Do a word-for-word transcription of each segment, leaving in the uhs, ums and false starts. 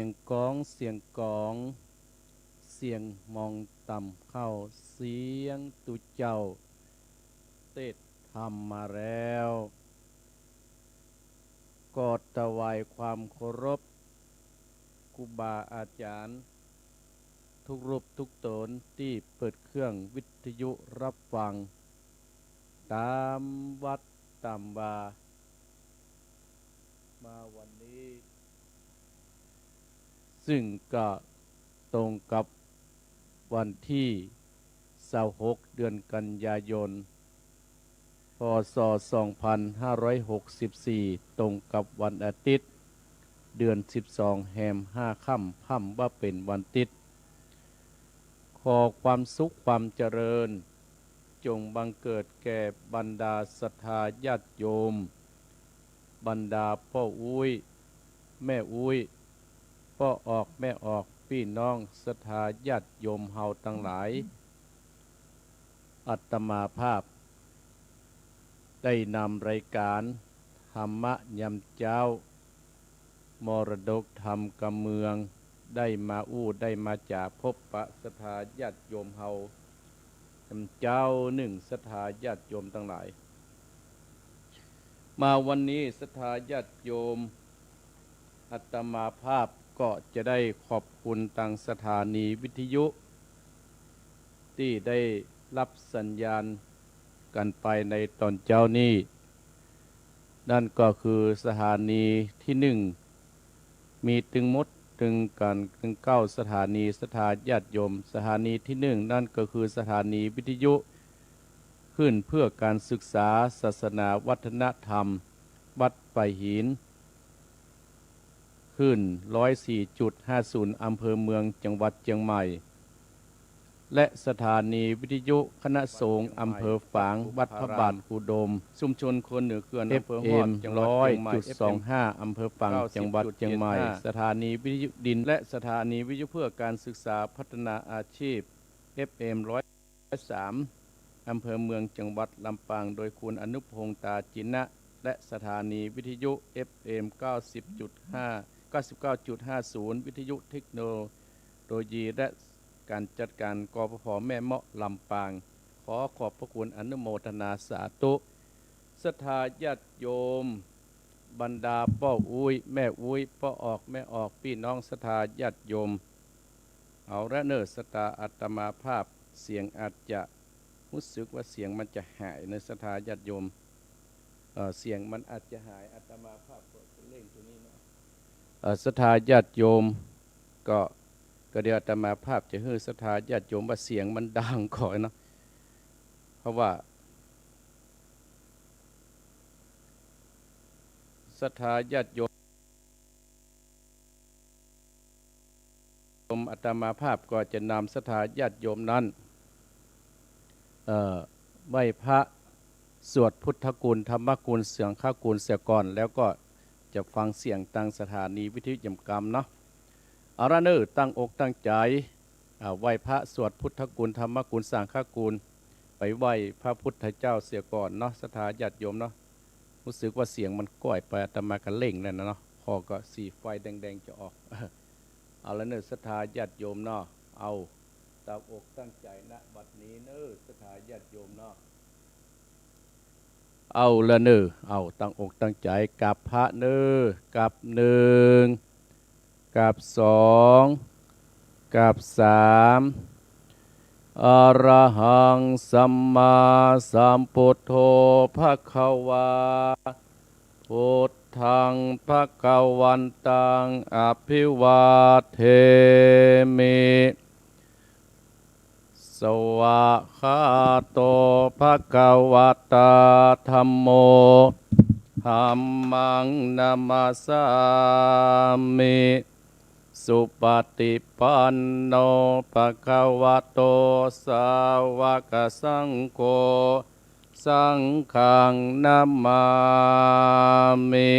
งกอง เสียงกอง เสียงมองต่ำเข้า เสียงตุ๊เจ้าเตสน์ธรรมมาแล้ว ก็ถวายความเคารพครูบาอาจ๋ารย์ ทุกรูปทุกต๋นตี้เปิดเครื่องวิทยุฮับฟัง ต๋ามวัดต๋ามวา มาวันนี้ ซึ่งก็ตรงกับวันตี้ซาวหก เดือนกันยายน พ.ศ. สองพันห้าร้อยหกสิบสี่ ตรงกับวันอาทิตย์ เดือนสิบสอง แฮมห้าค่ำ พ่ำว่าเป๋นวันอาทิตย์ ขอความสุขความเจริญ จงบังเกิดแก่บรรดาศรัทธาญาติโยม บรรดาป้ออุ๊ย แม่อุ๊ย ป้อออก แม่ออก ปี้น้องศรัทธาญาติโยมเฮาตังหลาย อาตมาภาพได้นำรายก๋านธรรมะยามเจ๊า มรดกธรรมกำเมือง ได้มาอู้ ได้มาจ๋า พบปะศรัทธาญาติโยมเฮายามเจ๊านึ่ง ศรัทธาญาติโยมตังหลาย มาวันนี้ศรัทธาญาติโยม อาตมาภาพก็จะได้ขอบคุณตางสถานีวิทยุ ตี้ได้ฮับสัญญาณกั๋นไปในต๋อนเจ๊านี้ นั่นก็คือสถานีตี้นึ่ง มีตึงหมดตึงกั๋นตึงเก้าสถานี ศรัทธาญาติโยม สถานีตี้นึ่ง นั่นก็คือสถานีวิทยุ คลื่นเพื่อการศึกษาศาสนาวัฒนธรรม วัดป่ายหิน คลื่น ร้อยสี่จุดห้าศูนย์ อำเภอเมือง จังหวัดเจียงใหม่ และสถานีวิทยุคณะสงฆ์อำเภอฝาง วัดพระบาทครูโดม ชุมชนคนเหนือเขื่อน เอฟเอ็ม อำเภอฮอด จังหวัดเจียงใหม่ ร้อยจุดสองห้า เอฟเอ็ม อำเภอฝาง เก้าสิบจุดเจ็ดห้า จังหวัดเจียงใหม่ สถานีวิทยุดิน และสถานีวิทยุเพื่อการศึกษาพัฒนาอาชีพ เอฟเอ็ม ร้อยสาม อำเภอเมือง จังหวัดลำปาง โดยคุณอนุพงษ์ ตาจินะ และสถานีวิทยุ เอฟเอ็ม เก้าสิบจุดห้า เก้าสิบเก้าจุดห้าศูนย์ วิทยุเทคโนโลยี และการจัดการ กปภ แม่เมาะ ลำปาง ขอขอบพระคุณอนุโมทนาสาธุ ศรัทธาญาติโยม บรรดาป้ออุ๊ย แม่อุ๊ย ป้อออก แม่ออก ปี้น้องศรัทธาญาติโยม เอาละเน่อ ศรัทธาอาตมาภาพ เสียงอาจจะ ฮู้สึกว่าเสียงมันจะหายเน่อ ศรัทธาญาติโยม เอ่อ เสียงมันอาจจะหาย อาตมาภาพก็จะเร่งตรงนี้เนาะ เอ่อ ศรัทธาญาติโยม ก็ ก็เดี๋ยวอาตมาภาพจะหื้อศรัทธาญาติโยมว่าเสียงมันดังก่อนเนาะ เพราะว่า ศรัทธาญาติโยม อาตมาภาพก็จะนำศรัทธาญาติโยมนั้น เอ่อ ไหว้พระ สวดพุทธคุณ ธรรมคุณ สังฆคุณเสียก่อน แล้วก็จะฟังเสียงตางสถานีวิทยุยามกำเนาะ เอาละเน่อ ตั้งอกตั้งใจ๋ อ่า ไหว้พระ สวดพุทธคุณ ธรรมคุณ สังฆคุณ ไปไหว้พระพุทธเจ้าเสียก่อนเนาะ ศรัทธาญาติโยมเนาะ ฮู้สึกว่าเสียงมันก้อยไป อาตมาก็เร่งแล้วนะเนาะ คอก็สีไฟแดงๆ จะออก เอาละเน่อ ศรัทธาญาติโยมเนาะ เอา ตั้งอกตั้งใจ๋ ณ บัดนี้เน่อ ศรัทธาญาติโยมเนาะ เอาละเน่อ เอา ตั้งอกตั้งใจ๋ กราบพระเน่อ กราบหนึ่ง กราบสอง กราบสาม อะระหังสัมมาสัมพุทโธ ภะคะวา พุทธัง ภะคะวันตัง อะภิวาเทมิ สวากขาโต ภะคะวะตา ธัมโม ธัมมัง นะมัสสามิ สุปะฏิปันโน ภะคะวะโต สาวะกะสังโฆ สังฆัง นะมามิ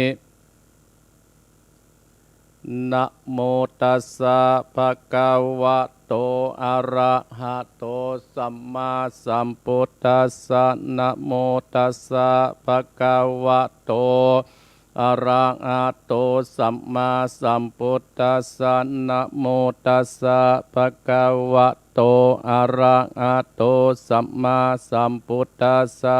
นะโมตัสสะ ภะคะวะโต อะระหะโต สัมมาสัมพุทธัสสะ นะโมตัสสะ ภะคะวะโต อะระหะโต สัมมาสัมพุทธัสสะ นะโมตัสสะ ภะคะวะโต อะระหะโต สัมมาสัมพุทธัสสะ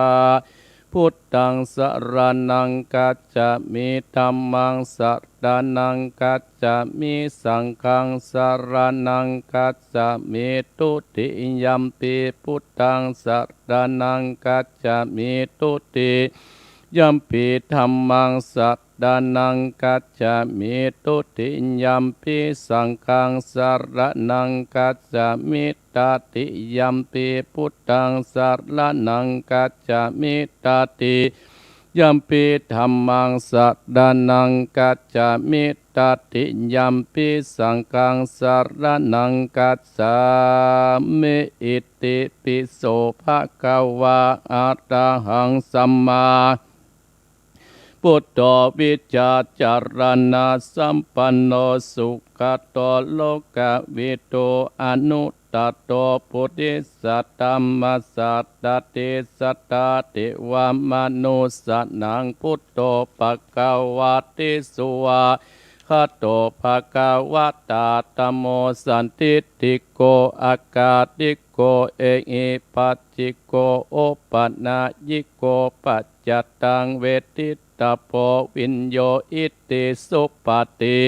พุทธังสะระณังคัจฉามิ ธัมมังสะระณังคัจฉามิ สังฆังสะระณังคัจฉามิ ทุติยัมปิพุทธังสะระณังคัจฉามิ ทุติยัมปิธัมมังสะระณังคัจฉามิ ทุติยัมปิสังฆังสะระณังคัจฉามิ ตติยัมปิพุทธังสะระณังคัจฉามิ ตติยัมปิธัมมังสะระณังคัจฉามิ ตติยัมปิสังฆังสะระณังคัจฉามิ อิติปิโสภะคะวา อะระหังสัมมา พุทโธ วิชชาจารณะสัมปันโน สุขะโต โลกะวิทู อนุตตะโต ปุริสะธัมมะสะ ตติสัตถาเทวะมะนุสสานัง พุทโธ ภะคะวะติ สุวา คะโต ภะคะวะตา ธัมโม สันทิฏฐิโก อะกาลิโก เอหิปัสสิโก โอปะนะยิโก ปัจจัตตัง เวทิตตะโพ วิญโญ อิติสุปะติ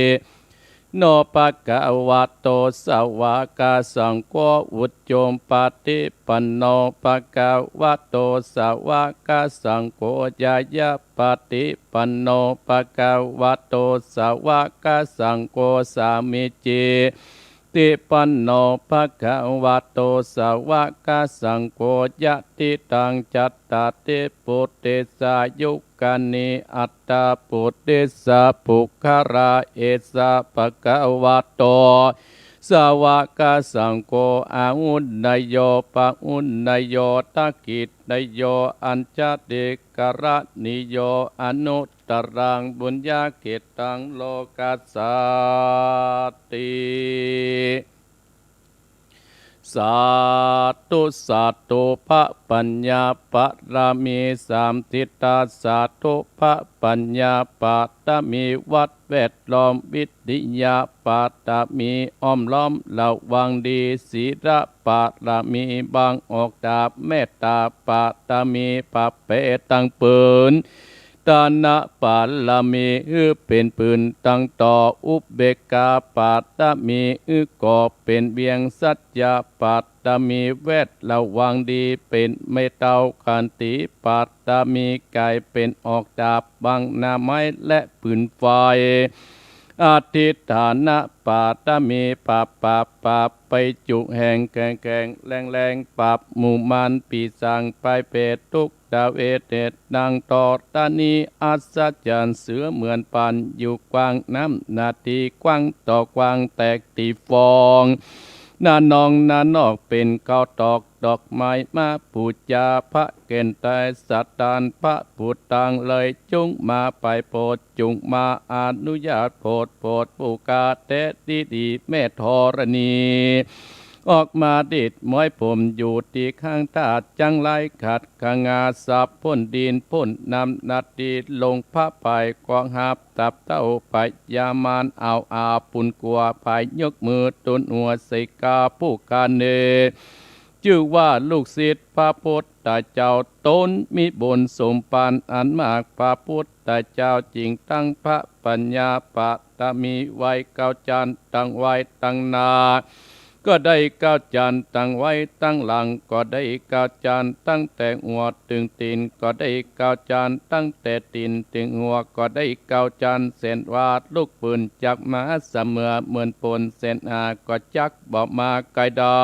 โน ภะคะวะโต สาวะกะสังโฆ อุจจุปะติปันโน ภะคะวะโต สาวะกะสังโฆ ญาณะปะติปันโน ภะคะวะโต สาวะกะสังโฆ สามีจิ ติปันโน ภะคะวะโต สาวะกะสังโฆ ยะทิตัง จัตตาริ ปุริสายุคานิ อัตถะ ปุริสะปุคคละ เอสะ ภะคะวะโต สาวะกะสังโฆ อาหุนนโย ปะหุนนโย ทักขินนโย อัญชลีกรณีโย อนุตตรัง ปุญญะเขตตัง โลกัสสาติ สาธุ สาธุ พระปัญญาบารมีสามทิศ สาธุ พระปัญญาบารมี วัดแวดล้อม วิทยาบารมี อ้อมล้อมระวังดี ศีลบารมี บังออกจาก เมตตาบารมี ปะเปตังปืน ทานะบารมี หื้อเป๋นปืนตังต่อ อุเบกขาบารมี หื้อก่อเป๋นเวียง สัจจะบารมี แวดระวังดี เป๋นไม้เต๊า ขันติบารมี ก๋ายเป๋นออกจากบังหน้าไม้และปืนไฟ อธิฏฐานะบารมี ปราบ ปราบ ปราบ ไปจุแห่ง แข็ง แข็ง แรง แรง ปราบหมู่มารปีศาจ ภัยเปรต ทุกขเวทนา ดังธรณีอัศจรรย์ เสือเหมือนป่าน อยู่กว้างน้ำนาที กว้างต่อกว้าง แตกตี้ฟอง หน้านองหน้านอก เป๋นข้าวตอกดอกไม้ มาปู๋จาพระแก่นไตร สถานพระพุทธัง เลยจุ่งมาไปโผด จุ่งมาอนุญาตโผด โผดผู้ข้าแต๊ดีดี แม่ธรณี ออกมาดีดม้อยผม อยู่ตี้ข้างธาตุจั้งหลาย ขัดขงาสับพ่นดิน พ่นน้ำนาที ลงพระไพรก็หาบ ตับเต้าพญามาร เอาอาปุนกัว ผายยกมือตูนหัวใส่ข้าผู้ข้าเน่ จื้อว่าลูกศิษย์พระพุทธเจ้า ต๋นมีบุญสมภารอันมาก พระพุทธเจ้าจึงตั้งพระปัญญาบารมีไว้เก้าจั๊น ตั้งไว้ตังหน้า ก็ได้เก้าจั๊น ตั้งไว้ตังหลัง ก็ได้เก้าจั๊น ตั้งแต่หัวเถิงตี๋น ก็ได้เก้าจั๊น ตั้งแต่ตี๋นเถิงหัว ก็ได้เก้าจั๊น แสนว่าลูกปืนจักมาเสมอ เหมือนป๋นแสนหา ก็จักบ่มาใก้ได้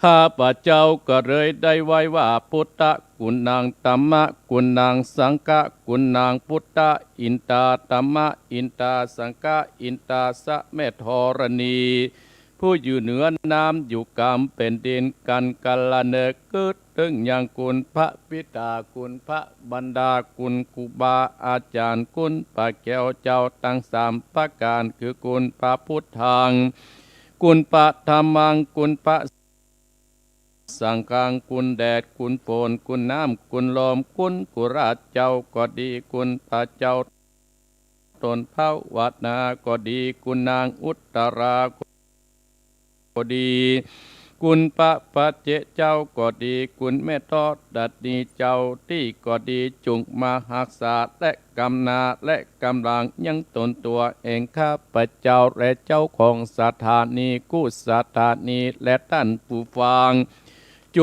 ข้าพเจ้าก็เลยได้ไหว้ว่า พุทธกุณัง ธัมมกุณัง สังฆกุณัง พุทธอินทา ธัมมอินทา สังฆอินทา สะแม่ธรณี ผู้อยู่เหนือน้ำอยู่กลางแผ่นดิน กั๋นกละเนิดกึ๊ดเถิงยังคุณพระปิดา คุณพระมารดา คุณครูบาอาจ๋ารย์ คุณพระแก้วเจ้าตังสามประก๋าน คือคุณพระพุทธัง คุณพระธัมมัง คุณพระ สังฆัง คุณแดด คุณฝน คุณน้ำ คุณลม คุณกุราชเจ้าก็ดี คุณพระเจ้าต๋นภาวนาก็ดี คุณนางอุตตราก็ดี คุณพระปัจเจกเจ้าก็ดี คุณแม่ธรณีเจ้าตี้ก็ดี จุ่งมาฮักษาและกำนาและกำลังยังต๋นตั๋วแห่งข้าพเจ้าและเจ้าของสถานีกู้สถานีและต้านผู้ฟัง จุ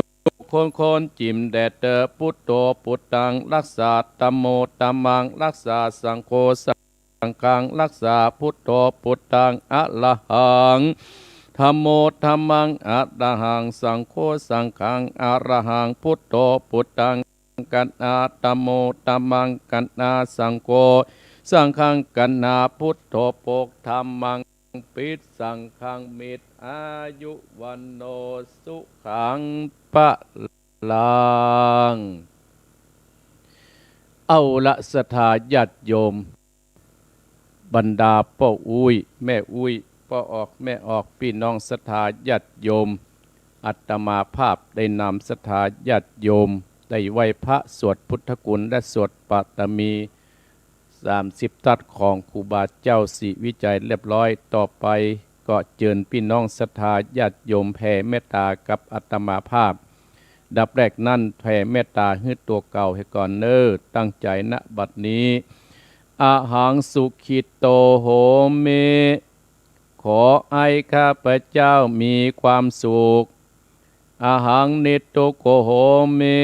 คนคนจิ่มแด่เตอ พุทโธพุทธังรักษา ธัมโมธัมมังรักษา สังโฆสังฆังรักษา พุทโธพุทธังอะระหัง ธัมโมธัมมังอะระหัง สังโฆสังฆังอะระหัง พุทโธพุทธัง กัณณา ธัมโมธัมมัง กัณณา สังโฆ สังฆัง กัณณา พุทโธ โภค ธัมมัง ปิ สังฆัง มิตร อายุ วัณโณ สุขัง พลัง เอาละ ศรัทธาญาติโยม บรรดาป้ออุ๊ย แม่อุ๊ย ป้อออก แม่ออก ปี้น้องศรัทธาญาติโยม อาตมาภาพได้นำศรัทธาญาติโยม ได้ไหว้พระ สวดพุทธคุณ และสวดปาตมี สามสิบทัศน์ของครูบาเจ้าศรีวิชัยเรียบร้อย ต่อไปก็เจิญปี้น้องศรัทธาญาติโยมแผ่เมตตากับอาตมาภาพ ดับแรกนั้นแผ่เมตตาหื้อตั๋วเก่าเหียก่อนเน่อ ตั้งใจ๋ ณ บัดนี้ อะหัง สุขิตโต โหมิ ขอให้ข้าพเจ้ามีความสุข อะหัง นิทุกโข โหมิ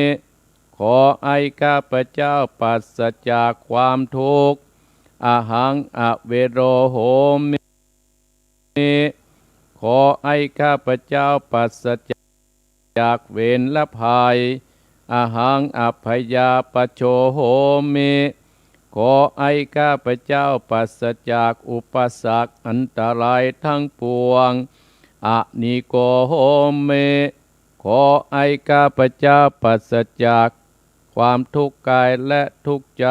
ขอให้ข้าพเจ้าปราศจากความทุกข์ อะหัง อะเวโร โหมิ ขอให้ข้าพเจ้าปราศจากเวรและภัย อะหัง อะพยาปะโช โหมิ ขอให้ข้าพเจ้าปราศจากอุปสรรคอันตรายทั้งปวง อะนีโก โหมิ ขอให้ข้าพเจ้าปราศจากความทุกข์กายและทุกข์ใจ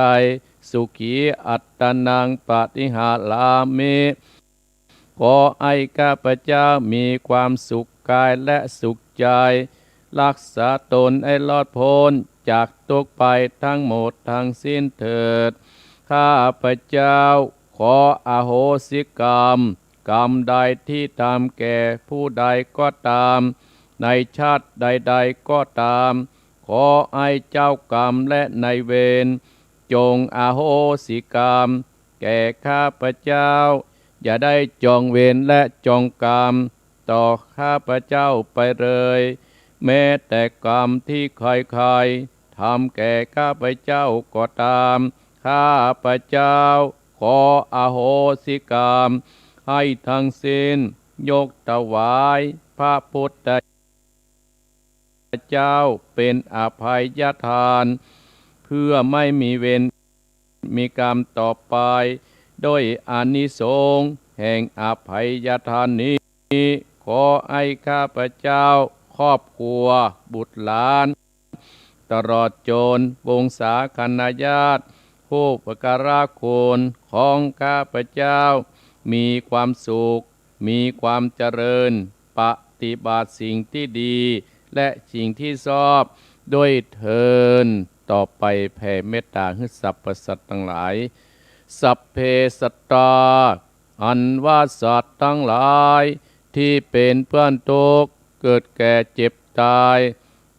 สุขีอัตตานัง ปะริหารามิ ขอให้ข้าพเจ้ามีความสุขกายและสุขใจ รักษาตนให้รอดพ้นจากทุกข์ภัยทั้งหมดทั้งสิ้นเถิด ข้าพเจ้าขออโหสิกรรม กรรมใดที่ทำแก่ผู้ใดก็ตาม ในชาติใดๆ ก็ตาม ขอให้เจ้ากรรมและนายเวร จงอโหสิกรรม แก่ข้าพเจ้า อย่าได้จองเวรและจองกรรมต่อข้าพเจ้าไปเลย แม้แต่กรรมที่ใครๆ ทำแก่ข้าพเจ้าก็ตาม ข้าพเจ้าขออโหสิกรรมให้ทั้งสิ้น ยกถวายพระพุทธเจ้าเป็นอภัยทาน เพื่อไม่มีเวรมีกรรมต่อไป ด้วยอานิสงส์แห่งอภัยทานนี้ ขอให้ข้าพเจ้า ครอบครัว บุตรหลาน ตลอดจนวงศาคณาญาติ ผู้อุปการะคุณของข้าพเจ้า มีความสุข มีความเจริญ ปฏิบัติสิ่งที่ดี และสิ่งที่ชอบด้วยเทอญ ต่อไปแผ่เมตตาหื้อสรรพสัตว์ทั้งหลาย สัพเพสัตตา อันว่าสัตว์ทั้งหลายที่เป็นเพื่อนทุกข์ เกิดแก่เจ็บตาย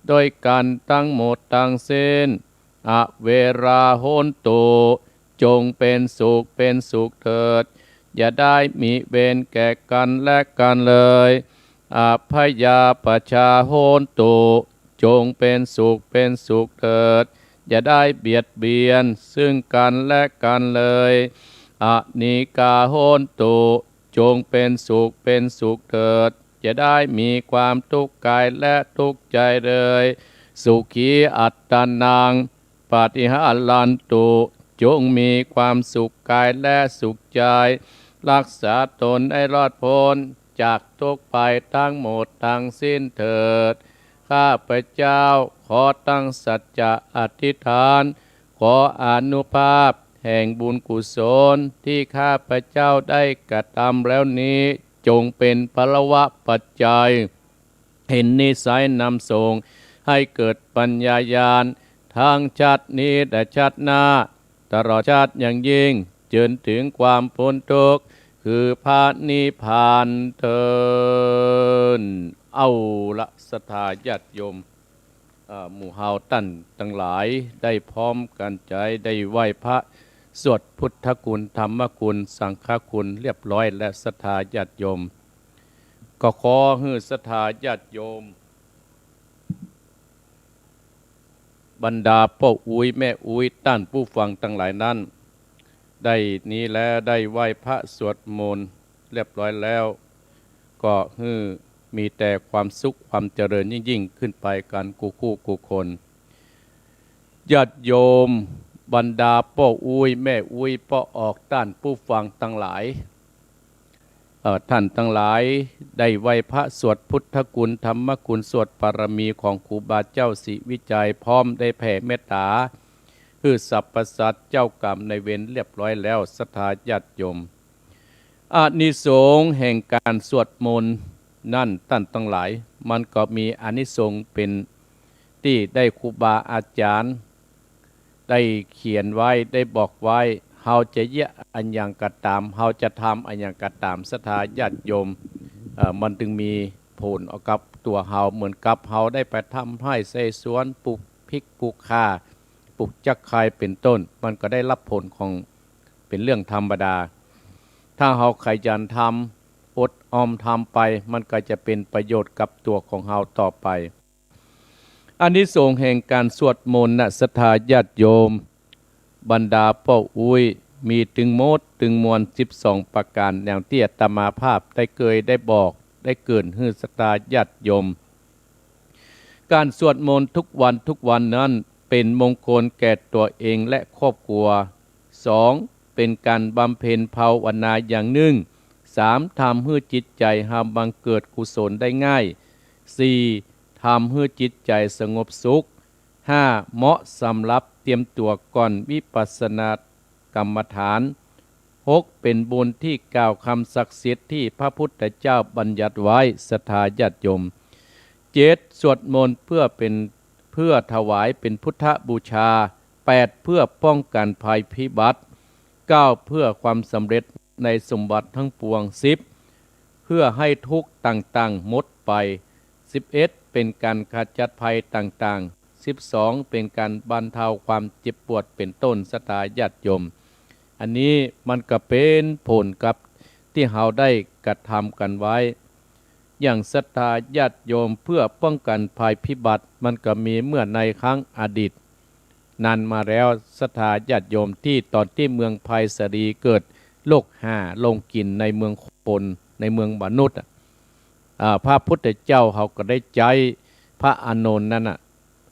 ด้วยกันทั้งหมดทั้งสิ้น อเวราโหนตุ จงเป็นสุขเป็นสุขเถิด อย่าได้มีเวรแก่กันและกันเลย อพยาปชชาโหนตุ จงเป็นสุขเป็นสุขเถิด อย่าได้เบียดเบียนซึ่งกันและกันเลย อนีกาโหนตุ จงเป็นสุขเป็นสุขเถิด อย่าได้มีความทุกข์กายและทุกข์ใจเลย สุขีอัตตานัง ปฏิหารันตุ จงมีความสุขกายและสุขใจ รักษาตนให้รอดพ้นจากทุกข์ภัยทั้งหมดทั้งสิ้นเถิด ข้าพเจ้าขอตั้งสัจจะอธิษฐาน ขออานุภาพแห่งบุญกุศลที่ข้าพเจ้าได้กระทำแล้วนี้ จงเป็นพลวปัจจัย เห็นนิสัยนำส่งให้เกิดปัญญาญาณ ทั้งชาตินี้และชาติหน้า ตลอดชาติอย่างยิ่ง จนถึงความป๊นทุกข์ คือพระนิพพานเทอญ เอาละ ศรัทธาญาติโยม เอ่อ หมู่เฮาต้านตังหลาย ได้พร้อมกั๋นใจ๋ ได้ไหว้พระ สวดพุทธคุณ ธรรมคุณ สังฆคุณ เรียบร้อยแล้ว ศรัทธาญาติโยม ก็ขอหื้อศรัทธาญาติโยม บรรดาป้ออุ๊ยแม่อุ๊ย ต้านผู้ฟังตังหลายนั้น ได้นี้แล้ว ได้ไหว้พระสวดมนต์เรียบร้อยแล้ว ก็หื้อมีแต่ความสุขความเจริญยิ่งๆ ขึ้นไปกั๋นกู้คู่กู้คน ญาติโยม บรรดาป้ออุ๊ยแม่อุ๊ย ป้อออก ต้านผู้ฟังตังหลาย เอ่อ ต้านตังหลาย ได้ไหว้พระสวดพุทธคุณ ธรรมคุณ สวดบารมีของครูบาเจ้าศรีวิชัย พร้อมได้แผ่เมตต๋า หื้อสรรพสัตว์เจ้ากรรมนายเวรเรียบร้อยแล้ว ศรัทธาญาติโยม อานิสงส์แห่งก๋านสวดมนต์นั้น ต้านตังหลาย มันก็มีอานิสงส์เป๋นตี้ได้ครูบาอาจ๋ารย์ ได้เขียนไว้ ได้บอกไว้ เฮาจะเยียะอะหยังก็ต๋าม เฮาจะทำอะหยังก็ต๋าม ศรัทธาญาติโยม เอ่อ มันตึงมีผลเอากับตั๋วเฮา เหมือนกับเฮาได้ไปทำไฮ่ไถสวน ปลูกพริกปลูกข่า ปลูกจักไคร้เป๋นต้น มันก็ได้ฮับผลของ เป๋นเรื่องธรรมดา ถ้าเฮาขยันทำ อดออมทำไป มันก็จะเป๋นประโยชน์กับตั๋วของเฮาต่อไป อานิสงส์แห่งก๋านสวดมนต์นะ ศรัทธาญาติโยม บรรดาป้ออุ๊ย มีตึงหมดตึงมวลสิบสองประก๋าน อย่างตี้อาตมาภาพได้เกยได้บอก ได้เกริ่นหื้อศรัทธาญาติโยม ก๋านสวดมนต์ทุกวันทุกวันนั้น เป๋นมงคลแก่ตั๋วเองและครอบครัว สอง เป๋นก๋านบำเพ็ญภาวนาอย่างนึ่ง สาม ทำหื้อจิตใจ๋เฮาบังเกิดกุศลได้ง่าย สี่ ทำหื้อจิตใจ๋สงบสุข ห้า เหมาะสำหรับเตรียมตั๋วก่อนวิปัสสนากรรมฐาน หก เป๋นบุญตี้กล่าวกำศักดิ์สิทธิ์ตี้พระพุทธเจ้าบัญญัติไว้ ศรัทธาญาติโยม เจ็ด สวดมนต์เพื่อเป๋น เพื่อถวายเป๋นพุทธบูชา แปด เพื่อป้องกั๋นภัยพิบัติ เก้า เพื่อความสำเร็จในสมบัติทั้งปวง สิบ เพื่อให้ทุกข์ต่างๆ หมดไป สิบเอ็ด เป๋นก๋านขจัดภัยต่างๆ สิบสอง เป๋นก๋านบรรเทาความเจ็บปวดเป๋นต้น ศรัทธาญาติโยม อันนี้มันก็เป๋นผลกับตี้เฮาได้กระทำกั๋นไว้ อย่างศรัทธาญาติโยม เพื่อป้องกั๋นภัยพิบัติ มันก็มีเมื่อในครั้งอดีต นานมาแล้ว ศรัทธาญาติโยม ตี้ต๋อนตี้เมืองไพศาลีเกิดโรคหาลงกิ๋นในเมืองคน ในเมืองมนุษย์อะ อ่า พระพุทธเจ้าเฮาก็ได้ใจ๊พระอานนท์นั้นน่ะ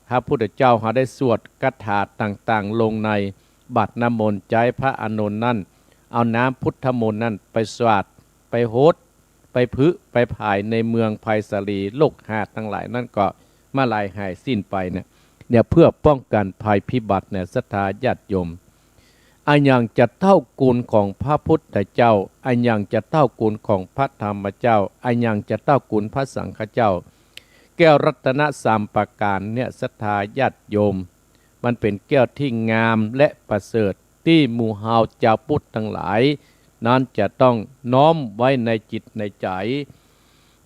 พระพุทธเจ้าเฮาได้สวดคาถาต่างๆ ลงในบาตรน้ำมนต์ ใจ๊พระอานนท์นั้น เอาน้ำพุทธมนต์นั้นไปสาด ไปหด ไปผึ ไปผายในเมืองไพศาลี โรคหาตังหลายนั้นก็มาลายหายสิ้นไปเนี่ย เนี่ยเพื่อป้องกั๋นภัยพิบัติเนี่ย ศรัทธาญาติโยม อะหยังจะเต้ากูลของพระพุทธเจ้า อะหยังจะเต้ากูลของพระธรรมเจ้า อะหยังจะเต้ากูลพระสังฆเจ้า แก้วรัตนสามประก๋านเนี่ย ศรัทธาญาติโยม มันเป๋นแก้วตี้งามและประเสริฐ ตี้หมู่เฮาจาวพุทธตังหลาย นั้นจะต้องน้อมไว้ในจิตในใจ๋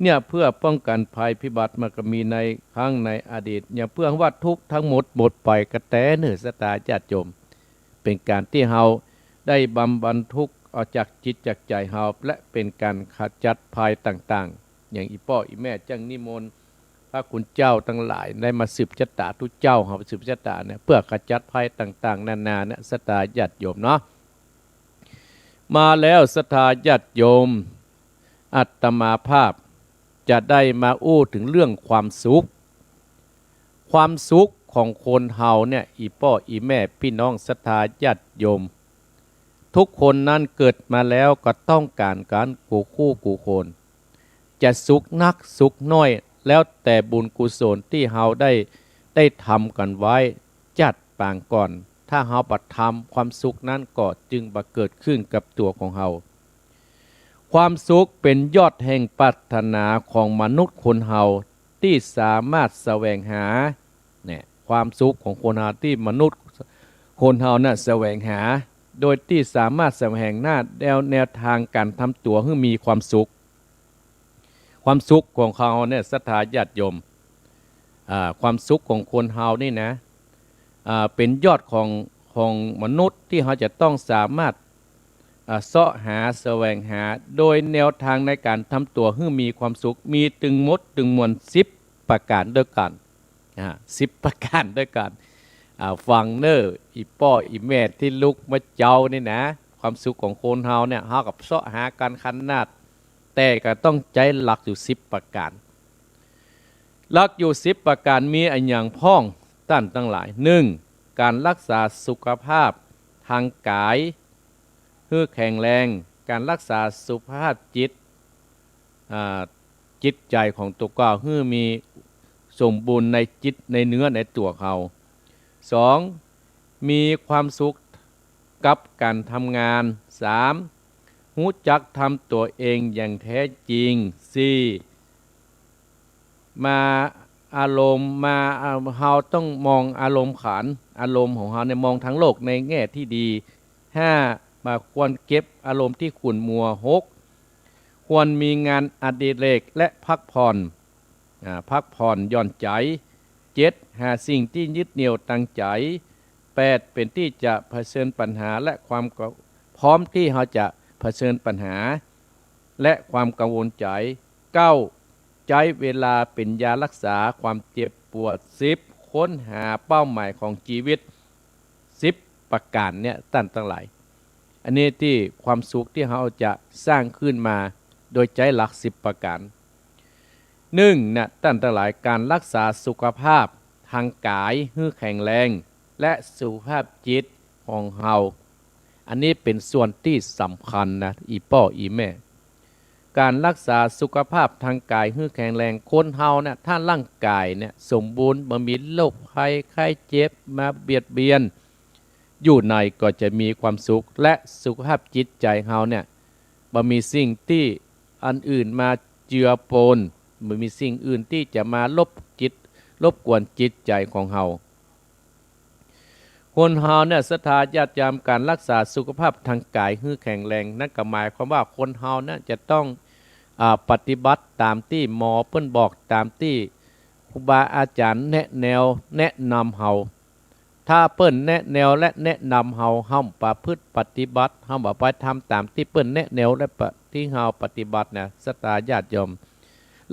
เนี่ยเพื่อป้องกั๋นภัยพิบัติ มันก็มีในครั้งในอดีต เนี่ยเพื่อว่าทุกข์ทั้งหมดหมดไป กระแตเน่อ ศรัทธาญาติโยม เป๋นก๋านตี้เฮาได้บำบัดทุกข์ออกจากจิตจากใจ๋เฮา และเป๋นก๋านขจัดภัยต่างๆ อย่างอี่ป้ออี่แม่จั้งนิมนต์พระคุณเจ้าตังหลายได้มาสืบชะต๋า ตุ๊เจ้าเฮาสืบชะต๋าเนี่ย เพื่อขจัดภัยต่างๆ นานาเนี่ย ศรัทธาญาติโยมเนาะ มาแล้ว ศรัทธาญาติโยม อาตมาภาพจะได้มาอู้เถิงเรื่องความสุข ความสุขของคนเฮาเนี่ย อี่ป้ออี่แม่ปี้น้องศรัทธาญาติโยม ทุกคนนั้นเกิดมาแล้วก็ต้องก๋านกั๋นกู้คู่กู้คน จะสุขนักสุขน้อย แล้วแต่บุญกุศลตี้เฮาได้ ได้ทำกั๋นไว้ จัดปางก่อน ถ้าเฮาบ่ทำ ความสุขนั้นก็จึงบ่เกิดขึ้นกับตั๋วของเฮา ความสุขเป๋นยอดแห่งปรารถนาของมนุษย์คนเฮา ตี้สามารถแสวงหา เนี่ย ความสุขของคนเฮาตี้มนุษย์คนเฮาน่ะแสวงหา โดยตี้สามารถแสวงหาแนว แนวตางก๋านทำตั๋วหื้อมีความสุข ความสุขของเฮาเนี่ย ศรัทธาญาติโยม อ่า ความสุขของคนเฮานี่นะ อ่า เป๋นยอดของ ของมนุษย์ตี้เฮาจะต้องสามารถ อ่า เซาะหา แสวงหา โดยแนวตางในก๋านทำตั๋วหื้อมีความสุข มีตึงหมดตึงมวลสิบประก๋านด้วยกั๋น อ่า สิบประก๋านด้วยกั๋น อ่า ฟังเน่อ อี่ป้ออี่แม่ตี้ลุกมาเจ๊านี่นะ ความสุขของคนเฮาเนี่ย เฮาก็เซาะหากั๋นขนาด แต่ก็ต้องใจ๊หลักอยู่สิบประก๋าน หลักอยู่สิบประก๋านมีอะหยังพ่อง ต้านตังหลาย นึ่ง ก๋านฮักษาสุขภาพตางก๋ายหื้อแข็งแรง ก๋านฮักษาสุขภาพจิต อ่า จิตใจ๋ของตั๋วเก่าหื้อมีสมบูรณ์ในจิตในเนื้อในตั๋วเฮา สอง มีความสุขกับก๋านทำงาน สาม ฮู้จักทำตั๋วเองอย่างแท้จริง สี่ มาอารมณ์ มา เอ่อ เฮาต้องมองอารมณ์ขัน อารมณ์ของเฮาเนี่ยมองตางโลกในแง่ตี้ดี ห้า บ่ควรเก็บอารมณ์ตี้ขุ่นมัว หก ควรมีงานอดิเรกและพักผ่อน อ่า พักผ่อนหย่อนใจ๋ เจ็ด หาสิ่งตี้ยึดเหนี่ยวตางใจ๋ แปด เป๋นตี้จะเผชิญปัญหาและความกัง พร้อมตี้เฮาจะเผชิญปัญหา และความกังวลใจ๋ เก้า ใจ๊เวลาเป๋นยาฮักษาความเจ็บปวด สิบ ค้นหาเป้าหมายของจีวิต สิบประก๋านเนี่ย ต้านตังหลาย อันนี้ตี้ความสุขตี้เฮาจะสร้างขึ้นมาโดยใจ๊หลักสิบประก๋าน นึ่ง นะ ต้านตังหลาย ก๋านฮักษาสุขภาพตางก๋ายหื้อแข็งแรง และสุขภาพจิตของเฮา อันนี้เป๋นส่วนตี้สำคัญนะ อี่ป้ออี่แม่ ก๋านฮักษาสุขภาพตางก๋ายหื้อแข็งแรง คนเฮาเนี่ย ถ้าร่างก๋ายเนี่ยสมบูรณ์ บ่มีโรคภัยไข้เจ็บมาเบียดเบียน อยู่ในก็จะมีความสุข และสุขภาพจิตใจ๋เฮาเนี่ย บ่มีสิ่งตี้อันอื่นมาเจือปน บ่มีสิ่งอื่นตี้จะมารบจิต รบกวนจิตใจ๋ของเฮา คนเฮาเนี่ย ศรัทธาญาติโยม ก๋านฮักษาสุขภาพตางก๋ายหื้อแข็งแรง นั้นก็หมายความว่าคนเฮาเนี่ยจะต้อง อ่า ปฏิบัติต๋ามตี้หมอเปิ้นบอก ต๋ามตี้ครูบาอาจ๋ารย์แนะแนว แนะนำเฮา ถ้าเปิ้นแนะแนวและแนะนำเฮา เฮาบ่ประพฤติปฏิบัติ เฮาบ่ไปทำต๋ามตี้เปิ้นแนะแนวและปะ ตี้เฮาปฏิบัตินะ ศรัทธาญาติโยม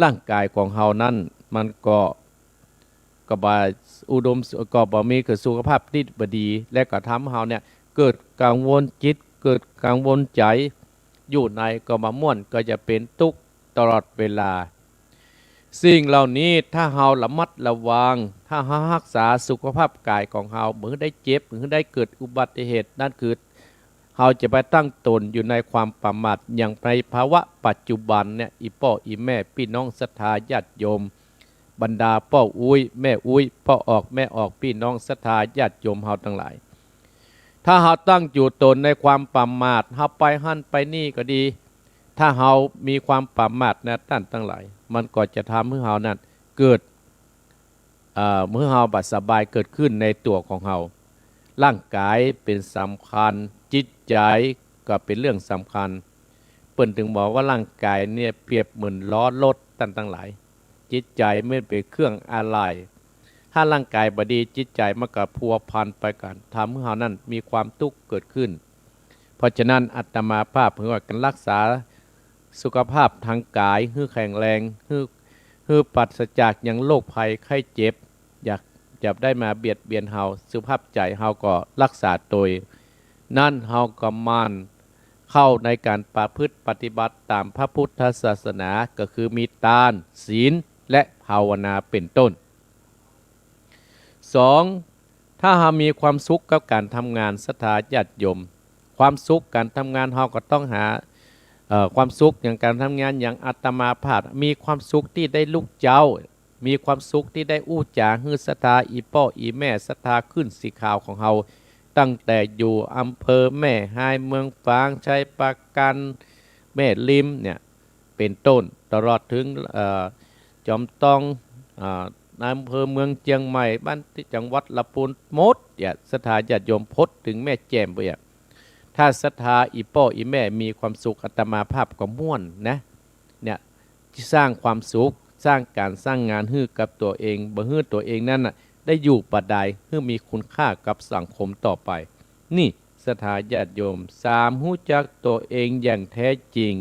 ร่างก๋ายของเฮานั้น มันก็ ก็บ่อุดม ก็บ่มีคือสุขภาพตี้บ่ดี และก็ทำเฮาเนี่ย เกิดกังวลจิต เกิดกังวลใจ๋ อยู่ในก็บ่ม่วน ก็จะเป๋นตุ๊กข์ตลอดเวลา สิ่งเหล่านี้ถ้าเฮาระมัดระวัง ถ้าเฮาฮักษาสุขภาพก๋ายของเฮา บ่หื้อได้เจ็บ บ่หื้อได้เกิดอุบัติเหตุ นั้นคือ เฮาจะไปตั้งต๋นอยู่ในความประมาท อย่างในภาวะปัจจุบันเนี่ย อี่ป้ออี่แม่ ปี้น้องศรัทธาญาติโยม บรรดาป้ออุ๊ย แม่อุ๊ย ป้อออก แม่ออก ปี้น้องศรัทธาญาติโยมเฮาตังหลาย ถ้าเฮาตั้งอยู่ต๋นในความประมาท เฮาไปหั้นไปนี่ก็ดี ถ้าเฮามีความประมาทนะ ต้านตังหลาย มันก็จะทำหื้อเฮานั้นเกิด เอ่อ หื้อเฮาบ่สบายเกิดขึ้นในตั๋วของเฮา ร่างก๋ายเป๋นสำคัญ จิตใจ๋ก็เป๋นเรื่องสำคัญ เปิ้นจึงบอกว่าร่างก๋ายเนี่ยเปรียบเหมือนล้อรถ ต้านตังหลาย จิตใจ๋มันเป๋นเครื่องอะไหล่ ถ้าร่างก๋ายบ่ดี จิตใจ๋มันก็พัวพันไปกั๋น ทำหื้อเฮานั้นมีความตุ๊กข์เกิดขึ้น เพราะฉะนั้นอาตมาภาพถือว่าก๋านฮักษาสุขภาพตางก๋ายหื้อแข็งแรง หื้อ หื้อปราศจากยังโรคภัยไข้เจ็บ อยากจะได้มาเบียดเบียนเฮา สุขภาพใจ๋เฮาก็ฮักษาตวย นั้นเฮาก็หมั่นเข้าในก๋านประพฤติปฏิบัติต๋ามพระพุทธศาสนา ก็คือมีตาน ศีล และภาวนาเป๋นต้น สอง ถ้าเฮามีความสุขกับก๋านทำงาน ศรัทธาญาติโยม ความสุขก๋านทำงานเฮาก็ต้องหา เอ่อ ความสุขอย่างก๋านทำงาน อย่างอาตมาภาพ มีความสุขตี้ได้ลุกเจ๊า มีความสุขตี้ได้อู้จ๋าหื้อศรัทธาอี่ป้ออี่แม่ ศรัทธาขึ้นสีขาวของเฮา ตั้งแต่อยู่อำเภอแม่ฮาย เมืองฝาง ชัยปราการ แม่ริมเนี่ย เป๋นต้น ตลอดถึง เอ่อ จอมตอง อ่า นายอำเภอเมืองเจียงใหม่ บ้านตี้จังหวัดละปูนหมดเนี่ย ศรัทธาญาติโยม พดเถิงแม่แจ่มไปอ่ะ ถ้าศรัทธาอี่ป้ออี่แม่มีความสุข อาตมาภาพก็ม่วนนะ เนี่ย สร้างความสุข สร้างก๋านสร้างงานหื้อกับตั๋วเอง บ่หื้อตั๋วเองนั้นน่ะ ได้อยู่บ่ดาย หื้อมีคุณค่ากับสังคมต่อไป นี่ ศรัทธาญาติโยม สาม ฮู้จักตั๋วเองอย่างแท้จริง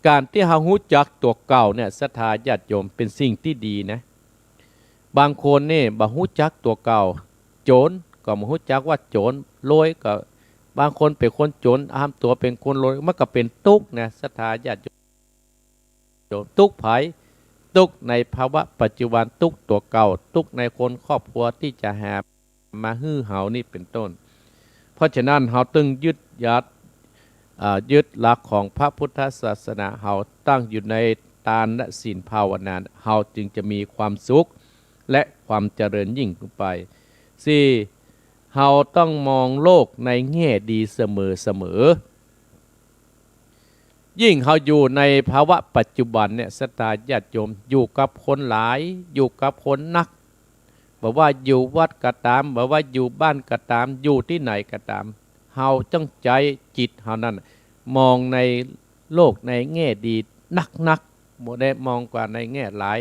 ก๋านตี้เฮาฮู้จักตั๋วเก่าเนี่ย ศรัทธาญาติโยม เป๋นสิ่งตี้ดีนะ บางคนนี่บ่ฮู้จักตั๋วเก่า โจ๋นก็บ่ฮู้จักว่าโจ๋น รวยก็ บางคนเป๋นคนโจ๋น อ้างตั๋วเป๋นคนรวย มันก็เป๋นตุ๊กข์นะ ศรัทธาญาติโยม ตุ๊กข์ใผ ตุ๊กข์ในภาวะปัจจุบัน ตุ๊กข์ตั๋วเก่า ตุ๊กข์ในคนครอบครัวตี้จะหามาหื้อเฮานี่เป๋นต้น เพราะฉะนั้นเฮาต้องยึดยัด อ่า ยึดหลักของพระพุทธศาสนา เฮาตั้งอยู่ในตานและศีลภาวนา เฮาจึงจะมีความสุขและความเจริญยิ่งขึ้นไป สี่ เฮาต้องมองโลกในแง่ดีเสมอเสมอ ยิ่งเฮาอยู่ในภาวะปัจจุบันเนี่ย ศรัทธาญาติโยม อยู่กับคนหลาย อยู่กับคนนัก บ่ว่าอยู่วัดก็ต๋าม บ่ว่าอยู่บ้านก็ต๋าม อยู่ตี้ไหนก็ต๋าม เฮาต้องใจ๊จิตเฮานั้นมองในโลกในแง่ดีนักๆ บ่ได้มองกว่าในแง่ร้าย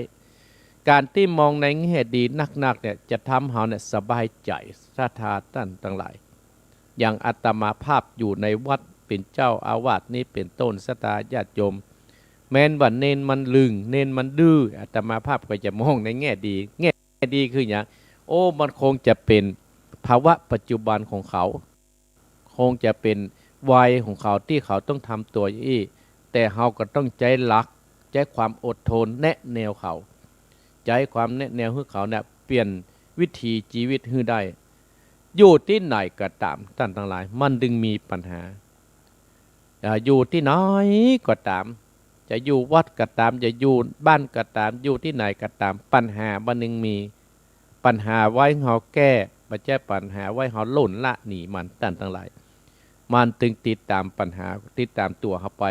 ก๋านตี้มองในแง่ดีนักๆ เนี่ย จะทำเฮาเนี่ยสบายใจ๋ ศรัทธาต้านตังหลาย อย่างอาตมาภาพอยู่ในวัดเป๋นเจ้าอาวาสนี่เป๋นต้น ศรัทธาญาติโยม แม้นว่าเณรมันลึ่ง เณรมันดื้อ อาตมาภาพก็จะมองในแง่ดี แง่ดีคือหยัง โอ้ มันคงจะเป๋นภาวะปัจจุบันของเขา คงจะเป๋นวัยของเขาตี้เขาต้องทำตั๋วอี้ แต่เฮาก็ต้องใจ๊หลัก ใจ๊ความอดทนแนะแนวเขา ใจ๊ความแนะแนวหื้อเขาเนี่ยเปลี่ยนวิถีจีวิตหื้อได้ อยู่ตี้ไหนก็ต๋าม ต้านตังหลาย มันจึงมีปัญหา อ่า อยู่ตี้ไหนก็ต๋าม จะอยู่วัดก็ต๋าม จะอยู่บ้านก็ต๋าม อยู่ตี้ไหนก็ต๋าม ปัญหามันจึงมี ปัญหาไว้เฮาแก้ บ่ใจ้ปัญหาไว้เฮาล่นละหนีมัน ต้านตังหลาย มันจึงติดต๋ามปัญหา ติดต๋ามตั๋วเฮาไป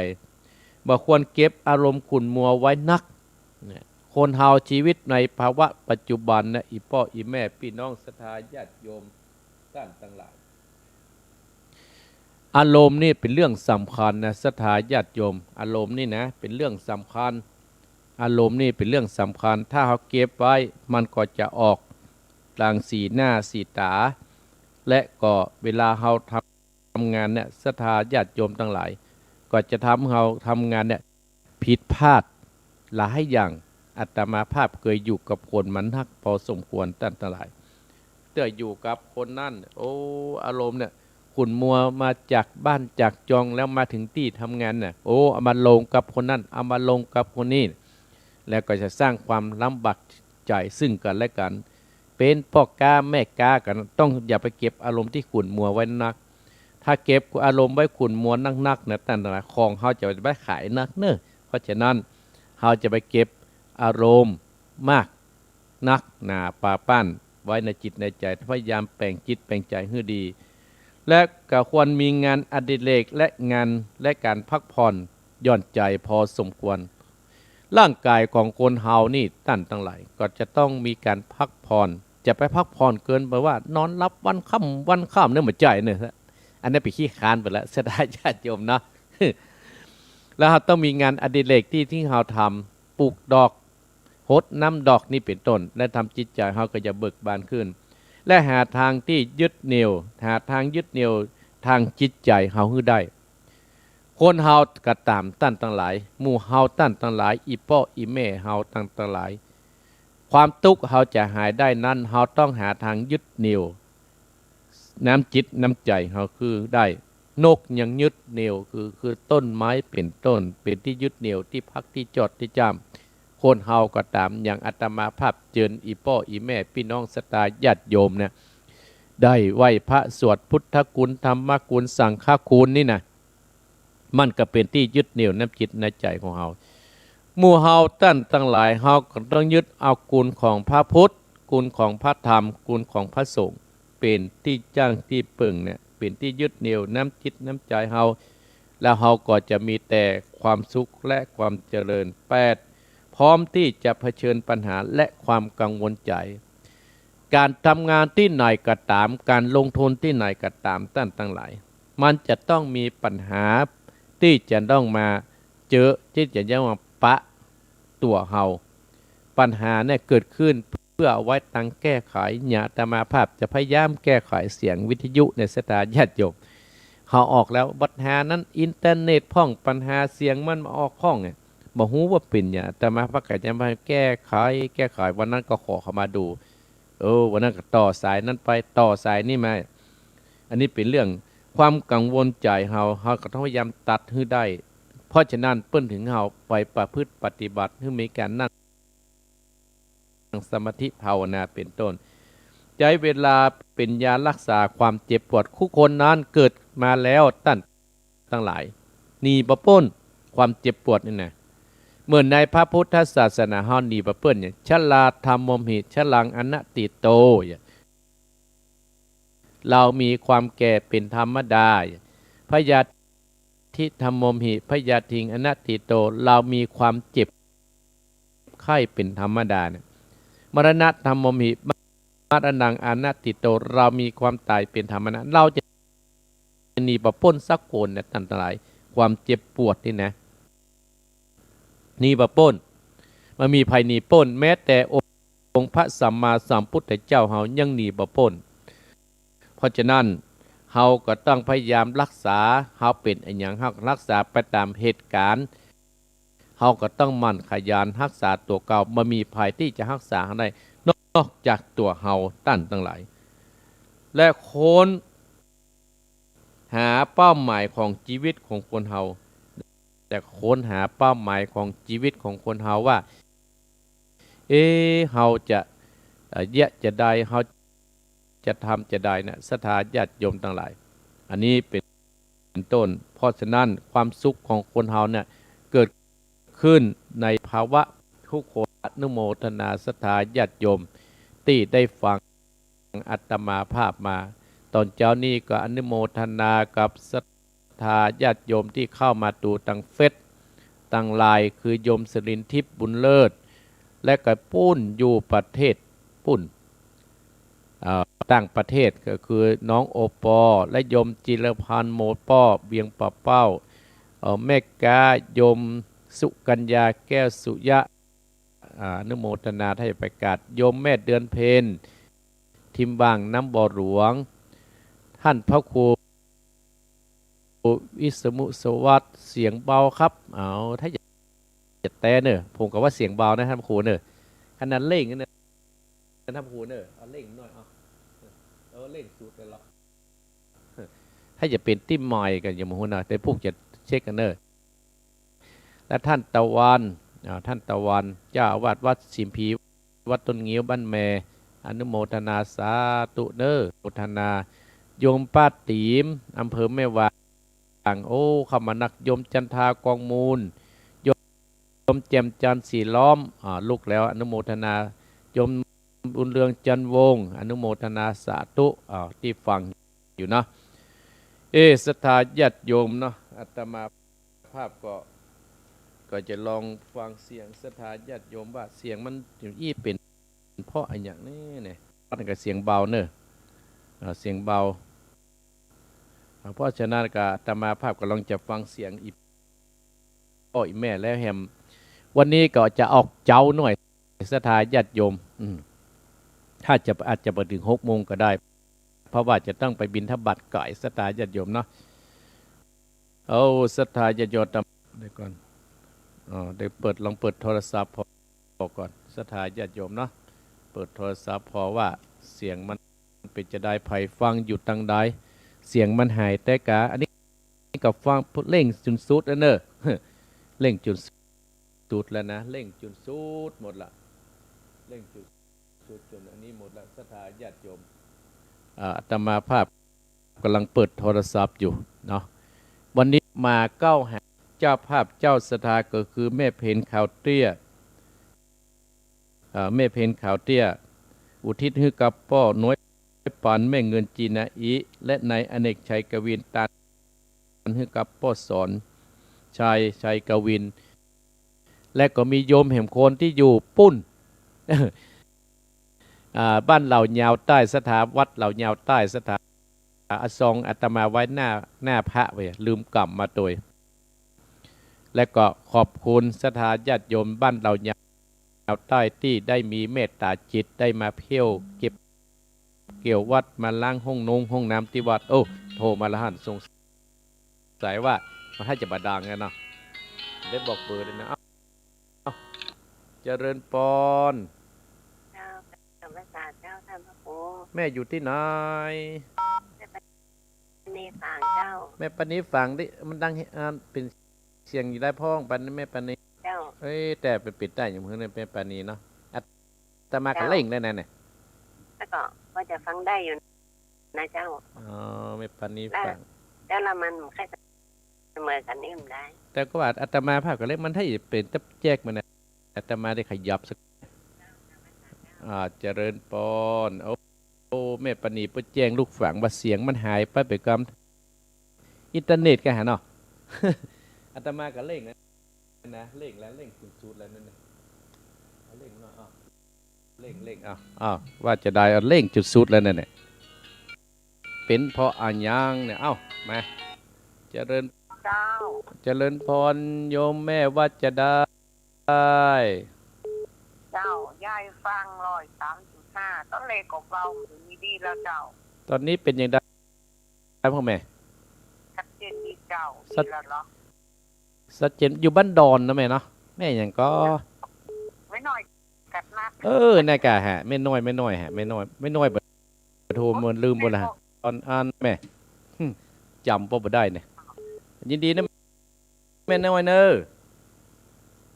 บ่ควรเก็บอารมณ์ขุ่นมัวไว้นัก เนี่ย คนเฮาจีวิตในภาวะปัจจุบันนะ อี่ป้ออี่แม่ ปี้น้องศรัทธาญาติโยม ต้านตังหลาย อารมณ์นี่เป๋นเรื่องสำคัญนะ ศรัทธาญาติโยม อารมณ์นี่นะ เป๋นเรื่องสำคัญ อารมณ์นี่เป๋นเรื่องสำคัญ ถ้าเฮาเก็บไว้ มันก็จะออกตางสีหน้าสีต๋า และก็เวลาเฮาทำ ทำงานเนี่ย ศรัทธาญาติโยมตังหลาย ก็จะทำเฮาทำงานเนี่ยผิดพลาดหลายอย่าง อาตมาภาพเคยอยู่กับคนมานักพอสมควร ต้านตังหลาย เตื้ออยู่กับคนนั้น โอ้ อารมณ์เนี่ยขุ่นมัวมาจากบ้านจากจอง แล้วมาเถิงตี้ทำงานเนี่ย โอ้ เอามาลงกับคนนั้น เอามาลงกับคนนี้ แล้วก็จะสร้างความลำบากใจ๋ซึ่งกั๋นและกั๋น เป๋นป้อก๊าแม่ก๊ากั๋น ต้องอย่าไปเก็บอารมณ์ตี้ขุ่นมัวไว้นัก ถ้าเก็บอารมณ์ไว้ขุ่นมัวนักๆ นะ ต้านตังหลาย ของเฮาจะบ่ขายนักเน่อ เพราะฉะนั้น เฮาจะไปเก็บอารมณ์มากนักหนาปาป๊านไว้ในจิตในใจ๋ พยายามแป๋งจิตแป๋งใจ๋หื้อดี และก็ควรมีงานอดิเรกและงาน และก๋านพักผ่อนหย่อนใจ๋พอสมควร ร่างก๋ายของคนเฮานี่ ต้านตังหลาย ก็จะต้องมีก๋านพักผ่อน จะไปพักผ่อนเกินไปว่านอนหลับวันค่ำวันค่ำเนี่ย บ่ใจ้เน่อ อันนั้นเป๋นขี้คร้านไปแล้ว ศรัทธาญาติโยมเนาะ แล้วเฮาต้องมีงานอดิเรกตี้ ตี้เฮาทำ ปลูกดอก หดน้ำดอกนี่เป๋นต้น และทำจิตใจ๋เฮาก็จะเบิกบานขึ้น และหาตางตี้ยึดเหนี่ยว หาตางยึดเหนี่ยวตางจิตใจ๋เฮาหื้อได้ คนเฮาก็ต๋าม ต้านตังหลาย หมู่เฮาต้านตังหลาย อี่ป้ออี่แม่เฮาต้านตังหลาย ความตุ๊กข์เฮาจะหายได้นั้น เฮาต้องหาตางยึดเหนี่ยว น้ำจิตน้ำใจ๋เฮาหื้อได้ นกยังยึดเหนี่ยว คือ คือต้นไม้เป๋นต้น เป๋นตี้ยึดเหนี่ยว ตี้พักตี้จอดตี้จ้ำ คนเฮาก็ต๋าม อย่างอาตมาภาพเจิญอี่ป้ออี่แม่ปี้น้องศรัทธาญาติโยมเนี่ย ได้ไหว้พระสวดพุทธคุณ ธรรมคุณ สังฆคุณนี่นะ มันก็เป๋นตี้ยึดเหนี่ยวน้ำจิตน้ำใจ๋ของเฮา หมู่เฮาต้านตังหลาย เฮาก็ต้องยึดเอาคุณของพระพุทธ คุณของพระธรรม คุณของพระสงฆ์ เป๋นตี้จ้างตี้เปิ่งเนี่ย เป๋นตี้ยึดเหนี่ยวน้ำจิตน้ำใจ๋เฮา แล้วเฮาก็จะมีแต่ความสุขและความเจริญ แปด พร้อมตี้จะเผชิญปัญหาและความกังวลใจ๋ ก๋านทำงานตี้ไหนก็ต๋าม ก๋านลงทุนตี้ไหนก็ต๋าม ต้านตังหลาย มันจะต้องมีปัญหาตี้จะต้องมาเจอ ตี้จะต้องมาปะตั๋วเฮา ปัญหาเนี่ยเกิดขึ้นเพื่อเอาไว้ตังแก้ไข อย่างอาตมาภาพจะพยายามแก้ไขเสียงวิทยุในศรัทธาญาติโยม เฮาออกแล้ว ปัญหานั้นอินเทอร์เน็ตพ่อง ปัญหาเสียงมันมาออกพ่องเนี่ย บ่ฮู้ว่าเป๋นหยัง อาตมาภาพก็จะมาแก้ไข แก้ไข วันนั้นก็ขอเขามาดู เออ วันนั้นก็ต่อสายนั้นไป ต่อสายนี้มา อันนี้เป๋นเรื่องความกังวลใจ๋เฮา เฮาก็ต้องพยายามตัดหื้อได้ เพราะฉะนั้นเปิ้นถึงเฮาไปประพฤติปฏิบัติ หื้อมีก๋านนั่งสมาธิภาวนาเป๋นต้น ใจ๊เวลาเป๋นยารักษาความเจ็บปวด คู่คนนั้นเกิดมาแล้ว ต้านตังหลาย หนีบ่ป๊นความเจ็บปวดนี่นะ เหมือนในพระพุทธศาสนาเฮาหนีบ่ป๊นเนี่ย ชราธัมโมหิ ชรังอนัตถิโต เนี่ย เฮามีความแก่เป๋นธรรมดา พยาธิธัมโมหิ พยาธิงอนัตถิโต เฮามีความเจ็บไข้เป๋นธรรมดาเนี่ย มรณะธัมโมหิ มรณังอนัตถิโต เฮามีความต๋ายเป๋นธรรมดา เฮาจะหนีบ่ป๊นสักคนเนี่ย ต้านตังหลาย ความเจ็บปวดนี่นะ หนีบ่ป๊น บ่มีใผหนีป๊น แม้แต่องค์พระสัมมาสัมพุทธเจ้าเฮายังหนีบ่ป๊น เพราะฉะนั้นเฮาก็ต้องพยายามรักษา เฮาเป๋นอะหยังเฮาก็รักษาไปต๋ามเหตุก๋ารณ์ เฮาก็ต้องหมั่นขยันรักษาตั๋วเก่า บ่มีใผตี้จะรักษาเฮาได้นอกจากตั๋วเฮา ต้านตังหลาย และค้นหาเป้าหมายของจีวิตของคนเฮา แต่ค้นหาเป้าหมายของจีวิตของคนเฮาว่า เอ๊ะ เฮาจะ เอ่อ เยียะจาใด เฮาจะทำจาใดนะ ศรัทธาญาติโยมตังหลาย อันนี้เป๋นต้น เพราะฉะนั้นความสุขของคนเฮาเนี่ยเกิดขึ้นในภาวะทุกคน อนุโมทนาศรัทธาญาติโยมตี้ได้ฟังอาตมาภาพมา ต๋อนเจ๊านี้ก็อนุโมทนากับศรัทธาญาติโยมตี้เข้ามาดูตางเฟซ ตางไลน์ คือโยมสิรินทิพย์บุญเลิศ และก็ปู๊นอยู่ประเทศปู๊น เอ่อ ต่างประเทศ ก็คือน้องโอปอล์ และโยมจิรพันธ์โมป้อ เวียงป่าเป้า เอ่อ แม่ก๊า โยมสุกัญญา แก้วสุยะ อ่า อนุโมทนา ถ้าจะประกาศ โยมแม่เดือนเพ็ญ ทิมวัง น้ำบ่อหลวง ท่านพระครู วิษณุสวัสดิ์ เสียงเบาครับ เอา ถ้าจะ จะแต๊เน่อ ผมก็ว่าเสียงเบานะท่านพระครูเน่อ ขนาดเร่งนะท่านพระครูเน่อ เอาเร่งหน่อย เอา เอาเร่งสุดเลยเหรอ ถ้าจะเป๋นตี้ใหม่ก็ยังบ่ฮู้นะ แต่พวกจะเช็คกั๋นเน่อ และท่านตะวัน อ่า ท่านตะวัน เจ้าอาวาสวัดสิมพี วัดต้นงิ้วบ้านแม อนุโมทนาสาธุเน่อ โมทนา โยมป้าตี๋ม อำเภอแม่วาง โอ้ เข้ามานัก โยมจันทากองมูล โยมแจ่มจันทร์สีล้อม อ่า ลุกแล้ว อนุโมทนา โยมบุญเรืองจันทร์วงศ์ อนุโมทนาสาธุ อ่า ตี้ฟังอยู่นะ เอ๊ะ ศรัทธาญาติโยมเนาะ อาตมาภาพก็ ก็จะลองฟังเสียงศรัทธาญาติโยมว่าเสียงมันอย่างอี้เป๋นเพราะอะหยังแน่เนี่ย มันก็เสียงเบาเน่อ อ่า เสียงเบา อ่า เพราะฉะนั้นก็อาตมาภาพก็ลองจะฟังเสียงอีป้ออีแม่แล้วแหม วันนี้ก็จะออกเจ๊าหน่อย ศรัทธาญาติโยม อืม ถ้าจะ อาจจะไปถึงหกโมงก็ได้ เพราะว่าจะต้องไปบิณฑบาตก๋าย ศรัทธาญาติโยมเนาะ เอา ศรัทธาญาติโยม เดี๋ยวก่อน อ๋อ เดี๋ยวเปิด ลองเปิดโทรศัพท์ผ่อก่อน ศรัทธาญาติโยมเนาะ เปิดโทรศัพท์ผ่อว่าเสียงมันเป๋นจาใด ใผฟังอยู่ตางใด เสียงมันหายแต๊กา อันนี้ก็ฟังเร่งจุนสุดแล้วเน่อ เร่งจุนสุดแล้วนะ เร่งจุนสุดหมดละ เร่งจุนสุดจนอันนี้หมดละ ศรัทธาญาติโยม อ่า อาตมาภาพกำลังเปิดโทรศัพท์อยู่เนาะ วันนี้มาเก้าหา เจ้าภาพเจ้าศรัทธาก็คือแม่เพ็ญขาวเตี้ย เอ่อ แม่เพ็ญขาวเตี้ย อุทิศหื้อกับป้อน้อยปานแม่เงินจีนาอิ และนายอเนกชัยกวิน ตานหื้อกับป้อสอนชัย ชัยกวิน และก็มีโยมแหมคนตี้อยู่ปู๊น อ่า บ้านเหล่ายาวใต้ ศรัทธาวัดเหล่ายาวใต้ ศรัทธา อ่า ส่องอาตมาไว้หน้า หน้าพระเว้ย ลืมกำมาโตย และก็ขอบคุณศรัทธาญาติโยมบ้านเหล่ายาวใต้ตี้ได้มีเมตตาจิตได้มาเที่ยวเก็บเกี่ยววัด มาล้างห้องนงห้องน้ำตี้วัด โอ้ โทรมาละหั้น สงสัยว่ามันให้จะบาดาลไงเนาะ ได้บอกเบอร์ด้วยนะ เอ้า เอ้า เจริญปอน เจ้า นมัสการเจ้าท่านพระครู แม่อยู่ตี้ไหน แม่ปณีฝางเจ้า แม่ปณีฝางตี้มันดัง อ่า เป๋นเสียงอยู่ได้พ่อง ปานแม่ปณี เจ้า เอ้ย แต่ไปปิดได้อย่างเพิ่นแม่ปณีเนาะ อาตมาก็เจ้า เร่งแล้วนะเนี่ย แล้วก็ ก็จะฟังได้อยู่นะเจ้า อ๋อ แม่ปณีฝาง แล้ว แล้วละมันใค่เสมอกั๋นนี่มันได้ แต่ก็ว่าอาตมาภาพก็เร่ง มันให้เป๋นตับแจกมันนะ อาตมาได้ขยับสัก อ่า เจริญปอน โอ้ โอ้ แม่ปณีเปิ้นแจ้งลูกฝางว่าเสียงมันหายไปเป๋นกำอินเทอร์เน็ตก่ะหาเนาะ อาตมาก็เร่งนะ นะ เร่งแล้ว เร่งสุดๆ แล้วนั่นน่ะ เอาเร่งหน่อย อ้าว เร่ง เร่ง อ้าว อ้าว ว่าจะได้ เอาเร่งสุดๆ แล้วนั่นน่ะ เป๋นเพราะอะหยังเนี่ย เอ้า มา เจริญ เจ้า เจริญปอน โยมแม่ว่าจะได้ เจ้า ย้ายฟังร้อยสามจุดห้า ต๋อนแรกก็เบา เดี๋ยวนี้ดีแล้วเจ้า ต๋อนนี้เป๋นอย่างใดพ่อแม่ ชัดเจนดีเจ้า ชัด ดีแล้วเหรอ ชัดเจน อยู่บ้านดอนนะแม่เนาะ แม่หยังก่อ แม่น้อยกัดนัด เออ นั่นก่ะฮะ แม่น้อย แม่น้อยฮะ แม่น้อย แม่น้อย โธ่ เหมือนลืมหมดละ แม่น้อย อ่อน อ่อน แม่ หึ จ๋ำบ่ได้เนี่ย ยินดีนะ แม่น้อยเนอะ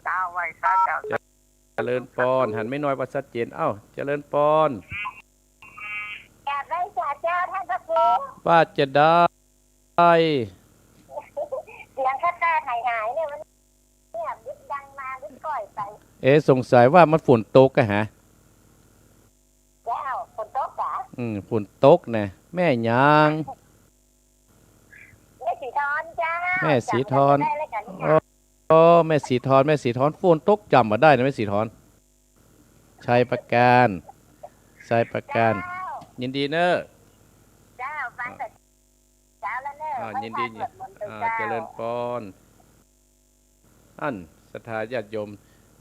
เจ้า ไหว้สาเจ้า เจริญปอน หันแม่น้อยว่าชัดเจน เอ้า เจริญปอน กราบไหว้สาเจ้าท่านพระครู ว่าจะได้ เสียงขาดๆ หายๆ เนี่ย มันเงียบ วิทย์ดังมา วิทย์ก้อยไป เอ๊ะ สงสัยว่ามันฝนตกอะฮะ เจ้า ฝนตกเหรอ อืม ฝนตกนะ แม่หยัง แม่ศรีธรเจ้า แม่ศรีธร จ๋ำได้แล้วกั๋นค่ะ โอ้ โอ้ แม่ศรีธร แม่ศรีธร ฝนตกจ๋ำบ่ได้นะแม่ศรีธร ชัยประการ ชัยประการ เจ้า ยินดีเนอะ เจ้า ฟังแต่เช้าแล้วเนอะ อ่า ไหว้ ยินดี พระสวดมนต์ อ่า เจ้า เจริญปอน อันศรัทธาญาติโยม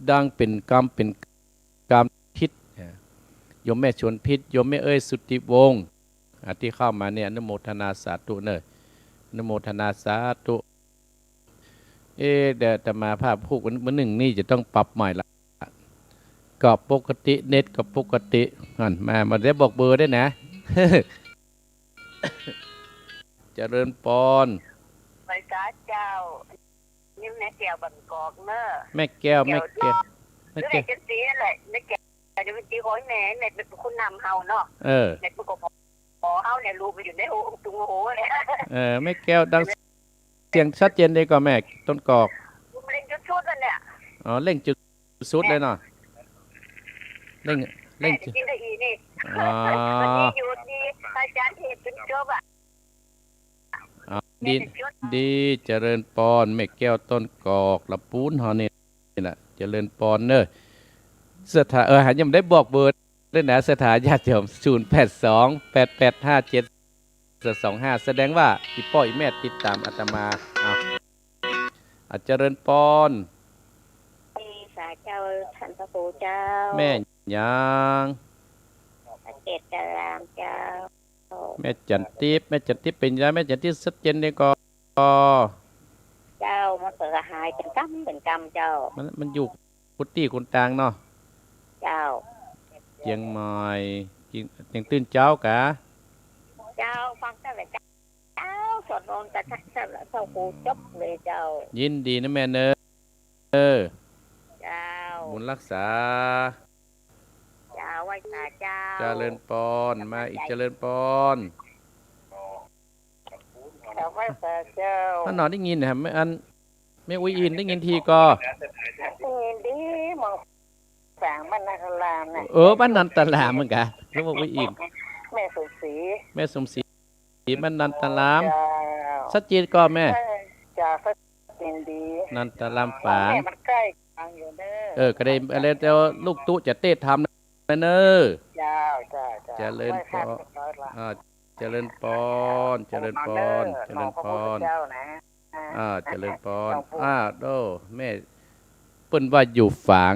ดังเป๋นกำเป๋นกำพิษ โยมแม่ชวนพิษ โยมแม่เอ้ยสุทธิวงศ์ อ่า ตี้เข้ามาเนี่ย อนุโมทนาสาธุเนอะ อนุโมทนาสาธุ เอ๊ะ เดี๋ยวอาตมาภาพพูดมื้อหนึ่งนี่จะต้องปรับใหม่ละ ก็ปกติ เน็ตก็ปกติ นั่น มา มาได้บอกเบอร์ด้วยนะ เจริญปอน ไหว้สาเจ้า นี่แม่แก้วบ้านกอกเนอะ แม่แก้ว แม่แก้ว แม่แก้ว หรือไอ้จังสีนั่นแหละ แม่แก้ว เดี๋ยวมันสิขอให้แม่ แม่เป๋นผู้นำเฮาเนาะ เออ แม่เป๋นผู้ขอ ขอเฮาเนี่ย ลูกไปอยู่ในหู ตุงหูเนี่ย เออ แม่แก้วดัง เสียงชัดเจนดีก่อแม่ ต้นกอก เร่งสุดๆ นั่นแหละ อ๋อ เร่งสุดๆ เลยเนาะ เร่ง เร่ง แม่ได้ยินได้อีนี่ อ๋อ วันนี้อยู่ที่พระอาจารย์เทศน์จนจบอะ อ๋อ ดี แม่ได้จด ดี เจริญปอน แม่แก้วต้นกอก ละปูนเฮานี่แหละ เจริญปอนเนอะ ศรัทธา เออ หายังบ่ได้บอกเบอร์ ด้วยนะ ศรัทธาญาติโยม ศูนย์แปดสอง แปดแปดห้าเจ็ด สองห้า แสดงว่าอี่ป้ออี่แม่ติดต๋ามอาตมา เอา อ่ะ เจริญปอน มีสาเจ้าท่านพระครูเจ้า แม่หยัง เกตตารามเจ้า แม่จันทิพย์ แม่จันทิพย์เป๋นไง แม่จันทิพย์ชัดเจนดีก่อ เจ้า มันเป๋นหายเป๋นกำเป๋นกำเจ้า มัน มันอยู่ กุฏิกุฏางเนาะ เจ้า เจียงใหม่ เจียง เจียงตื่นเจ๊ากะ เจ้า ฟังตั้งแต่เจ๊า สวดมนต์แต่เจ๊า เจ๊ากูจบเลยเจ้า ยินดีนะแม่เนอะ เออ เจ้า บุญรักษา เจ้า ไหว้สาเจ้า เจริญปอน มาอีก เจริญปอน เจ้า ไหว้สาเจ้า ถ้าหนอได้ยินนะครับ ไม่อัน แม่อุ๊ยอินได้ยินทีก่อ ได้ยินดี มองแสงบ้านนันตารามน่ะ เออ บ้านนันตารามเหมือนกั๋น นึกว่าอุ๊ยอิน แม่สมศรี แม่สมศรี บ้านนันตาราม เจ้า ชัดเจนก่อแม่ เออ เจ้า ชัดเจนดี นันตารามฝาง แม่มันใก้ ฟังอยู่เน้อ เออ ก็ได้ เจ้า แล้วแต่ลูกตุ๊จะเตสน์ธรรมนะเน้อ เจ้า เจ้า เจ้า เจริญพร ไหว้พระเรียบร้อยละ อ่า เจริญพร เจริญพร เจริญพร หลวงพ่อพุทธเจ้านะ อ่า เจริญพร หลวงปู่ อ่า โอ้ แม่ เปิ้นว่าอยู่ฝาง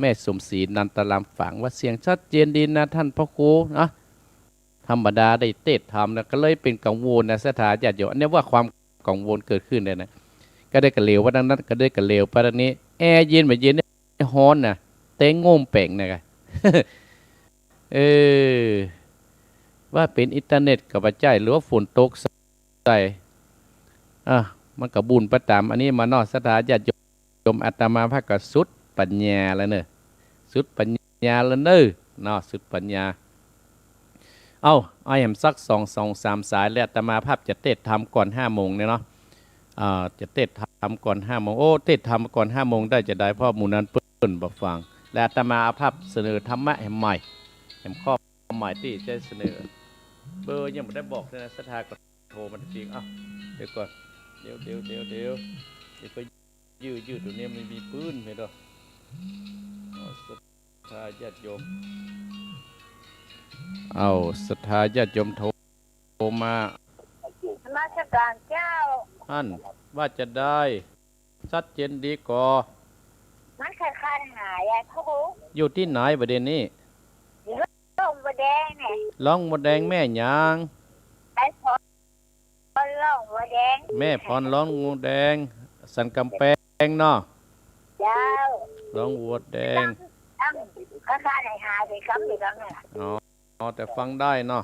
แม่สมศรีนันตารามฝาง ว่าเสียงชัดเจนดีนะท่านพระครูนะ ธรรมดาได้เตสน์ธรรมนะ ก็เลยเป๋นกังวลนะ ศรัทธาญาติโยม อันนี้ว่าความกังวลเกิดขึ้นเลยนะ ก็ได้กะเหลียวไปตางนั้น ก็ได้กะเหลียวไปตางนี้ แอร์เย็นบ่เย็นเนี่ยฮ้อนนะ เต๊งโง่มแป๋งนะกะ เออ ว่าเป๋นอินเทอร์เน็ตก็บ่ใจ้ หรือว่าฝนตกใส่ อ่ะ มันก็บุญไปต๋ามอันนี้มาเนาะ ศรัทธาญาติโยม อาตมาภาพก็สุดปัญญาแล้วเน้อ สุดปัญญาแล้วเน้อ เนาะ สุดปัญญา เอ้า เอาแหมสักสอง สองสามสาย แล้วอาตมาภาพจะเตสน์ธรรมก่อนห้าโมงเนี่ยเนาะ อ่า จะเตสน์ธรรมก่อนห้าโมง โอ้ เตสน์ธรรมก่อนห้าโมงได้จะได้ เพราะหมู่นั้นเปิ้นบ่ฟัง และอาตมาภาพเสนอธรรมะแหมใหม่ แหมข้อใหม่ตี้จะเสนอ เบอร์ยังบ่ได้บอกเลยนะ ศรัทธาก็โทรมาจริงๆ เอ้า เดี๋ยวก่อน เดี๋ยว เดี๋ยว เดี๋ยว เดี๋ยว เดี๋ยวก็ ยื้อๆ ต๋รงนี้มันมีปืนไหมเนาะ เอา ศรัทธาญาติโยม เอา ศรัทธาญาติโยมโทรมา นมัสการเจ้า อั้น ว่าจะได้ ชัดเจนดีก่อ มันคล้ายๆ หายอะ ครู อยู่ตี้ไหนบ่าเดี่ยวนี้ อยู่หลองบัวแดงเนี่ย หลองบัวแดง แม่หยัง ไปขอ พรหลองบัวแดง แม่พรหลองบัวแดง สันกำแพงเนาะ เจ้า หลองบัวแดง ตั้ง ตั้ง ข้าข้าได้หาได้กำอยู่แล้วเนี่ย อ๋อ อ๋อ แต่ฟังได้เนาะ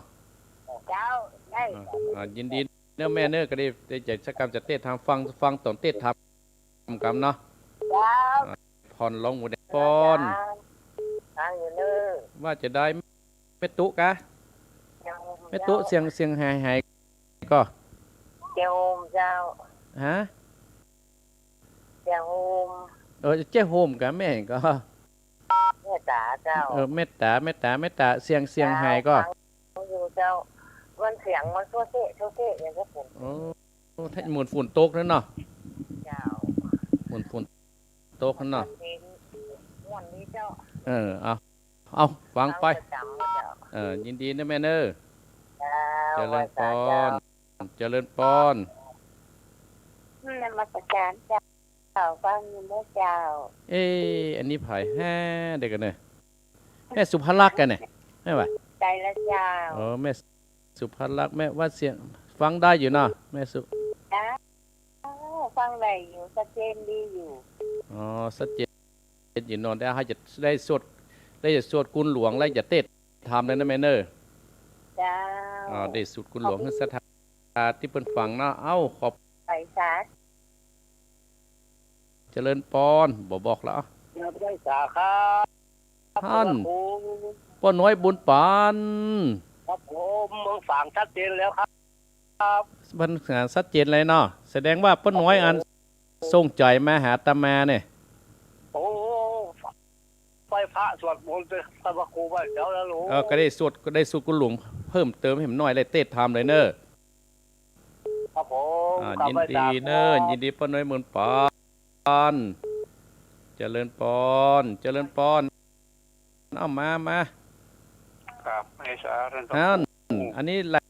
เจ้า ได้ อ่า อ่า ยินดีเน้อแม่เน้อ ก็ได้ ได้จะสักกำจะเตสน์ธรรม ฟัง ฟังต๋อนเตสน์ธรรมกำเนาะ เจ้า อ่า พรหลองบัวแดง ปอน ฟังอยู่เน้อ ว่าจะได้ แม่ตุ๊กะ เจ้า แม่ตุ๊ เจ้า เสียง เสียงหายหายก่อ เจ้าโฮมเจ้า ฮะ เจ้าโฮม เออ เจ้าโฮมกะแม่ก่อ แม่ต๋าเจ้า เออ แม่ต๋า แม่ต๋า แม่ต๋า เสียง เสียงหายก่อ เจ้า ฟังอยู่เจ้า มันเสียงมันโซเซะ โซเซะอย่างเงี้ยผม โอ้ ถ้าเหมือนฝนตกนั่นเนาะ เจ้า เหมือนฝนตกนั่นเนาะ ม่วนดี ม่วนดีเจ้า เออ เอา เอา ฟังไป ฟังประจำเจ้า เออ ยินดีเน้อแม่เน้อ เจ้า เจริญพร ไหว้สาเจ้า เจริญพร นมัสการเจ้า ฟังอยู่เน้อเจ้า เอ๊ะ อันนี้ไผแฮ่ เดี๋ยวก่อนเน้อ แม่สุภลักษณ์กะเนี่ย แม่นบ่า ใจ้ละเจ้า เออ แม่สุภลักษณ์ แม่ว่าเสียงฟังได้อยู่เนาะ แม่สุ เจ้า ฟังได้อยู่ ชัดเจนดีอยู่ อ๋อ ชัดเจนอยู่เนาะ ได้ เฮาจะได้สวด ได้จะสวดคุณหลวง แล้วจะเตสน์ธรรมเลยนะแม่เน้อ เจ้า อ่า ได้สวดคุณหลวง ขอบคุณ หื้อศรัทธาตี้เปิ้นฟังเนาะ เอ้า ขอบ ไปสา เจริญพร บ่บอกแล้ว เจริญพรสาครับ ท่าน พระครู ป้อน้อยบุญปัน ครับผม เมืองฝางชัดเจนแล้วครับ ปัญหาชัดเจนเลยเนาะ แสดงว่าป้อน้อยอัน ครับผม ส่งใจ๋มาหาอาตมาเนี่ย โอ้ ไหว้พระสวดมนต์ไป พระครูไหว้เจ้าแล้วลูก เออ ก็ได้สวด ก็ได้สวดคุณหลวงเพิ่มเติมให้มันหน่อย ได้เตสน์ธรรมเลยเน้อ ครับผม อ่า กราบไหว้ ยินดีเน้อ สาธุ ยินดีป้อน้อยบุญปัน เจริญพร เจริญพร เอามา มา ครับ ให้สาท่านพระ ท่าน ครู อันนี้ละ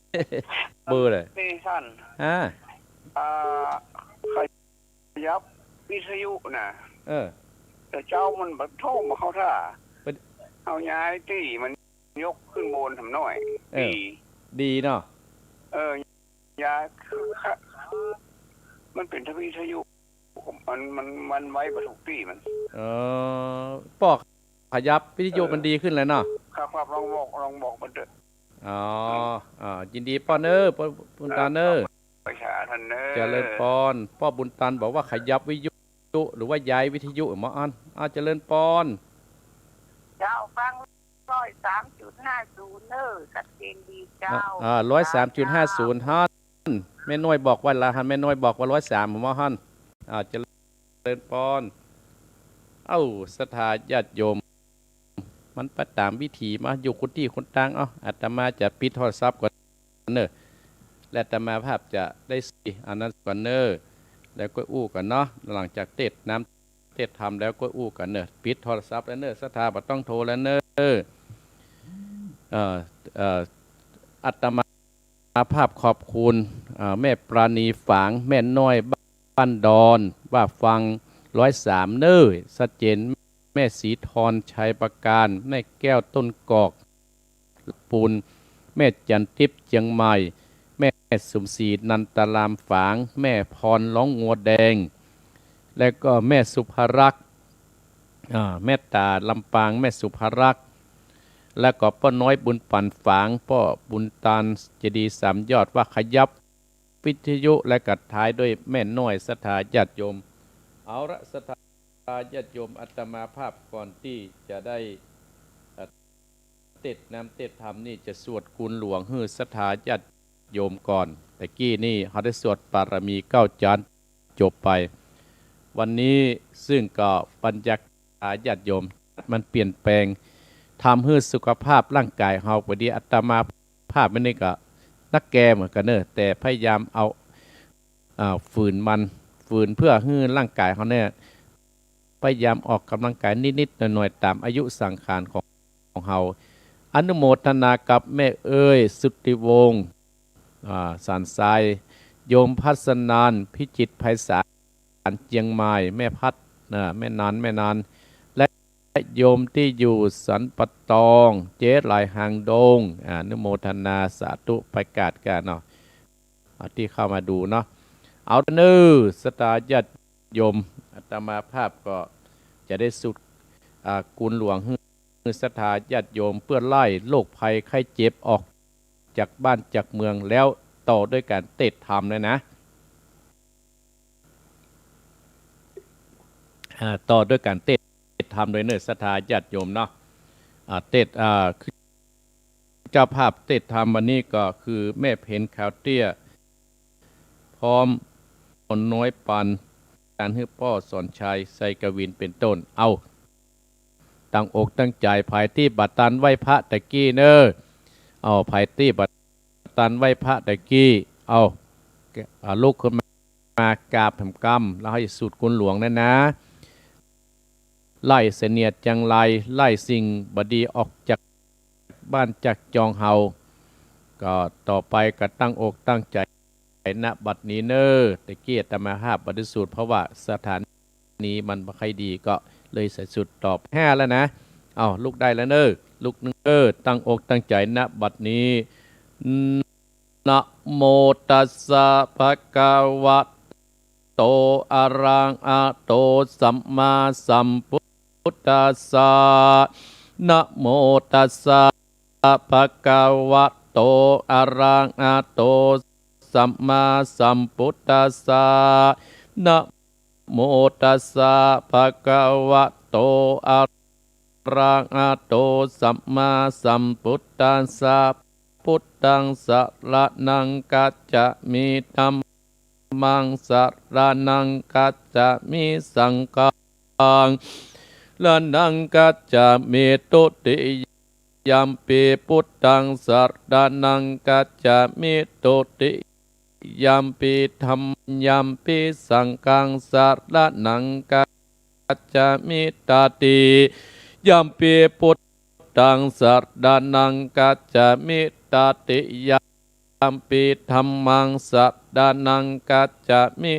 เบอร์เลย นี่ท่าน ฮะ อ่า ขยับวิทยุน่ะ เออ แต่เจ้ามันบ่โทรมาเข้าท่า เป็น เอาย้ายตี้มันยกขึ้นบนแหมหน่อย เออ ดี ดีเนาะ เออ ย้าย มันเป๋นวิทยุ มัน มัน มันไว้บ่ถูกตี้มัน เออ ป้อขยับวิทยุ เออ มันดีขึ้นแล้วเนาะ ครับ ครับ ลองบอก ลองบอกมันเต๊อะ อ๋อ อ๋อ ยินดีป้อเน้อ ป้อบุญตันเน้อ ครับ ประชาท่านเน้อ เจริญพร ป้อบุญตันบอกว่าขยับวิทยุ หรือว่าย้ายวิทยุ หมออั้น อ่า เจริญพร เจ้า ฟังร้อยสามจุดห้าศูนย์เน้อ ชัดเจนดีเจ้า อ่า อ่า ร้อยสามจุดห้าศูนย์ ท่าน แม่น้อยบอกว่าละหัน แม่น้อยบอกว่าร้อยสาม หมอหัน อ่า เจริญพร เอ้า ศรัทธาญาติโยม มันไปต๋ามวิถีมา อยู่คนตี้คนตาง เอ้า อาตมาจะปิดโทรศัพท์ก่อนเน้อ และอาตมาภาพจะได้สิ อันนั้นก่อนเน้อ แล้วก็อู้กันเนาะ หลังจากเตสน์น้ำ เตศน์ธรรมแล้วก็อู้กั๋นเน่อ ปิดโทรศัพท์แล้วเน่อ ศรัทธาบ่ต้องโทรแล้วเน่อ เอ่อ เอ่อ อาตมาภาพขอบคุณ อ่า แม่ปราณีฝาง แม่น้อยบ้านดอน ว่าฟังร้อยสามเน่อ ชัดเจน แม่ศรีทร ชัยประการ แม่แก้วต้นกอก ปูน แม่จันทิพย์เจียงใหม่ แม่สมศรีนันตารามฝาง แม่พรร้องงัวแดง และก็แม่สุภรักษ์ อ่า แม่ต๋าลำปาง แม่สุภรักษ์ และก็ป้อน้อยบุญปันฝาง ป้อบุญตานเจดีย์สามยอด ว่าขยับวิทยุ และก็ท้ายด้วยแม่น้อย ศรัทธาญาติโยม เอาละ ศรัทธาญาติโยม อาตมาภาพก่อนตี้จะได้ เอ่อ เตศน์น้ำเตศน์ธรรมนี่จะสวดกุณหลวงหื้อศรัทธาญาติโยมก่อน ตะกี้นี่เฮาได้สวดปารมีเก้าจาน จบไป วันนี้ซึ่งก็บรรยากาศญาติโยมมันเปลี่ยนแปลง ทำหื้อสุขภาพร่างกายเฮา พอดีอาตมาภาพมื้อนี้ก็นักแก่เหมือนกั๋นเน่อ แต่พยายามเอา อ่า ฝืนมัน ฝืนเพื่อหื้อร่างกายเฮาเนี่ย พยายามออกกำลังกายนิดๆ หน่อยๆ ต๋ามอายุสังขารของ ของเฮา อนุโมทนากับแม่เอ้ย สุทธิวงศ์ อ่า สันทราย โยมพัสนาน พิจิตรไพศาล เจียงใหม่ แม่พัด อ่า แม่นาน แม่นาน และโยมตี้อยู่สันป่าตอง เจ๊หลายหางดง อ่า อนุโมทนาสาธุ ประกาศกั๋นเนาะ อ่า ตี้เข้ามาดูเนาะ เอาเน่อ ศรัทธาญาติโยม อาตมาภาพก็จะได้สวด อ่า กุณหลวงหื้อ ศรัทธาญาติโยม เปื้อไล่โรคภัยไข้เจ็บออกจากบ้านจากเมือง แล้วต่อด้วยก๋านเตศน์ธรรมเลยนะ อ่า ต่อด้วยก๋านเตศน์ธรรมโดยเน่อ ศรัทธาญาติโยมเนาะ อ่า เตศน์ อ่า คือเจ้าภาพเตศน์ธรรมวันนี้ก็คือแม่เพ็ญขาวเตี้ย พร้อมป้อน้อยปัน การหื้อป้อสอนชัย ไซกวิน เป็นต้น เอา ตั้งอกตั้งใจ๋ ใผตี้บ่ตันไหว้พระตะกี้เน่อ เอา ใผตี้บ่ตันไหว้พระตะกี้ เอา เอาลุกขึ้นมา มากราบแหมกำ แล้วเฮาจะสวดกุณหลวงนั่นนะ ไล่เสนียดจังไร ไล่สิ่งบ่ดีออกจากบ้านจากจองเฮา ก็ต่อไปก็ตั้งอกตั้งใจ๋ ณ บัดนี้เน่อ ตะกี้อาตมาภาพบ่ได้สวด เพราะว่าสถานีมันบ่ค่อยดี ก็เลยใส่สวดต่อ ห้าแล้วนะ เอา ลุกได้แล้วเน่อ ลุกนึ่งเน่อ ตั้งอกตั้งใจ๋ ณ บัดนี้ นะโมตัสสะ ภะคะวะโต อะระหะโต สัมมาสัมพุทธัสสะ นะโมตัสสะ ภะคะวะโต อะระหะโต สัมมาสัมพุทธัสสะ นะโมตัสสะ ภะคะวะโต อะระหะโต สัมมาสัมพุทธัสสะ พุทธัง สะระณัง คัจฉามิ ธัมมัง สะระณัง คัจฉามิ สังฆัง สะระณัง คัจฉามิ ทุติยัมปิ พุทธัง สะระณัง คัจฉามิ ทุติยัมปิ ธัมมัมปิ สังฆัง สะระณัง คัจฉามิ ตติยัมปิ พุทธัง สะระณัง คัจฉามิ ตติยัมปิ ธัมมัง สะระณัง คัจฉามิ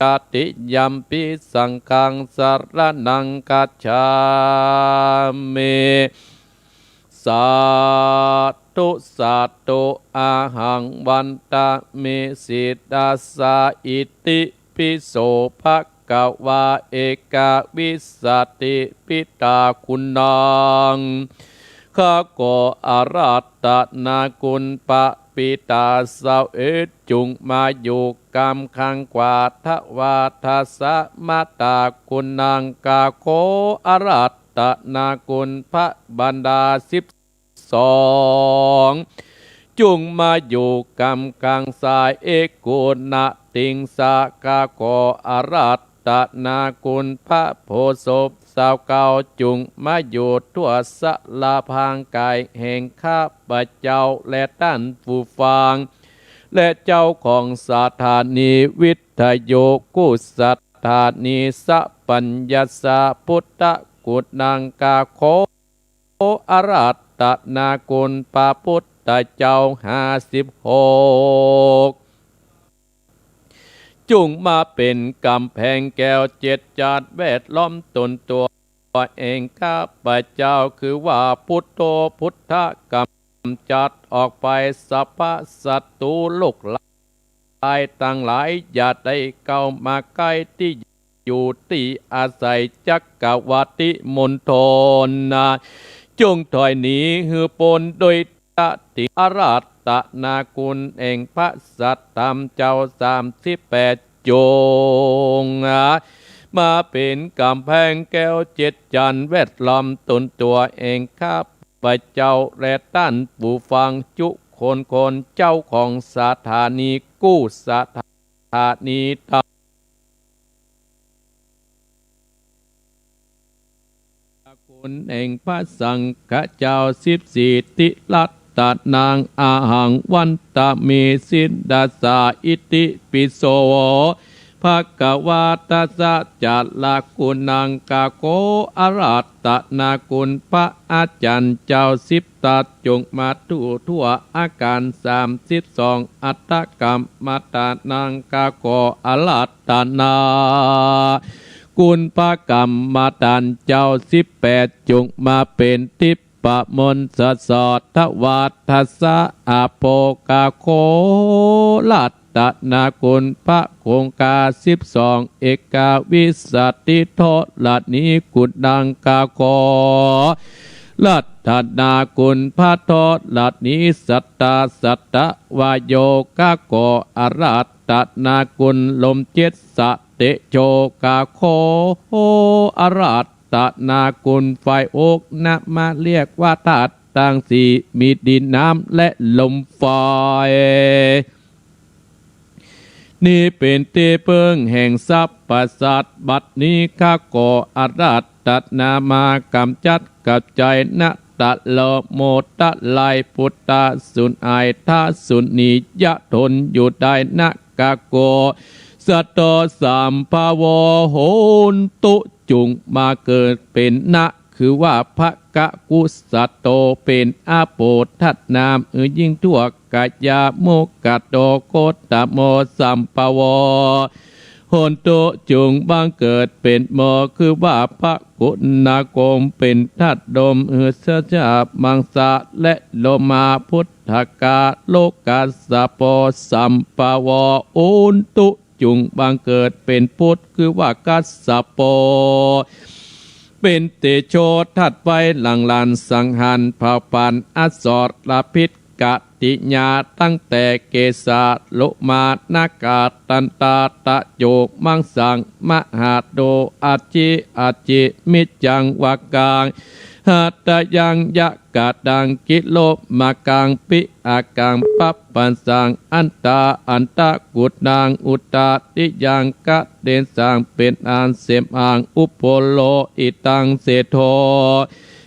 ตติยัมปิ สังฆัง สะระณัง คัจฉามิ สาธุ สาธุ อะหัง วันทะมิ สิทธัสสะ อิติปิโส ภะคะวา เอกวิสสะติ ปิตาคุณัง ข้าขออาราธนาคุณพระบิดาเจ้าเอ๋ย จุ่งมาอยู่กำกลางขวา ทวาทะสะ มะตาคุณัง ข้าขออาราธนาคุณพระบรรดาสิบสอง จุ่งมาอยู่กำกลางซ้าย เอโกนะติงสะ ข้าขออาราธนาคุณพระโพธิ์ศพเจ้าเก่า จุ่งมาอยู่ทั่วสะพางกายแห่งข้าพเจ้าและต้านผู้ฟัง และเจ้าของสถานีวิทยุกู้ศรัท ฐานี สัพพัญญาสสะ พุทธกุณัง กาโข อาราธนาคุณพระพุทธเจ้า ห้าสิบหก จุ่งมาเป๋นก๋ำแพงแก้วเจ็ดจั้นแวดล้อมตนตั๋วเอง ข้าพเจ้าคือว่าพุทโธ พุทธะกำจัดออกไปสรรพศัตรูโรคร้ายตังหลาย อย่าได้เข้ามาใกล้ตี้อยู่ตี้อาศัยจักรวรรดิมณฑลนา จุ่งถอยหนีหื้อป๊นโดย ตติ อาราธนาคุณแห่งพระสัตธรรมเจ้าสามสิบแปด จุ่งมาเป๋นก๋ำแพงแก้วเจ็ดจั้นแวดล้อมตนตั๋วเอง ข้าพเจ้าและต้านผู้ฟังจุคนคน เจ้าของสถานีกู้สถานีธรรม คุณแห่งพระสังฆะเจ้าสิบสี่ ติ รัตตะนัง อะหัง วันตะเม ศิรสา อิติปิโส ภะคะวา ทัสสะ จะระกุณัง กาโข อาราธนาคุณพระอาจารย์เจ้าสิบตัด จุ่งมาดูทั่วอาการสามสิบสอง อัตถกรรมตานัง กาโข อาราธนาคุณพระกรรมตาเจ้าสิบแปด จุ่งมาเป๋นทิพย์มนต์สะสอดถวาทัสสะ อะโภ กาโข รัตตนาคุณพระคงคาสิบสอง เอกวิสสติธรณีกุณัง กาโข รัตนาคุณพระธรณีสัตตาสัตตวโย กาโข อาราธนาคุณลมเจ็ดสะ เตโช กาโข อาราธนาคุณไฟอก นะมาเรียกว่าธาตุตังสี่ มีดินน้ำและลมไฟ นี้เป๋นตี้เปิ้งแห่งสรรพสัตว์ บัดนี้ข้าก็อาราธนามากำจัดกับใจนะ ตะโลโมตะไล ปุตตะสุนอายทะสุนียะทนอยู่ได้นะ กาโข สัตโต สัมภะโว โหนตุ จุ่งมาเกิดเป๋นนะ คือว่าพระกะกุสัตโต เป๋นอโปธนาม อือยิ่งทั่วกะยะ โมกขะโต โคตโม สัมภะโว โหนตุ จุ่งบังเกิดเป๋นโม คือว่าพระกุณาคม เป๋นธาตุลม อือสะชาบมังสะและโลมา พุทธกา โลกัสสะโป สัมภะโว โหนตุ จุ่งบังเกิดเป๋นพุทธ คือว่ากัสสะโป เป๋นเตโช ธาตุไฟ หลั่งหลั่นสังหารเผาผลาญอสรพิษ กติยาตั้งแต่เกสา โลมา นาคา ตันตา ตะโจก มังสัง มหาโด อาจิ อาจิ มิจจัง วากัง หัตถยัง ยะกะดัง กิโลมากัง ปิอากัง ปัปปัสสัง อันตา อันตะกุณัง อุตตาริยัง กะเดสัง เป๋นอันเสมอัง อุปโพโลหิตัง เสโท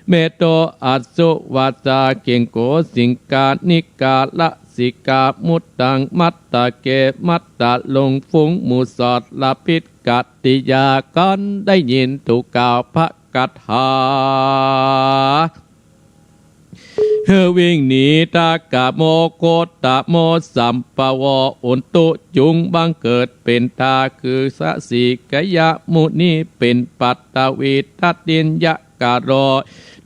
เมโท อสุวัสสา เข่งโข สิงคา นิกา ลสิกา มุตตัง มัตตะเก มัตตะลุง ฝูงหมู่สรพิษ กติยา กันได้ยินถูกกล่าวพระคาถา หื้อวิ่งหนี ทะกะโม โคตโม สัมภะโว โหนตุ จุ่งบังเกิดเป๋นทา คือสะสีกะยะมุนี เป๋นปัตตวี ทะติญญะ กะโร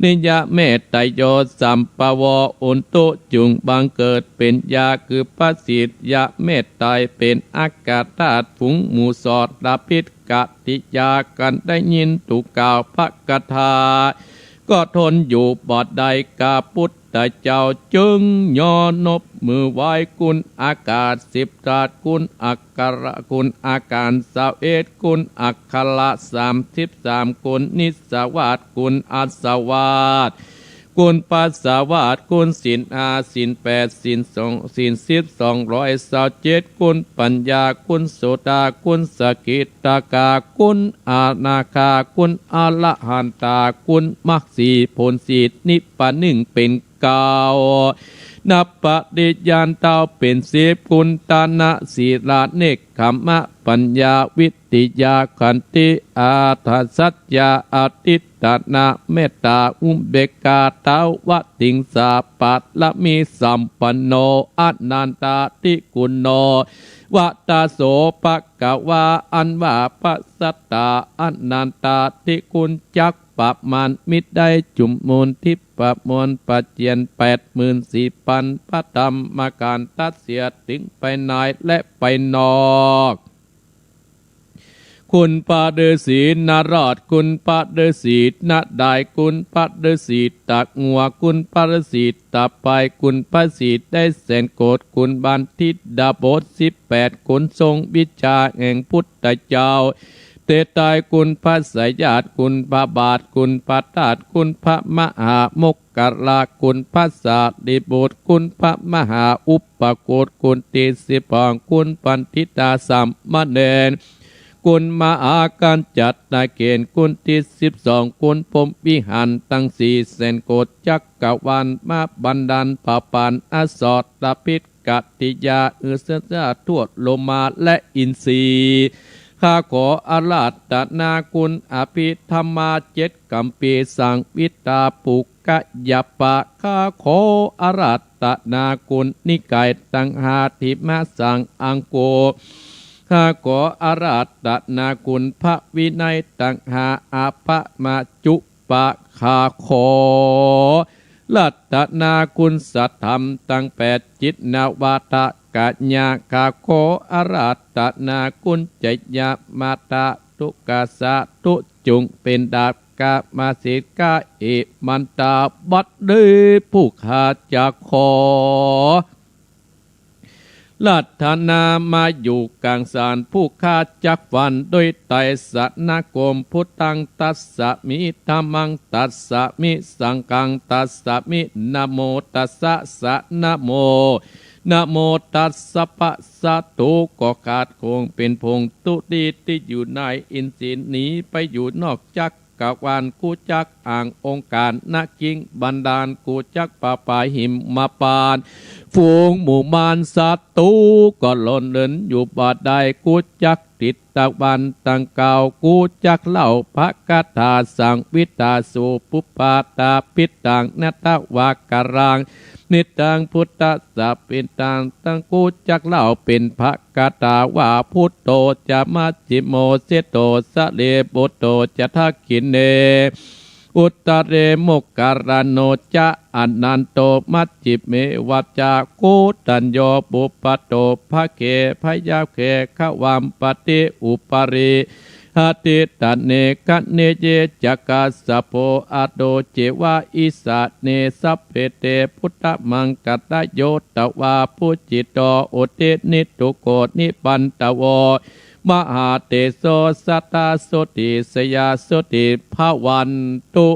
นิยะเมตตะโย สัมภะโว โหนตุ จุ่งบังเกิดเป๋นยา คือพระสิทธิยะเมตไตร เป๋นอากาธาตุ ฝูงหมู่สรพิษ กติยา กันได้ยินถูกกล่าวพระคาถา ก็ทนอยู่บ่ได้ กาพุทธเจ้าจึงย่อนบมือไหว้คุณอากาศสิบธาตุ คุณอักขระ คุณอาการซาวเอ็ด คุณอักขระสามสิบสาม คุณนิสสวาส คุณอัสสวาส คุณปัสสวาส คุณศีลห้า ศีลแปด ศีลสอง ศีลสิบ สองร้อยซาวเจ็ด คุณปัญญา คุณโสดา คุณสกิทาคา คุณอนาคา คุณอรหันตา คุณมรรคสี่ ผลสี่ นิพพานหนึ่ง เป๋นเก้า นับปริญญาเต้าเป๋นสิบ กุณ ตะนะ ศีละ เณกขมะ ปัญญา วิริยะ ขันติ อาถา สัจจะ อธิฏฐานะ เมตตา อุเบกขา ตาวติงสา ปารมีสัมปันโน อนันทาธิคุณโน วะตะโส ภะคะวา อันว่าพระสัตตาอนันทาธิคุณจักประมาณมิได้ จุมมูลทิพย์ประมวลประเจียน แปดหมื่นสี่พัน พระธรรมขันธ์ ตั๊ดเสียเถิงภายในและภายนอก คุณพระฤๅษีนารอด คุณพระฤๅษีนารายณ์ คุณพระฤๅษีตะงัว คุณพระฤๅษีตะไพร่ คุณพระฤๅษีได้แสนโกศ คุณบัณฑิตดาบสสิบแปด คุณทรงวิชาแห่งพุทธเจ้า เตไตรคุณพระสายญาติ คุณพระบาท คุณพระธาตุ คุณพระมหาโมคคัลลา คุณพระสารีบุตร คุณพระมหาอุปโคส คุณตี้สิบสอง คุณปัณฑิตาสามเณร คุณมหากัญจนาเกณฑ์ คุณตี้สิบสอง คุณพรหมวิหารตังสี่แสนโกศจักรวาล มาบันดาลพระปานอสรพิษ กติยา อือเสสะทั่วโลมาและอินทรีย์ ข้าขออาราธนาคุณอภิธรรมาเจ็ดคัมภีร์ สังหิตา ปุคคยปะ ข้าขออาราธนาคุณนิกายตังห้า ทิมสังอังโก ข้าขออาราธนาคุณพระวินัยตังห้า อัปปมาจุ ปะ ข้าขออาราธนาคุณสัทธรรมตังแปด จิตนวตะกัญญา ข้าขออาราธนาคุณจยมาตะ ทุกขสาธุ จุ่งเป๋นดาบกามาสิทธิ์ กะอิมันตา บัดนี้ผู้ข้าจะขอ อาราธนามาอยู่ก๋างสาร ผู้ข้าจักฟันด้วยไตรสรณคมณ์ พุทธังตัสสมิ ธัมมังตัสสมิ สังฆังตัสสมิ นะโมตัสสะ นะโม นะโมตัสสะ ปะสะโต ก็ขาดคงเป๋นผงธุลีตี้อยู่ในอินทรีย์ หนีไปอยู่นอกจัก กวาล กูจักอ้างองค์การ นะ กิ่งบันดาล กูจักประปาหิมพานต์ ฝูงหมู่มารศัตรูก็หล่นเดินอยู่บ่ได้ กูจักติดตะวันตังเก้า กูจักเล่าพระคาถาสังหิตา สูปุปปาทาภิตัง นะ ทวาการัง นิตังพุทธัสสะปิตัง ตัง กูจักเล่าเป๋นพระคาถาว่า พุทโธจะมัชฌิโม เศษโธสะรีปุตโธจะทักขิเณ อุตตะเร โมคคัลลาโนจะ อนันโตมัชฌิเมวะจะ โคณทัญโญปุปปาโต ภะเค ภะยาเค ขวามปติ อุปาริ หะติตะเน คะเน เยจะ คัสสะโป อะโต เจวะ อิสาเน สัพเพ เต พุทธมังคะราโย ตวา ปูจิโต อุทิสสิ นิทุกโข นิปันทโว มหาเตโส สตาโสติ สยาโสติ ภวันตุ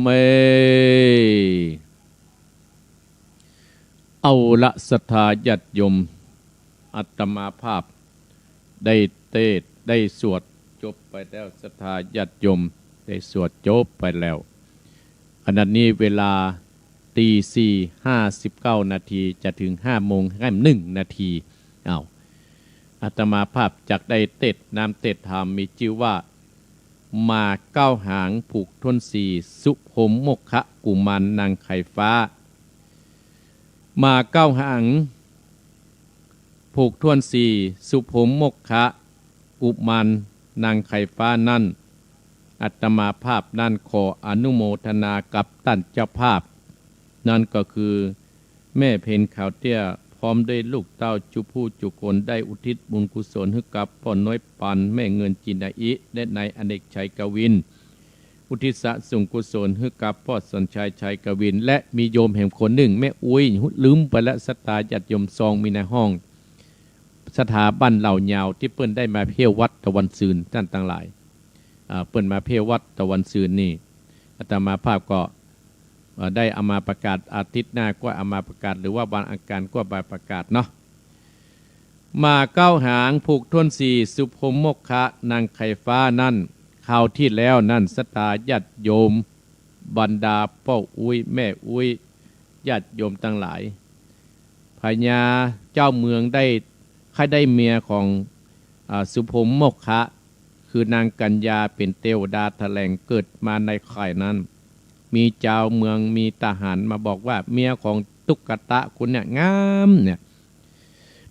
เม เอาละ ศรัทธาญาติโยม อาตมาภาพได้เตสน์ ได้สวดจบไปแล้ว ศรัทธาญาติโยม ได้สวดจบไปแล้ว ขณะนี้เวลาตีสี่ห้าสิบเก้านาที จะเถิงห้าโมงแค่หนึ่งนาที อ้าว อาตมาภาพจักได้เตสน์นำเตสน์ธรรม มีจื้อว่า หมากเก๊าหางผูกถ้วนสี่ สุพรหมโมคคะกุมารนางไข่ฟ้า หมากเก๊าหางผูกถ้วนสี่ สุพรหมโมคคะกุมารนางไข่ฟ้านั้น อาตมาภาพนั้นขออนุโมทนากับต้านเจ้าภาพ นั้นก็คือ แม่เพ็ญขาวเตี้ย พร้อมด้วยลูกเต้าจุผู้จุคน ได้อุทิศบุญกุศลหื้อกับป้อน้อยปาน แม่เงินจินดาอิ และนายอเนกชัยกวิน อุทิศส่งกุศลหื้อกับป้อสัญชัยชัยกวิน และมีโยมแหมคนนึ่ง แม่อุ๊ย ลืมไปแล้ว ศรัทธาญาติโยม ซองมีในห้อง ศรัทธาบ้านเหล่ายาว ตี้เปิ้นได้มาเที่ยววัดตะวันซืน ต้านตังหลาย อ่า เปิ้นมาเที่ยววัดตะวันซืนนี่ อาตมาภาพก็ เอ่อ ได้เอามาประกาศ อาทิตย์หน้าก็เอามาประกาศ หรือว่าวันอังคารก็มาประกาศเนาะ หมากเก๊าหางผูกถ้วนสี่ สุพรหมโมคคะนางไข่ฟ้านั้น คราวตี้แล้วนั้น ศรัทธาญาติโยม บรรดาป้ออุ๊ย แม่อุ๊ย ญาติโยมตังหลาย พญาเจ้าเมืองได้ ใค่ได้เมียของ อ่า สุพรหมโมคคะ คือนางกัญญาเป๋นเตวดาแถลงเกิดมาในใคร่นั้น มีจาวเมือง มีทหารมาบอกว่าเมียของตุ๊กตะคนเนี่ยงามเนี่ย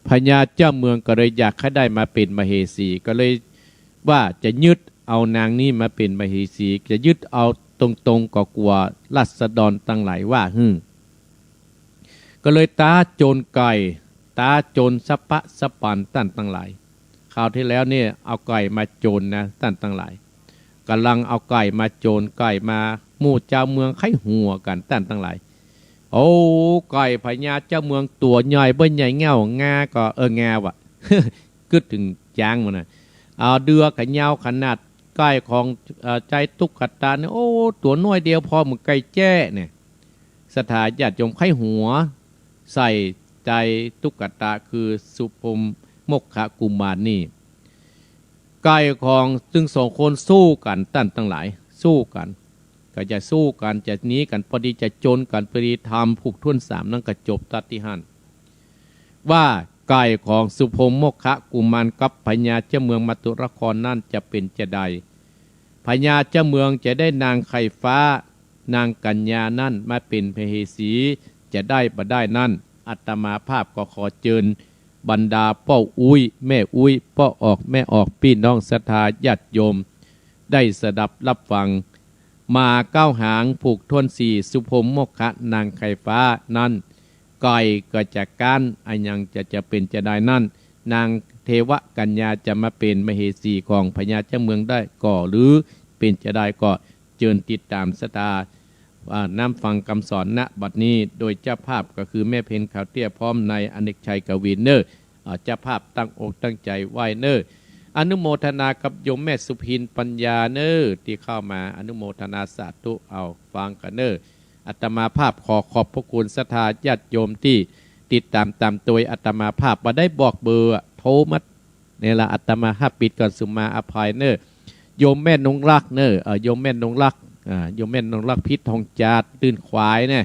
พญาเจ้าเมืองก็เลยอยากใค่ได้มาเป๋นมเหสี ก็เลยว่าจะยึดเอานางนี้มาเป๋นมเหสี จะยึดเอาตรงๆ ก็กั๋วราษฎรตังหลายว่าหื้อ ก็เลยต๊าโจรไก่ ต๊าโจรสะปะสะปันต้านตังหลาย คราวตี้แล้วเนี่ยเอาไก่มาโจรนะต้านตังหลาย ก่ำลังเอาไก่มาโจร ไก่มา หมู่จาวเมืองใค่หัวกั๋นต้านตังหลาย โอ้ ไก่พญาเจ้าเมืองตั๋วใหญ่เบ้อใหญ่ เง่างาก็ เออ งาว่ะ กึ๊ดเถิงจ๊างมันน่ะ เอาเดือก็ยาวขนาด ไก่ของ เอ่อ ใจ๊ตุ๊กตะเนี่ย โอ้ ตั๋วน้อยเดียวผ่อเหมือนไก่แจ้เนี่ย ศรัทธาญาติโยมใค่หัวใส่ใจ๊ตุ๊กตะคือสุพรหมโมคคะกุมารนี่ ไก่ของตึงสองคนสู้กั๋นต้านตังหลาย สู้กั๋น ก็จะสู้กั๋น จะหนีกั๋น ปอดีจะโจรกั๋น ปอดีธรรมผูกถ้วนสามนั้นก็จบตั๊ดตี้หั้น ว่าไก่ของสุพรหมโมคคะกุมารกับพญาเจ้าเมืองมัตตุรครนั้นจะเป๋นจาใด พญาเจ้าเมืองจะได้นางไข่ฟ้า นางกัญญานั้นมาเป๋นมเหสี จะได้บ่ได้นั้น อาตมาภาพก็ขอเจิญบรรดาป้ออุ๊ย แม่อุ๊ย ป้อออก แม่ออก ปี้น้องศรัทธาญาติโยม ได้สดับฮับฟัง มาเก๊าหางผูกถ้วนสี่ สุพรหมโมคคะนางไข่ฟ้านั้น ไก่ก็จะก๊าน อะหยังจะ จะเป๋นจาใดนั้น นางเทวกัญญาจะมาเป๋นมเหสีของพญาเจ้าเมืองได้ก่อ หรือเป๋นจาใดก่อ เจิญติดต๋ามศรัทธา อ่า น้ำฟังกำสอน ณ บัดนี้ โดยเจ้าภาพก็คือแม่เพ็ญขาวเตี้ย พร้อมนายอเนกชัยกวีเน่อ อ่า เจ้าภาพตั้งอกตั้งใจ๋ไหว้เน่อ อนุโมทนากับโยมแม่สุพินปัญญาเน่อ ตี้เข้ามา อนุโมทนาสาธุ เอาฟังกั๋นเน่อ อาตมาภาพขอขอบพระคุณศรัทธาญาติโยมตี้ติดต๋ามต๋ามตวยอาตมาภาพ บ่ได้บอกเบอร์อะ โทรมา นี่ละ อาตมาภาพปิดก่อน สุมาอภัยเน่อ โยมแม่นงรักเน่อ เอ่อ โยมแม่นงรัก อ่า โยมแม่นงรัก พิษทองจาด ตื่นขวายเนี่ย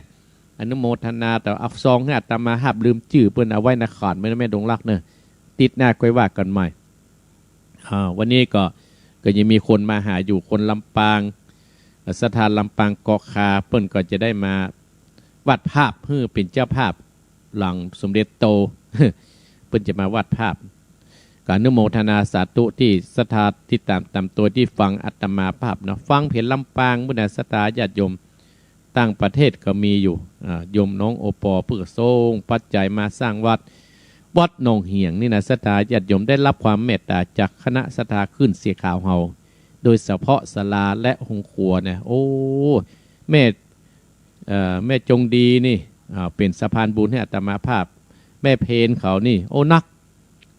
อนุโมทนา แต่เอาซองหื้ออาตมาภาพ ลืมจื้อเปิ้น เอาไว้ในขัน แม่นงรักเน่อ ติ๊ดหน้าก้อยว่ากั๋นใหม่ อ่า วันนี้ก็ ก็ยังมีคนมาหาอยู่ คนลำปาง ศรัทธาลำปางเกาะคา เปิ้นก็จะได้มาวาดภาพหื้อเป๋นเจ้าภาพ หลังสมเด็จโต เปิ้นจะมาวาดภาพ ก็อนุโมทนาสาธุตี้ศรัทธาติดต๋ามต๋ามตวยตี้ฟังอาตมาภาพเนาะ ฟังเป๋นลำปาง บุญศรัทธาญาติโยม ต่างประเทศก็มีอยู่ อ่า โยมน้องโอปอเปิ้นก็ส่งปัจจัยมาสร้างวัด วัดหนองเหียงนี่นะ ศรัทธาญาติโยมได้ฮับความเมตต๋าจากคณะศรัทธาคลื่นสีขาวเฮา โดยเฉพาะศาลาและโฮงครัวเนี่ย โอ้ แม่ เอ่อ แม่จงดีนี่ อ่า เป๋นสะพานบุญหื้ออาตมาภาพ แม่เพนเขานี่ โอ้ นัก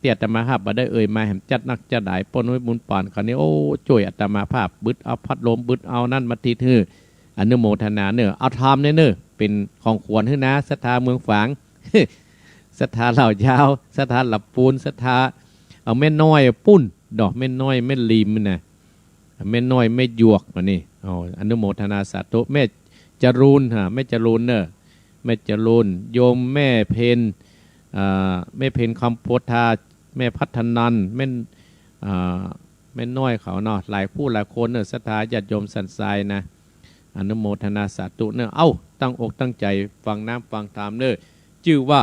ตี้อาตมาภาพบ่ได้เอ่ยมาแหม จัดนักจัดหลาย ป้อน้อยบุญปานเขานี่ โอ้ จ้วยอาตมาภาพ บึดเอาพัดลม บึดเอานั้นมาติดหื้อ อนุโมทนาเน่อ เอาทำเน่อ เน่อ เป๋นของขวัญหื้อนะ ศรัทธาเมืองฝาง ศรัทธาเหล่ายาว ศรัทธาหลับปูน ศรัทธา เอาแม่น้อยปุ้น ดอกแม่น้อยแม่ริมน่ะ แม่น้อยแม่หยวกมานี่ เอา อนุโมทนาสาธุ แม่จรูน ฮะ แม่จรูนเน่อ แม่จรูน โยมแม่เพน อ่า แม่เพนคำโพธา แม่พัฒนัน แม่ อ่า แม่น้อยเขาเนาะ หลายผู้หลายคนเน่อ ศรัทธาญาติโยมสันทรายนะ อนุโมทนาสาธุเน่อ เอ้า ตั้งอกตั้งใจ๋ฟังน้ำฟังธรรมเน่อ จื้อว่า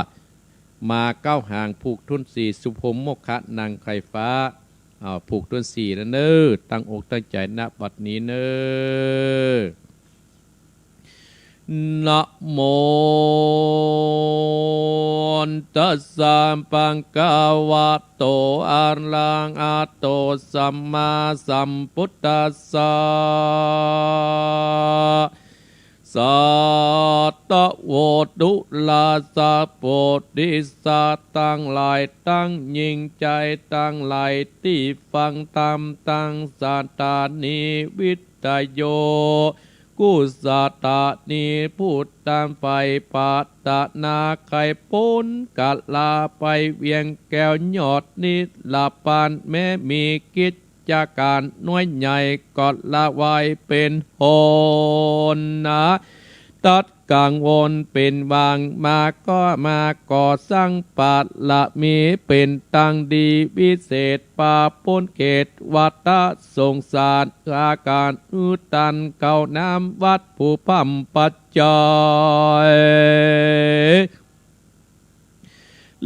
มาเก๊าหางผูกถ้วนสี่ สุพรหมโมคคะนางไข่ฟ้า อ่า ผูกถ้วนสี่แล้วเน่อ ตั้งอกตั้งใจ๋ ณ บัดนี้เน่อ นะโมตัสสะ ภะคะวะโต อะระหะโต สัมมาสัมพุทธัสสะ สาธุ ดูราสะ โพธิสัตว์ตังหลาย ตังหญิงใจ๋ตังหลาย ตี้ฟังธรรมตังสถานีวิทยุ กู้สถานี ผู้ใฝ่ปรารถนาใค่ป๊นกะลาไปเวียงแก้วยอดนิรพาน แม้มีกิจการน้อยใหญ่ก็ละวายเป๋นหนนะ ตัด กังวลเป๋นหวัง มาก็มาก่อสร้างปารมี เป๋นตังดีวิเศษ ปาป๊นเขตวัฏสงสาร อาการหื้อตันเข้าน้ำวัตถุพร่ำประจอย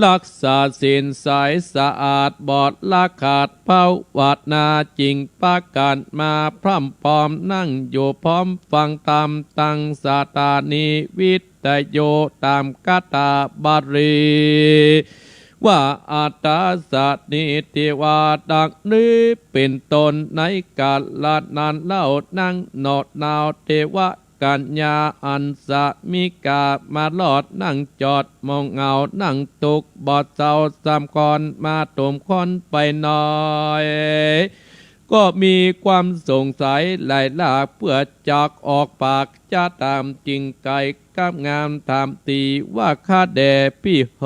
รักษาศีลใสสะอาด บอดละขาดภาวนา จึงปากั๋นมาพร่ำพร้อม นั่งอยู่พร้อมฟังธรรม ตังสถานีวิทยุ ต๋ามคาถาบาลี ว่า อัฏฐาสะนิ ตี้ว่าดังนี้เป๋นต้น ในกาละนั้นเล่า นางหนอดหนาวเทวกัญญา อันสามิกามาลอด นั่งจอดมองเหงา นั่งตุ๊กข์บ่เศร้า สามคอนมาถมคอนไปหน่อย ก็มีความสงสัยหลายหลาก เปื้อจักออกปากจะถาม จึงไข กับงามถามตี้ว่า ข้าแด่ปี้เห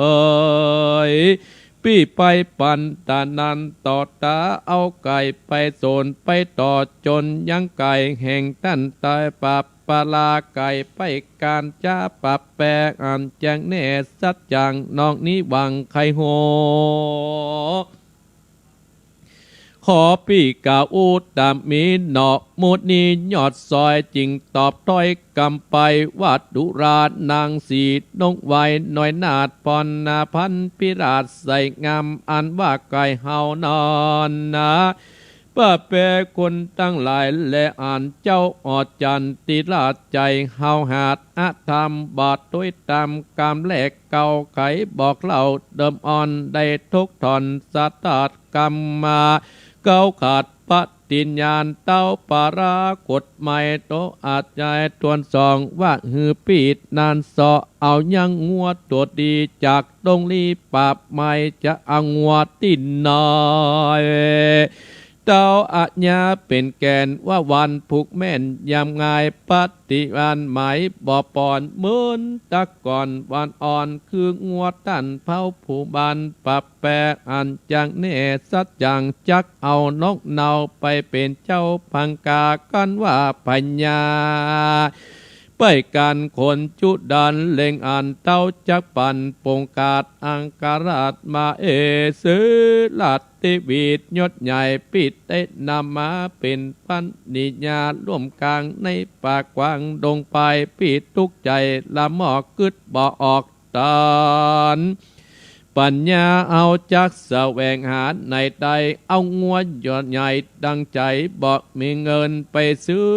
ย ปี้ไปปั๋นตานั้น ต่อต๋าเอาไก่ไปโสน ไปต่อจ๋นยังไก่ แห่งต้านต๋ายปาปปารา ไก่ไปก๋านจะปาแป๋ อันแจ้งแน่สัจจัง น้องนี้หวังใค่ฮู้ ขอปี้กล่าวอู้ต๋ามนี้หนอ มุนียอดซอย จึงตอบถ้อยกำไปว่า ดูราหนางสีน้องไว้ น้อยนาถพรนาพันธ์พิราชใสงาม อันว่าไก่เฮานั้นนา ปาแป๋คนตังหลาย และอันเจ้าออดจันติราชใจ๋เฮาหาด อธรรมบาปตวยต๋ามกำแลก เก่าไขบอกเล่าเดิมอ่อน ได้ถกถอนสะตาดกรรมมา เก่าขาดปฏิญญาณ เต้าปารากฏหมาย โตอาจยายตวนสอง ว่าหื้อปี้นานเสาะ เอายังงัวตั๋วดี จากดงลีปาบไม้ จะเอางัวตี้ไหน เต้าอาญาเป๋นแก่น ว่าวันผูกแม่นยามง่าย ปฏิญาณหมายบ่ป่อน เหมือนตะก่อนวันอ่อน คืองัวต้านเผาผู้บ้านปาแป๋ อันจักแน่สัจจัง จักเอาน้องเนาไปเป๋นเจ้าพังกา กันว่าพญา ไปก๋านคนจุดัน เล็งอันเต้าจักปัน ปงกาดอังคราชมาเอ เสราชเทวียศใหญ่ ปี้ได้นำมาเป๋นภรรยาร่วมกลาง ในป่ากว้างดงไป ปี้ตุ๊กข์ใจ๋ละหมอก กึ๊ดบ่ออกต๋าน ปัญญาเอาจักแสวงหาไหนได้ เอางัวใหญ่ดังใจ๋ บ่มีเงินไปซื้อ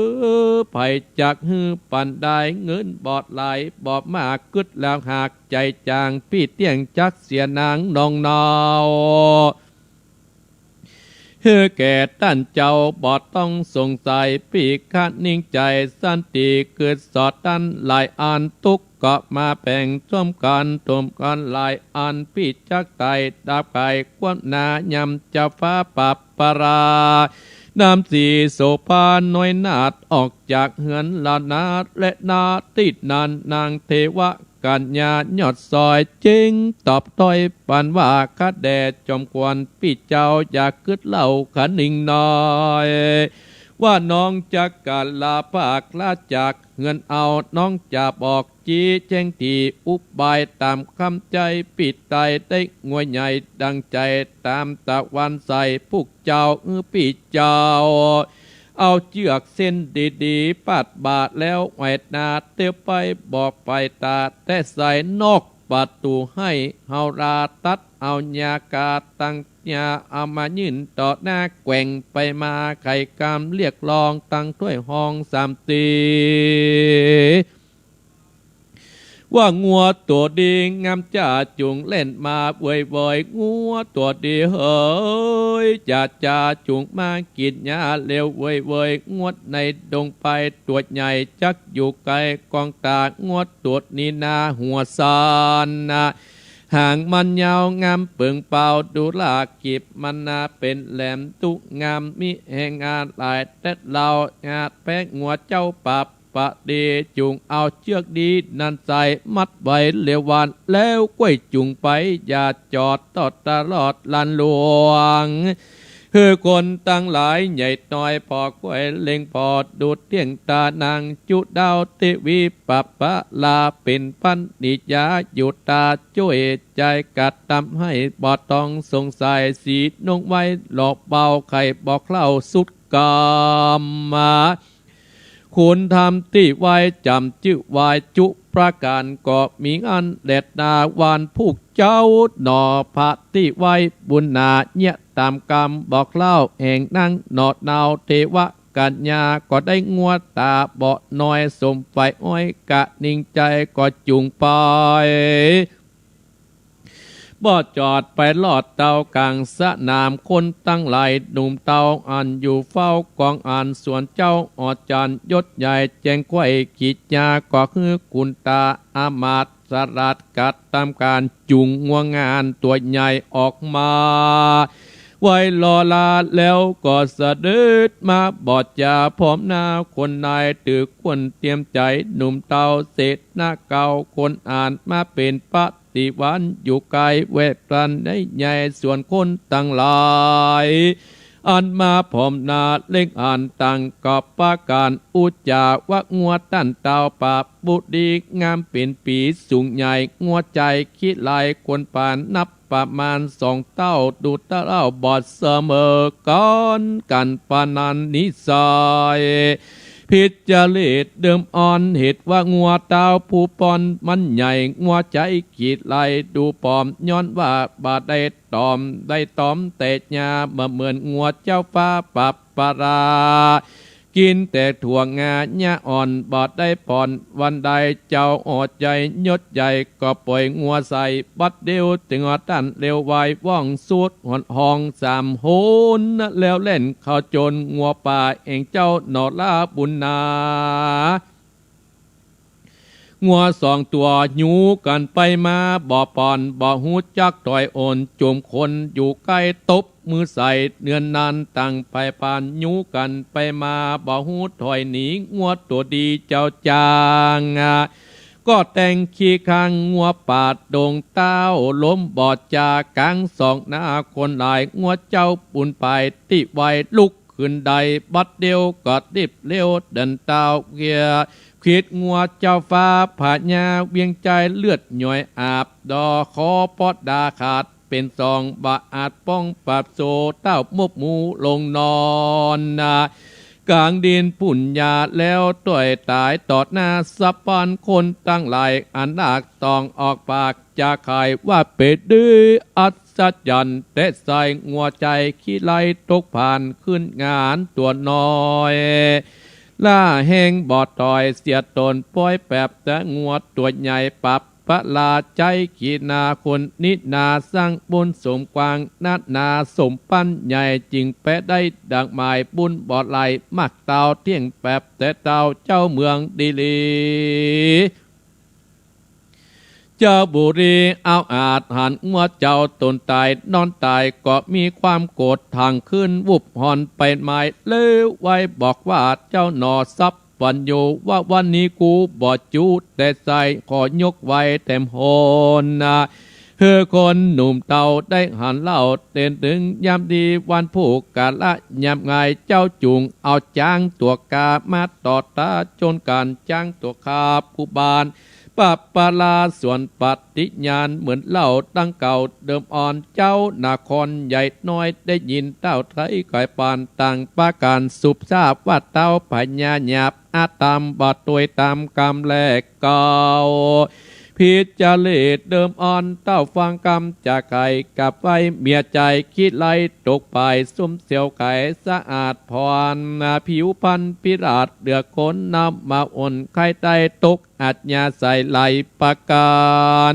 ใผจักหื้อปันได้ เงินบ่หลายบ่มาก กึ๊ดแล้วหากใจ๋จาง ปี้เตี้ยงจักเสียนางน้องเนา หื้อแก่ต้านเจ้าบ่ต้องสงสัย ปี้คะนิ่งใจ๋สันติ กึ๊ดสอดตันหลายอัน ตุ๊กข์ก็มาแป๋งซ่วมกั๋น ถมกั๋นหลายอัน ปี้จักไต่ดับไขความหนายำ เจ้าฟ้าปาปปารา นำสีโสภาน้อยนาถ ออกจากเฮือนแล้วนา และ ณ ตี้นั้นนางเทวกัญญายอดซอย จึงตอบถ้อยปันว่า ข้าแด่จอมควรปี้เจ้า อย่ากึ๊ดเล่าคะนิ่งน้อย ว่าน้องจักกล่าวภาคละจากเฮือนเอา น้องจะบอก จี๊แจ้งตี้อุบาย ต๋ามกำใจ๋ปี้ไต้ ได้งัวใหญ่ดังใจ๋ ต๋ามตะวันใส ผู้เจ้า หื้อปี้เจ้า เอาเจื้อกเส้นดีๆ ปาดบ่าแล้วไหว้หน้า เตียวไปบ่ไปต๋า แต่ใส่นอกประตู๋ หื้อเฮาราตัดเอายาคาตังยา เอามายื่นต่อหน้า แกว่งไปมา ไขกำเรียกร้อง ตังถ้วยฮองสามตี้ ว่างัวตั๋วดีงามจ้า จุ่งแล่นมาเว่ยๆ งัวตั๋วดีเหย จ้าๆ จุ่งมากิ๋นหญ้าเร็วเว่ยๆ งัวในดงไปตั๋วใหญ่ จักอยู่ไกลกองต๋า งัวตั๋วนี้นาหัวสันนา หางมันยาวงามเปิงเปา ดูรากีบมันนาเป๋นแหลม ตุ๊งามมีแฮงงาหลาย แต่เฮาหาดแป๊งัวเจ้าปาปปาดี จุ่งเอาเจื้อกดีนั้นใส่ มัดไว้เร็ววัน แล้วก้วยจุ่งไป อย่าจอดตอดตลอดลันหลวง คือคนตังหลายใหญ่น้อย ผ่อควยเล็งผ่อดูเตี้ยงต๋านางจุฑาวเตวี ปะปะลาเป๋นภริยาอยู่ต๋า จ้วยใจ๋กระตำหื้อบ่ต้องสงสัย สีนุ่งไว้หล่อเบา ใค่บ่เคล้าสุดก๋ำ คุณธรรมตี้ไหว้จ๋ำจื้อไหว้จุประก๋าน ก็มีอันแลนา วันผู้เจ้าหน่อ พระตี้ไหว้บุญหนา เยียะต๋ามกำบ่เคล้า แห่งนางหน่อหนาวเทวกัญญา ก็ได้งัวต๋าบ่น้อย สมใฝ่อ้อยกะนิ่งใจ๋ ก็จุงไป บ่จอดไปลอดเต้ากลางสนาม คนตังหลายหนุ่มเต้า อันอยู่เฝ้ากองอันสวนเจ้า อาจ๋ารย์ยศใหญ่แจ้งไขว้กิจญา ก็หื้อคุณต๋าอำมาตย์สลัดกระตำก๋าน จุงงัวงานตั๋วใหญ่ออกมา ไหว้รอลาแล้วก็เสด็จมา บ่จาพร้อมหน้าคนนาย ถือควรเตรียมใจ๋หนุ่มเต้า เสนาเก่าคนอันมาเป๋นปฏิวัติ อยู่ใก้แวดตันในใหญ่ ส่วนคนตังหลาย อันมาพร้อมหน้าเล็งอันต่าง ก็ปากั๋นอุจจาว่างัวต้านเต้า ปะปุดีงามเป๋นปี๋ สูงใหญ่งัวใจ๋ขี้ไล่ ควรปานนับประมาณสองเต้า ดูเต้าบ่เสมอกั๋น กั๋นปานนั้นนิสัย ผิดจริตเดิมอ่อน เหตุว่างัวเต้าผู้ป้อนมันใหญ่ งัวใจ๋ขี้ไล่ดูปอม ย้อนว่าบ่ได้ต๋อม ได้ต๋อมแต่หญ้า บ่เหมือนงัวเจ้าฟ้าปะปะลา กิ๋นแต่ถั่วงาหญ้าอ่อน บ่ได้ป้อนวันใด เจ้าอ่อใจ๋ยศใหญ่ ก็ป่อยงัวใส่บัดเดียว ตึงว่าต้านเร็วไวว่องสุด หอนฮ้องสามหน แล้วแล่นเข้าจนงัวป่า แอ่งเจ้าหน่อลาบุญหนา งัวสองตั๋วหิวกั๋นไปมา บ่ป้อนบ่ฮู้จักถอยโอน จุมคนอยู่ใก้ตบมือใส่ เนือนนานตั้งไปปาน หิวกั๋นไปมา บ่ฮู้ถอยหนี งัวตั๋วดีเจ้าจาง ก็แต่งขี้ข้างงัวป่าดงเต้า ลมบ่จากลางสองหน้าคนหลาย งัวเจ้าปูนไปตี้ไว ลุกขึ้นได้บัดเดียว ก็รีบเร็วเดินเต้าเวีย ขวิดงัวเจ้าฟ้าพญาเวียงใจ๋ เลือดย้อยอาบดอ คอปอดดาขาดเป๋นสอง บ่อาจป้องปราบโส เต้ามบหมู่ลงนอนนา ก๋างดินปุ้นหญ้าแล้วต้อยต๋ายต่อหน้าสะพาน คนตังหลายอันลากต้องออกปากจาไขว่า เป๋นดีอัศจรรย์แต๊ไส้ งัวใจ๋ขี้ไล่ตกผ่าน ขึ้นงานตั๋วน้อย ล้าแฮงบ่ต่อย เสียต๋นป้อยแปบ แต่งัวตั๋วใหญ่ปะปะลา ใจ๋ขี้นาคนนี้นา สร้างบุญสมกว้างนักหนา สมปั๋นใหญ่ จึงแปะได้ดังหมาย บุญบ่ไหลมักเต้าเตี้ยงแปบ แต่เต้าเจ้าเมืองดีหลี เจ้าบุรีเอาอาจหันงัวเจ้าตนต๋าย นอนต๋าย ก็มีความโกรธ ถางขึ้นวุบหอนไปหมาย เลวไวบอกว่า เจ้าหน่อสัพพัญญู ว่าวันนี้กูบ่จูแต๊ไส้ ขอยกไว้แถมหนนา หื้อคนหนุ่มเต้าได้หันเล่า เต้นตึงยามดีวันผู้กาละยามง่าย เจ้าจุงเอาจ๊างตั๋วกามาต่อต้า จนก๋านจ๊างตั๋วคาผู้บ้าน ปะปะลาสวนปฏิญาณ เหมือนเล่าดังเก่าเดิมอ่อน เจ้านครใหญ่น้อย ได้ยินเต้าไทยไขว่ปาน ต่างปากั๋นสืบทราบว่า เต้าพญาหยาบอาธรรม บ่ตวยต๋ามกำแลเก่า ผิดจริตเดิมอ่อน เต้าฟังกำจาไขกับไว้ เมียใจ๋ขี้ไล่ตกไป สุมเสียวไขสะอาดผ่อน ผิวพรรณพิราชเหลือคน นำมาอ่อนไข้ได้ตก อัธยาศัยหลายประก๋าน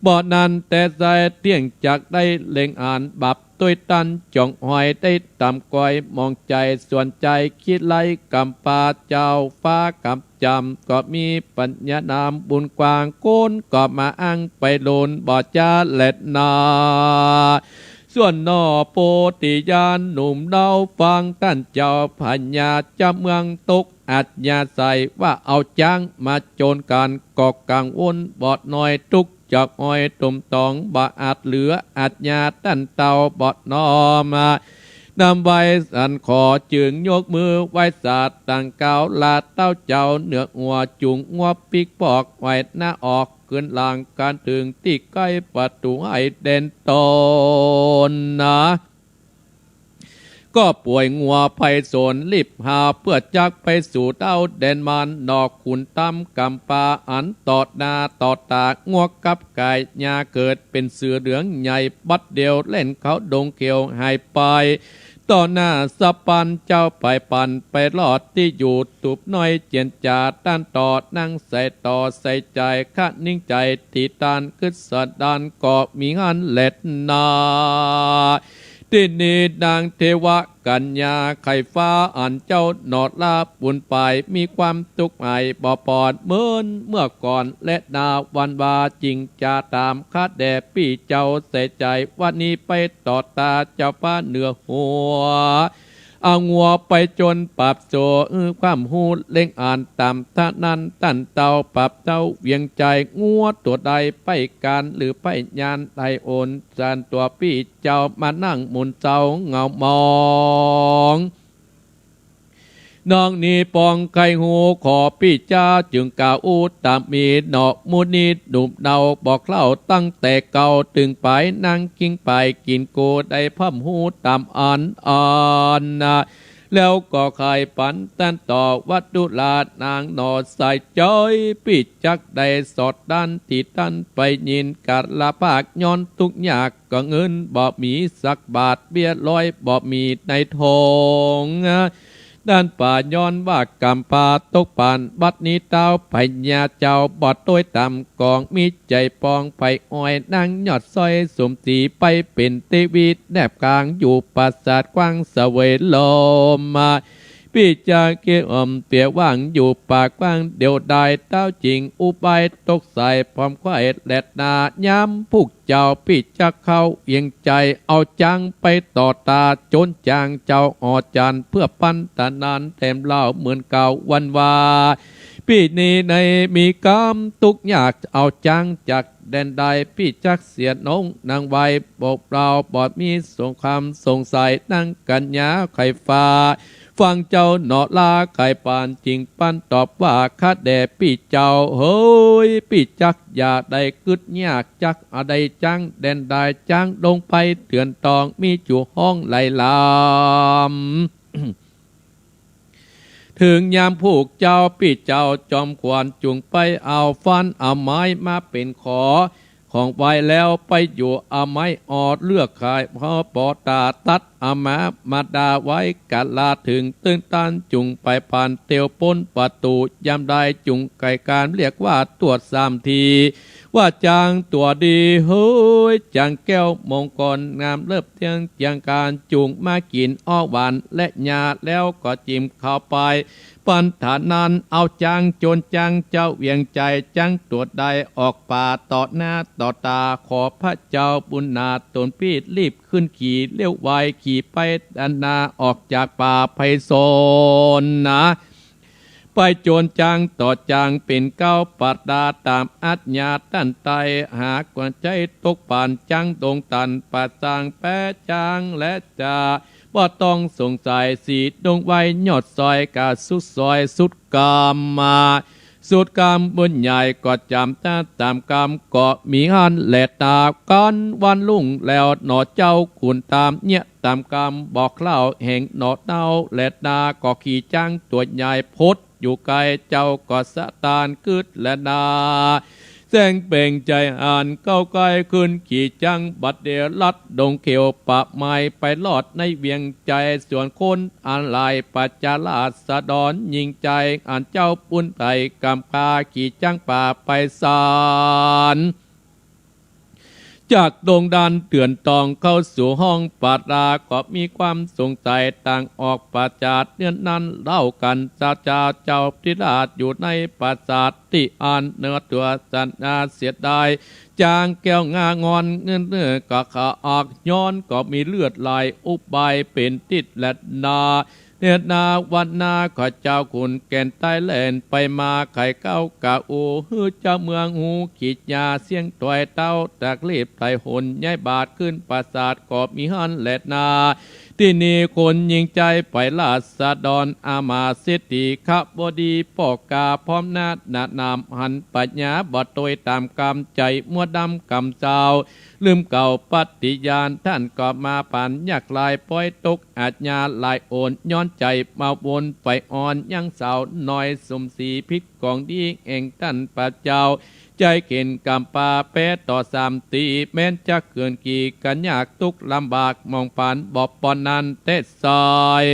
บ่นั้นแต๊ไส้เตี้ยงจักได้เล็งอัน บาปตวยตันจ่องหอย ได้ต๋ามก้อยมองใจ๋ ส่วนใจ๋ขี้ไล่กำปา เจ้าฟ้ากำจ๋ำ ก็มีปัญญานามบุญกว้าง คนก็มาอ้างไปโลน บ่จาแลนา ส่วนหน่อโปธิญาณหนุ่มเล่าฟัง ต้านเจ้าพญาเจ้าเมืองตกอัธยาศัย ว่าเอาจ๊างมาโจนกั๋น ก็กังวลบ่น้อย ตุ๊กข์จักอ้อยตมตอง บ่อาจเหลืออัธยา ต้านเต้าบ่น้อม นำไว้อั้น ขอจึงยกมือไหว้สาตั้งเก้า ลาเต้าเจ้าเหนือหัว จุ่งงัวปิ๊กปอกไว้หน้าออก ขึ้นหลังกันเถิงตี้ใก้ประตู๋ไห้แดนตนนา ก็ป่วยงัวไปสนรีบหา เปื้อจักไปสู่เต้าแดนมาร นอกขุนต๋ามก๋ำปาอันต่อหน้าต่อต๋า งัวกับก๋ายหญ้าเกิดเป๋นเสือเหลืองใหญ่ บัดเดียวแล่นเข้าดงเขียวหายไป ต่อหน้าสะปันเจ้าไปปันไปรอดตี้อยู่ ตูบน้อยเจียนจ๋าต้านต่อ นั่งใส่ต่อใส่ใจ๋ คะนิ่งใจ๋ตี้ต้านกึศดาน ก็มีหั้นแลนา ตี้นี้นางเทวกัญญาไข่ฟ้า อันเจ้าหนอลาบุญไป มีความตุ๊กข์หายบ่ปอดเหมือนเมื่อก่อนแลนา วันวาจึงจะต๋ามคะแด่ปี้เจ้าใส่ใจ๋ วันนี้ไปต่อต๋าเจ้าฟ้าเหนือหัว เอางัวไปจนปรับโส อื้อความฮู้เล็งอ่านต๋ามเต้านั้น ต้านเต้าปรับเต้าเวียงใจ๋ งัวตั๋วใดไปก๋านหรือไปยาน ได้โอนส่วนตั๋วปี้เจ้ามานั่งหมุนเศร้าเหงามอง น้องนี้ปองใค่ฮู้ ขอปี้เจ้าจึงกล่าวอู้ต๋ามมี หนอหมู่นี้หนุ่มเนาบอกเล่าตั้งแต่เก่า ตึงไปนั่งกิ๋งไปกิ๋นกู ได้พร่ำฮู้ต๋ามอันอันนา แล้วก็ใค่ปันต้านต่อวัตถุลานางหนอใส่ใจ๋ ปี้จักได้สอดดั้นตี้ต้านไปยินกัลลาภาก ย้อนตุ๊กข์ยาก ก็เงินบ่มีสักบาท เบี้ยร้อยบ่มีในทอง ด้านป่าย้อนว่าก๋ำปาตกปาน บัดนี้เต้าพญาเจ้าบ่ตวยต๋ามกอง มีใจ๋ปองไปอ้อยนางยอดสร้อยสมศรี ไปเป๋นเตวีแนบกลางอยู่ปราสาทกว้างเสวยลมมา ปี้จักเกยอ่อมเปียว่างอยู่ป่ากว้าง เดียวดายเต้าจิงอุบายตกใส่พร้อมไขว้แลนา ยามผู้เจ้าปี้จักเข้าเวียงใจ๋ เอาจ๊างไปต่อต๋าโจรจางเจ้าอ่อจันทร์ เปื้อปันต๋านานแถมเล่าเหมือนเก่าวันวา ปี้นี้ในมีกำตุ๊กข์ยาก เอาจ๊างจากแดนใด ปี้จักเสียหนองนางไว้ บอกเล่าบ่มีสงครามสงสัย นางกัญญาไข่ฟ้า ฟังเจ้าหนอลาไข่ปานจิงปันตอบว่า คะแด่ปี้เจ้าเหย ปี้จักอย่าได้กึ๊ดยาก จักอะได้จ๊างแดนใด จ๊างลงไปเถื่อนตอง มีอยู่ฮ้องหลายลำ เถิงยามผู้เจ้าปี้เจ้าจอมขวัญจุ่งไปเอาฟันเอาไม้มาเป๋นขอ ของไว้แล้วไปอยู่เอาไม้ออดเลือกขาย พอปอต๋าตัดเอามามาดาไว้กาลาเถิง ตึงต้านจุ่งไปผ่านเตียวป๊นประตู๋ ยามใดจุ่งไขก๋านเรียกว่าตรวจสามที ว่าจ๊างตั๋วดีเหย จ๊างแก้วมงคลงามเลิศเตี้ยงเจียงก๋าน จุ่งมากิ๋นอ้อหวานและหญ้า แล้วก็จิมเข้าไป ปันต๋านานเอาจ๊างโจรจ๊างเจ้าเวียงใจ๋ จ๊างตั๋วใดออกป่าต่อหน้าต่อต๋า ขอพระเจ้าบุญนาต๋นปี้รีบขึ้นขี่เลี้ยวไว ขี่ไปด้านหน้าออกจากป่าไปสนนา ไปโจรจ๊างต่อจ๊างเป๋นเก้าปัตตา ต๋ามอัจญาต้านไต้ หากว่าใจ๋ตกปานจ๊างดงตัน ป่าสร้างแป๊จ๊างและจะ บ่ต้องสงสัย สีดงไว้ยอดซอย กาสุดซอยสุดกำมา สุดกำบุญใหญ่ก็จ๋ำต๋าต๋ามกำ ก็มีหั้นแลนา กั๋นวันรุ่งแล้วหนอเจ้าขุนต๋าม เยียะต๋ามกำบอกเล่าแห่งหนอเต้าแลนา ก็ขี่จ๊างตั๋วใหญ่พด อยู่ไกลเจ้าก็สะตานกึ๊ดแลนา แสงเปล่งใจ๋อันเข้าใก้ขึ้นขี่จ๊างบัดเดียวลัดดงเขียวป่าไม้ไปรอดในเวียงใจ๋ ส่วนคนอันหลายประจาราษฎรยิ่งใจ๋ อันเจ้าปุ้นไตกำพาขี่จ๊างป่าไปสาน จากดงด้านเถื่อนตองเข้าสู่ห้องป่าต๋า ก็มีความสงสัยต่างออกปราสาทเนื้อนั้นเล่ากั๋น เจ้า เจ้า เจ้าธิราชอยู่ในปราสาทตี้อันเหนือตั๋วสันนาเสียดาย จ๊างแก้วงางอนเงินเนื้อก็ขาอัก ย้อนก็มีเลือดไหลอุบายเป๋นทิศแลนา เนตรนาวันนาข้าเจ้าขุนแก่นใต้แล่นไปมา ไขเก้ากะอู หื้อเจ้าเมืองฮู้ ขีดยาเสี้ยงตวยเต้า ตักรีบไถ่หนย้ายบาทขึ้นปราสาทก็มีหั้นแลนา ตี้นี่คนยิงใจ๋ไปราษฎร อำมาตย์เศรษฐีข้าบดีป้อกา พร้อมนาฏนามหันปัญญา บ่ตวยต๋ามกำ ใจ๋มัวดำกำเซา ลืมเก่าปฏิญาณ ต้านก็มาปานยากหลาย ป๋อยตกอาชญาหลายหน ย้อนใจ๋มาวนไปอ่อน ยังสาวน้อยสมศรี ผิดของดีแห่งต้านพระเจ้า ใจ๋เข็ญก๋ำปาแป๊ต่อสามตี๋ แม้นจะเขินกี่กั๋นยากตุ๊กลำบาก มองปานบ่ปอนั้นแต๊สาย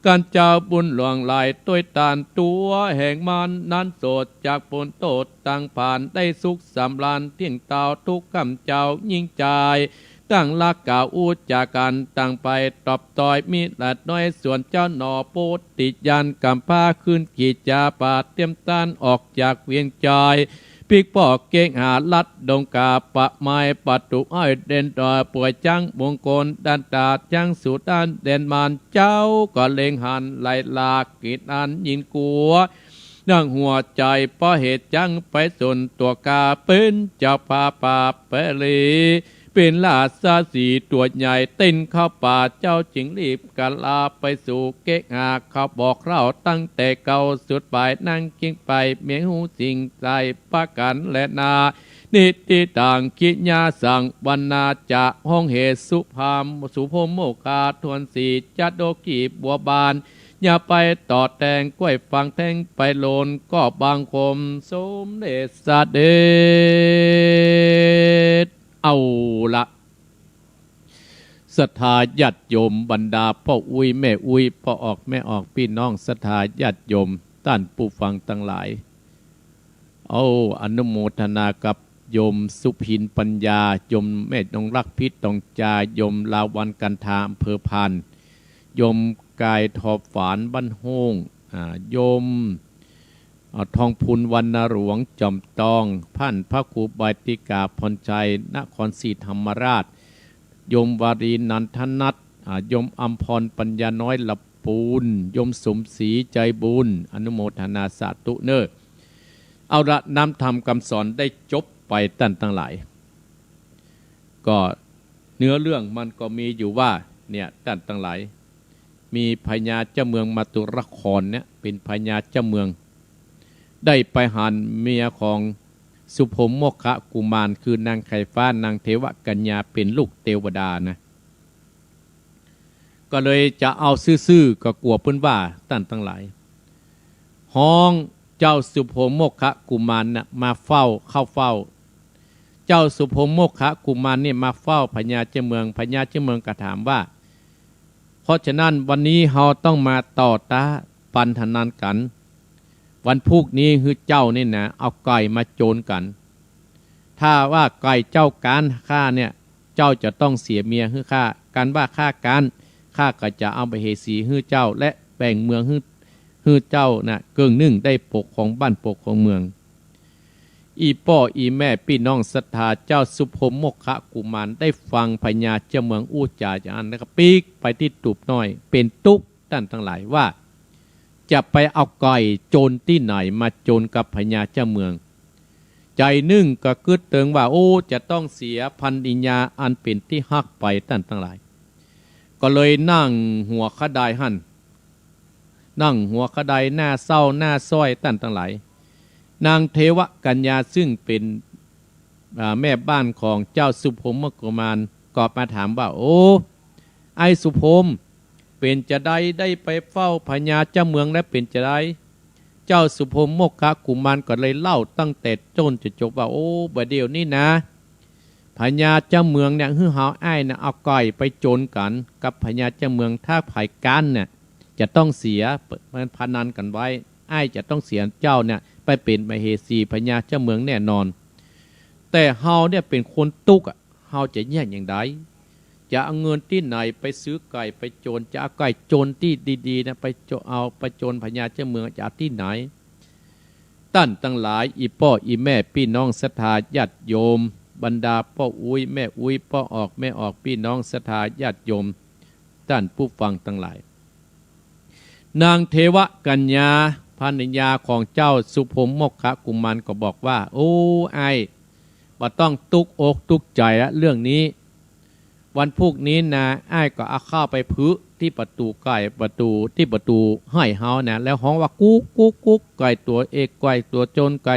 กั๋นเจ้าบุญหลวงหลายตวยต้าน ตั๋วแห่งมันนั้นโสดจากป๊นโต้ษตังผาน ได้สุขสำราญเตี้ยงเต้าทุกค่ำเจ๊า ยิ่งใจ๋ตั้งหลักกล่าวอู้จ๋ากั๋น ต่างไปตอบตอยมิตรน้อย ส่วนเจ้าหนอโพธิญาณ ก๋ำปาคืนกี่จา ปาเตียมต้านออกจากเวียงใจ๋ ปิ๊กป้อเก๊กหาลัดดงกา ปะไม้ประตู๋อ้อยเด่นดอย ป่วยจั้งมงคลด้านต๋า จั้งสู่ด้านแดนมาร เจ้าก็เล็งหันไหลหลาก กลิ่นอันยินกั๋ว ดังหัวใจ๋ เพราะเหตุจั้งไปสนตั๋วกา เป๋นเจ้าฟ้าป่าแปลี เป๋นราชสีห์ตั๋วใหญ่ เต้นเข้าป่า เจ้าจึงรีบกะลาไปสู่เก๊กหา เขาบอกเล่าตั้งแต่เก่า สุดปายนางจึงไป เมียฮู้สิ่งใสประก๋านแลนา นิติตังกิริยาสังวรรณา จะฮ้องเหตุสุภาพ สุพรหมโมคคาทวนสี่ จะโดกีบบัวบาน อย่าไปต่อแตงกล้วยฟางแท่งไปโลน ก็บังคมสมเด็จเสด็จ เอาละ ศรัทธาญาติโยม บรรดาป้ออุ๊ยแม่อุ๊ย ป้อออกแม่ออก ปี้น้องศรัทธาญาติโยม ต้านผู้ฟังตังหลาย เอาอนุโมทนากับโยมสุพินปัญญา โยมแม่นงรักพิษตองจา โยมลาวัณย์กันทา อำเภอพาน โยมกายทอฝานบ้านโฮ่ง อ่า โยม อ่า ทองพูนวรรณหลวงจอมตอง พ่านพระครูบาติกาพรชัย นครศรีธรรมราช โยมวารีนันทนัท อ่า โยมอำพรปัญญาน้อยละปูน โยมสมศรีใจบุญ อนุโมทนาสาธุเน่อ เอาละ น้ำธรรมกำสอนได้จบไปต้านตังหลาย ก็เนื้อเรื่องมันก็มีอยู่ว่า เนี่ย ต้านตังหลาย มีพญาเจ้าเมืองมาตุรครเนี่ย เป๋นพญาเจ้าเมือง ได้ไปหันเมียของสุพรหมโมคคกุมาร คือนางไข่ฟ้า นางเทวกัญญา เป๋นลูกเตวดานะ ก็เลยจะเอาซื่อๆ ก็กั๋วเปิ้นว่า ต้านตังหลาย ฮ้องเจ้าสุพรหมโมคคกุมารน่ะมาเฝ้า เข้าเฝ้า เจ้าสุพรหมโมคคกุมารนี่มาเฝ้าพญาเจ้าเมือง พญาเจ้าเมืองก็ถามว่า เพราะฉะนั้นวันนี้เฮาต้องมาต่อต้าปันธนันกั๋น วันพูกนี้หื้อเจ้านี่นะ เอาไก่มาโจรกั๋น ถ้าว่าไก่เจ้าก๊านข้าเนี่ย เจ้าจะต้องเสียเมียหื้อข้า กันว่าข้าก๊าน ข้าก็จะเอามเหสีหื้อเจ้า และแบ่งเมืองหื้อ หื้อเจ้าน่ะ เกิ่งนึ่ง ได้ปกครองบ้านปกครองเมือง อี่ป้ออี่แม่ปี้น้องศรัทธา เจ้าสุพรหมโมคคกุมารได้ฟังพญาเจ้าเมืองอู้จ๋าอย่างนั้น แล้วก็ปิ๊กไปตี้ตูบน้อย เป๋นตุ๊กข์ ต้านตังหลายว่า จะไปเอาไก่โจรตี้ไหนมาโจรกับพญาเจ้าเมือง ใจ๋นึ่งก็กึ๊ดเติงว่า โอ้ จะต้องเสียภรรยาอันเป๋นตี้ฮักไป ต้านตังหลาย ก็เลยนั่งหัวคะไดหั้น นั่งหัวคะไดหน้าเศร้าหน้าซ้อย ต้านตังหลาย นางเทวกัญญาซึ่งเป๋น อ่า แม่บ้านของเจ้าสุพรหมกุมารก็มาถามว่า โอ้ ไอ้สุพรหม เป๋นจาใด ได้ไปเฝ้าพญาเจ้าเมืองแล้วเป๋นจาใด เจ้าสุพรหมโมคคกุมารก็เลยเล่าตั้งแต่ต้นจนจบว่า โอ้ บ่าเดี่ยวนี้นะ พญาเจ้าเมืองเนี่ย หื้อเฮาอ้ายนะ เอาไก่ไปโจรกั๋นกับพญาเจ้าเมือง ถ้าใผก๊านเนี่ย จะต้องเสีย มันพนันกั๋นไว้ อ้ายจะต้องเสียเจ้าเนี่ย ไปเป๋นมเหสีพญาเจ้าเมืองแน่นอน แต่เฮาเนี่ยเป๋นคนตุ๊กข์อะ เฮาจะเยียะอย่างใด จะเอาเงินตี้ไหนไปซื้อไก่ไปโจร จะเอาไก่โจรตี้ดีๆ นะ ไปโจ เอาไปโจรพญาเจ้าเมือง จะเอาตี้ไหน ต้านตังหลาย อี่ป้ออี่แม่ปี้น้องศรัทธาญาติโยม บรรดาป้ออุ๊ยแม่อุ๊ย ป้อออกแม่ออก ปี้น้องศรัทธาญาติโยม ต้านผู้ฟังตังหลาย นางเทวกัญญา ภรรยาของเจ้าสุพรหมโมคคกุมารก็บอกว่า โอ้ อ้าย บ่ต้องตุ๊กอกตุ๊กใจ๋ละเรื่องนี้ วันพูกนี้นะ อ้ายก็เอาข้าวไปผึตี้ประตู๋ไก่ ประตู๋ ตี้ประตู๋ไฮ่เฮานะ แล้วฮ้องว่า กุ๊ก กุ๊ก กุ๊ก ไก่ตั๋วเอก ไก่ตั๋วจน ไก่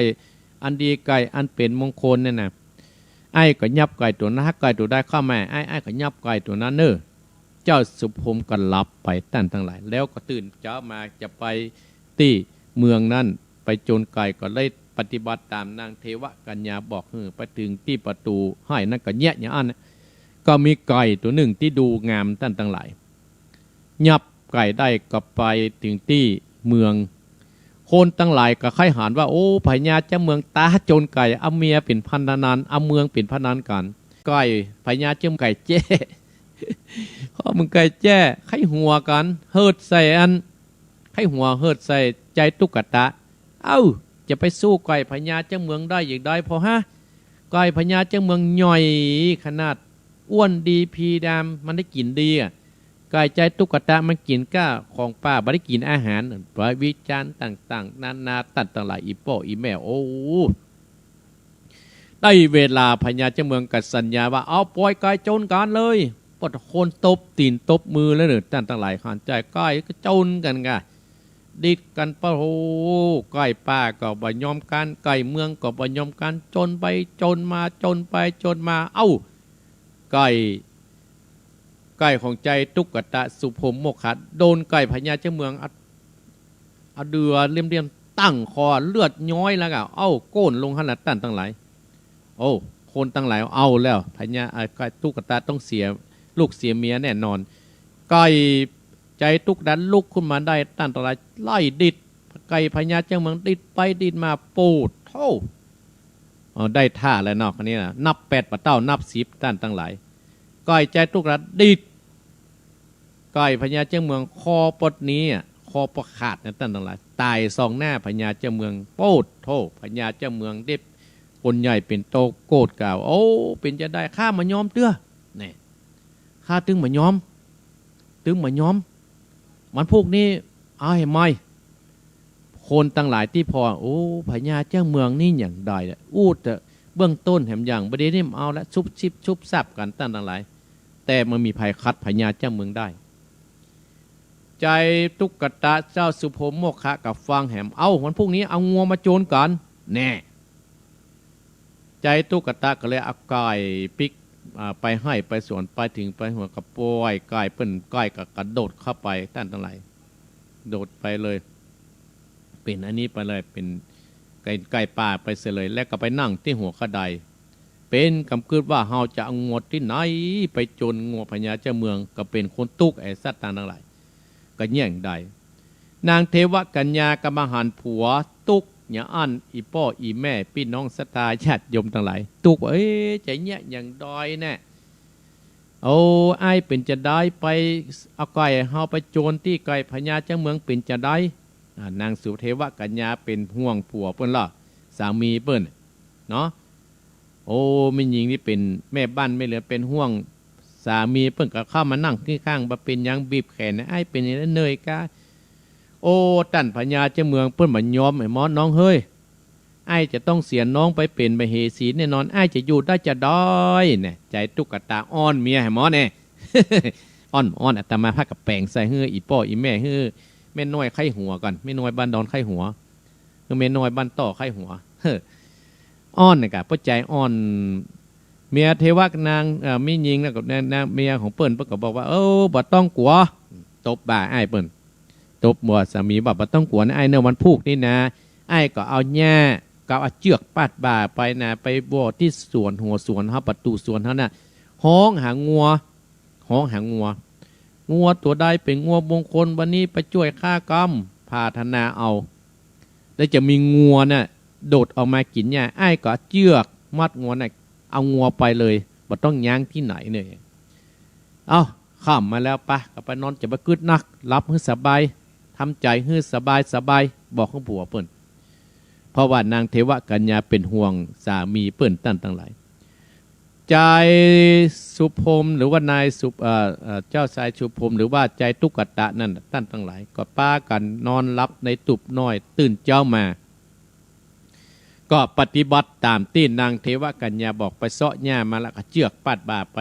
อันดี ไก่อันเป๋นมงคลเนี่ยนะ อ้ายก็ยับไก่ตั๋วนั้น ถ้าไก่ตั๋วใดเข้ามา อ้าย อ้ายก็ยับไก่ตั๋วนั้นเน่อ เจ้าสุพรหมก็หลับไป ต้านตังหลาย แล้วก็ตื่นเจ๊ามาจะไปตี้เมืองนั้น ไปจนไก่ ก็เลยปฏิบัติต๋ามนางเทวกัญญาบอกหื้อ ไปเถิงตี้ประตู๋ไฮ่นั้นก็แยะอย่างอั้นนะ ก็มีไก่ตั๋วนึ่งตี้ดูงาม ต้านตังหลาย ยับไก่ได้ก็ไปเถิงตี้เมือง คนตังหลายก็ใค่หันว่า โอ้ พญาเจ้าเมืองต๋าจนไก่ เอาเมียเป๋นพนัน เอาเมืองเป๋นพนันกั๋น ไก่ พญาเจ้าเมืองไก่แจ้ ข้อเมืองไก่แจ้ ใค่หัวกั๋น เฮิดใส่อัน ใค่หัวเฮิดใส่จายตุ๊กตา เอ้า จะไปสู้ไก่พญาเจ้าเมืองได้อย่างใดผ่อฮะ ไก่พญาเจ้าเมืองใหญ่ขนาด อ้วนดีพีดำ มันได้กิ๋นดีอะ ไก่จายตุ๊กตามันกิ๋นก้าของป่า บ่ได้กิ๋นอาหาร ไปวิจารณ์ต่างๆ นานา ต้านตังหลาย อี่ป้ออี่แม่ โอ้ ได้เวลาพญาเจ้าเมืองก็สัญญาว่า เอาป่อยไก่จนกั๋นเลย ปดคนตบตี๋นตบมือแล้วเน่อ ต้านตังหลาย หันจายไก่ก็จนกั๋นก่ะ ดิดกั๋นปะโห ไก่ป่าก็บ่ยอมกั๋น ไก่เมืองก็บ่ยอมกั๋น จนไปจนมา จนไปจนมา เอ้า ไก่ ไก่ของจายตุ๊กตาสุพรหมโมคคัต โดนไก่พญาเจ้าเมือง เอา เอาเดื่อเลี่ยมๆ ตั้งคอ เลือดย้อยแล้วก็ เอ้า โก้นลงหั้นละ ต้านตังหลาย โอ้ คนตังหลายเอาแล้ว พญา เอ่อ ไก่ตุ๊กตาต้องเสียลูกเสียเมียแน่นอน ไก่จายตุ๊กตาลุกขึ้นมาได้ ต้านตังหลาย ไล่ดิด ไก่พญาเจ้าเมืองดิดไปดิดมา โป้โธ่ เอา ได้ท่าแล้วเนาะ คราวนี้นะ นับแปดบ่าเต้า นับสิบ ต้านตังหลาย ไก่จายตุ๊กตาดิด ไก่พญาเจ้าเมืองคอปดนี้อะ คอปดขาดนะ ต้านตังหลาย ต๋ายส่องหน้าพญาเจ้าเมือง โป้โธ่ พญาเจ้าเมืองเด็บ คนใหญ่เป๋นโตโกรธกล่าว โอ้ เป๋นจาใด ข้าบ่ยอมเตื้อ แน่ ข้าตึงบ่ยอม ตึงบ่ยอม วันพูกนี้ เอาหื้อไหม้ คนตังหลายตี้ผ่อ โอ้ พญาเจ้าเมืองนี่อย่างใดละ อู้แต่เบื้องต้นแหม อย่างบ่ดีนี่เอาละ ซุบซิบซุบซับกั๋น ต้านตังหลาย แต่บ่มีใผขัดพญาเจ้าเมืองได้ จายตุ๊กตาเจ้าสุพรหมโมคคัตก็ฟังแหม เอ้า วันพูกนี้เอางัวมาจนกั๋น แน่ จายตุ๊กตาก็เลยเอาไก่ปิ๊ก อ่า ไปไฮ่ไปสวน ไปเถิงไปหัวก็ป่อยไก่เปิ้น ไก่ก็กระโดดเข้าไป ต้านตังหลาย โดดไปเลย เป๋นอันนี้ไปเลย เป๋นไก่ ไก่ป่าไปเสียเลย แล้วก็ไปนั่งตี้หัวกระได เป๋นกำกึ๊ดว่า เฮาจะเอางัวตี้ไหนไปจน งัวพญาเจ้าเมือง ก็เป๋นคนตุ๊กข์ ไอ้สัตว์ต่างๆ ทั้งหลาย ก็แย่งได้ นางเทวกัญญาก็มาหันผัวตุ๊กข์อย่างอั้น อี่ป้ออี่แม่ปี้น้องศรัทธาญาติโยมตังหลาย ตุ๊กข์ว่า เอ๊ะ จะเยียะอย่างใดแน่ โอ้ อ้ายเป๋นจาใด ไปเอาไก่เฮาไปจนตี้ไก่พญาเจ้าเมืองเป๋นจาใด อ่า นางสุเทวกัญญาเป๋นห่วงผัวเปิ้นล่อ สามีเปิ้น เนาะ โอ้ แม่ญิงนี่เป๋นแม่บ้านแม่เรือน เป๋นห่วงสามีเปิ้น ก็เข้ามานั่งเคียงข้าง บ่เป๋นหยัง บีบแขน อ้ายเป๋นอย่างนั้นเหน่อยกา โอ้ ต้านพญาเจ้าเมืองเปิ้นบ่ยอม ไอ้หมอน้องเฮ้ย อ้ายจะต้องเสียน้องไปเป๋นมเหสีแน่นอน อ้ายจะอยู่ได้จาใด เนี่ย จายตุ๊กตาอ้อนเมีย ไอ้หมอเนี่ย อ้อน อ้อน อาตมาภาพก็แป๋งใส่หื้อ อี่ป้ออี่แม่ หื้อแม่น้อยใค่หัวก่อน แม่น้อยบ้านดอนใค่หัว หื้อแม่น้อยบ้านต่อใค่หัว เฮ้อ อ้อนเนี่ยกะ ป้อจายอ้อน เมียเทวะนาง เอ่อ แม่ญิงแล้วก็นาง นางเมียของเปิ้น เปิ้นก็บอกว่า เออ บ่ต้องกั๋ว ตบบ่าอ้ายเปิ้น ตบบ่าสามีว่า บ่ต้องกั๋วนะอ้ายเน่อ วันพูกนี้นะ อ้ายก็เอาหญ้า ก็เอาเจื้อกปาดบ่าไปนะ ไปบ่าตี้สวน หัวสวนเฮา ประตู๋สวนเฮาน่ะ ฮ้องหางัว ฮ้องหางัว งัวตั๋วใดเป๋นงัวมงคล วันนี้ไปจ้วยข้ากำ ปรารถนาเอา แล้วจะมีงัวน่ะ โดดออกมากิ๋นหญ้า อ้ายก็เอาเจื้อกมัดงัวน่ะ เอางัวไปเลย บ่ต้องย้างตี้ไหนเนี่ย เอ้า ค่ำมาแล้ว ปะ ก็ไปนอน จะไปกึ๊ดนัก หลับหื้อสบาย ทำใจ๋หื้อสบายสบาย บอกกับผัวเปิ้น เพราะว่านางเทวกัญญาเป๋นห่วงสามีเปิ้น ต้านตังหลาย จายสุพรหม หรือว่านายสุ เอ่อ เอ่อ เจ้าจายสุพรหม หรือว่าจายตุ๊กตะนั่นน่ะ ต้านตังหลาย ก็ปากั๋นนอนหลับในตุ๊บน้อย ตื่นเจ๊ามา ก็ปฏิบัติต๋ามตี้นางเทวกัญญาบอก ไปเซาะหญ้ามาแล้วก็เจื้อกปาดบ่าไป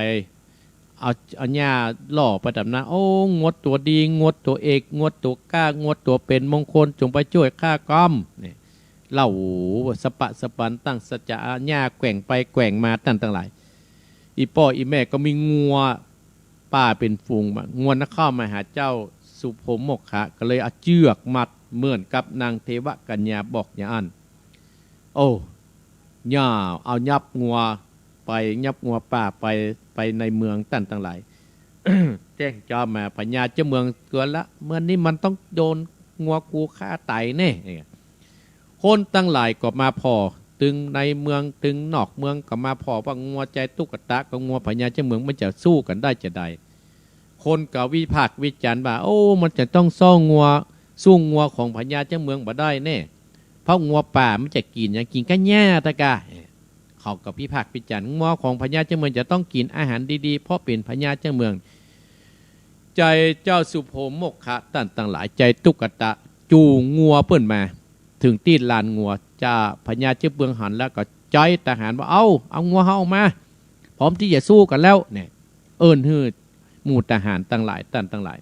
เอา เอาหญ้าล่อไปต๋ามนา โอ้ งัวตั๋วดี งัวตั๋วเอก งัวตั๋วกล้า งัวตั๋วเป๋นมงคล จงไปจ้วยข้าก้อม เนี่ย เล่าสะปะสะปันตั้งสัจจะ เอาหญ้าแกว่งไปแกว่งมา ต้านตังหลาย อี่ป้ออี่แม่ก็มีงัวป่าเป๋นฝูงมา งัวนำเข้ามาหาเจ้าสุโภโมกขะ ก็เลยเอาเจื้อกมัดเหมือนกับนางเทวกัญญาบอกอย่างอั้น โอ้ ย่าเอายับงัวไป ยับงัวป่าไป ไปในเมือง ต้านตังหลาย แจ้งจอมมา พญาเจ้าเมืองเกือนละ เมื่อนี้มันต้องโดนงัวกูฆ่าต๋ายแน่ คนตังหลายก็มาผ่อ ตึงในเมืองตึงนอกเมืองก็มาผ่อว่างัวจายตุ๊กตะกับงัวพญาเจ้าเมืองมันจะสู้กั๋นได้จาใด คนก็วิพากษ์วิจารณ์ว่า โอ้ มันจะต้องซ่องงัว สู้งัวของพญาเจ้าเมืองบ่ได้แน่ เพราะงัวป่ามันจะกิ๋นหยัง กิ๋นก้าหญ้าตะกา เขาก็วิพากษ์วิจารณ์ งัวของพญาเจ้าเมืองจะต้องกิ๋นอาหารดีๆ เพราะเป๋นพญาเจ้าเมือง จายเจ้าสุโภโมกขะ ต้านตังหลาย จายตุ๊กตะ จูงงัวเปิ้นมา เถิงตี้ลานงัว จายพญาเจ้าเมืองหันแล้วก็จายทหารว่า เอา เอางัวเฮาออกมา พร้อมตี้จะสู้กั๋นแล้ว เนี่ย เอิ้นหื้อหมู่ทหารตังหลาย ต้านตังหลาย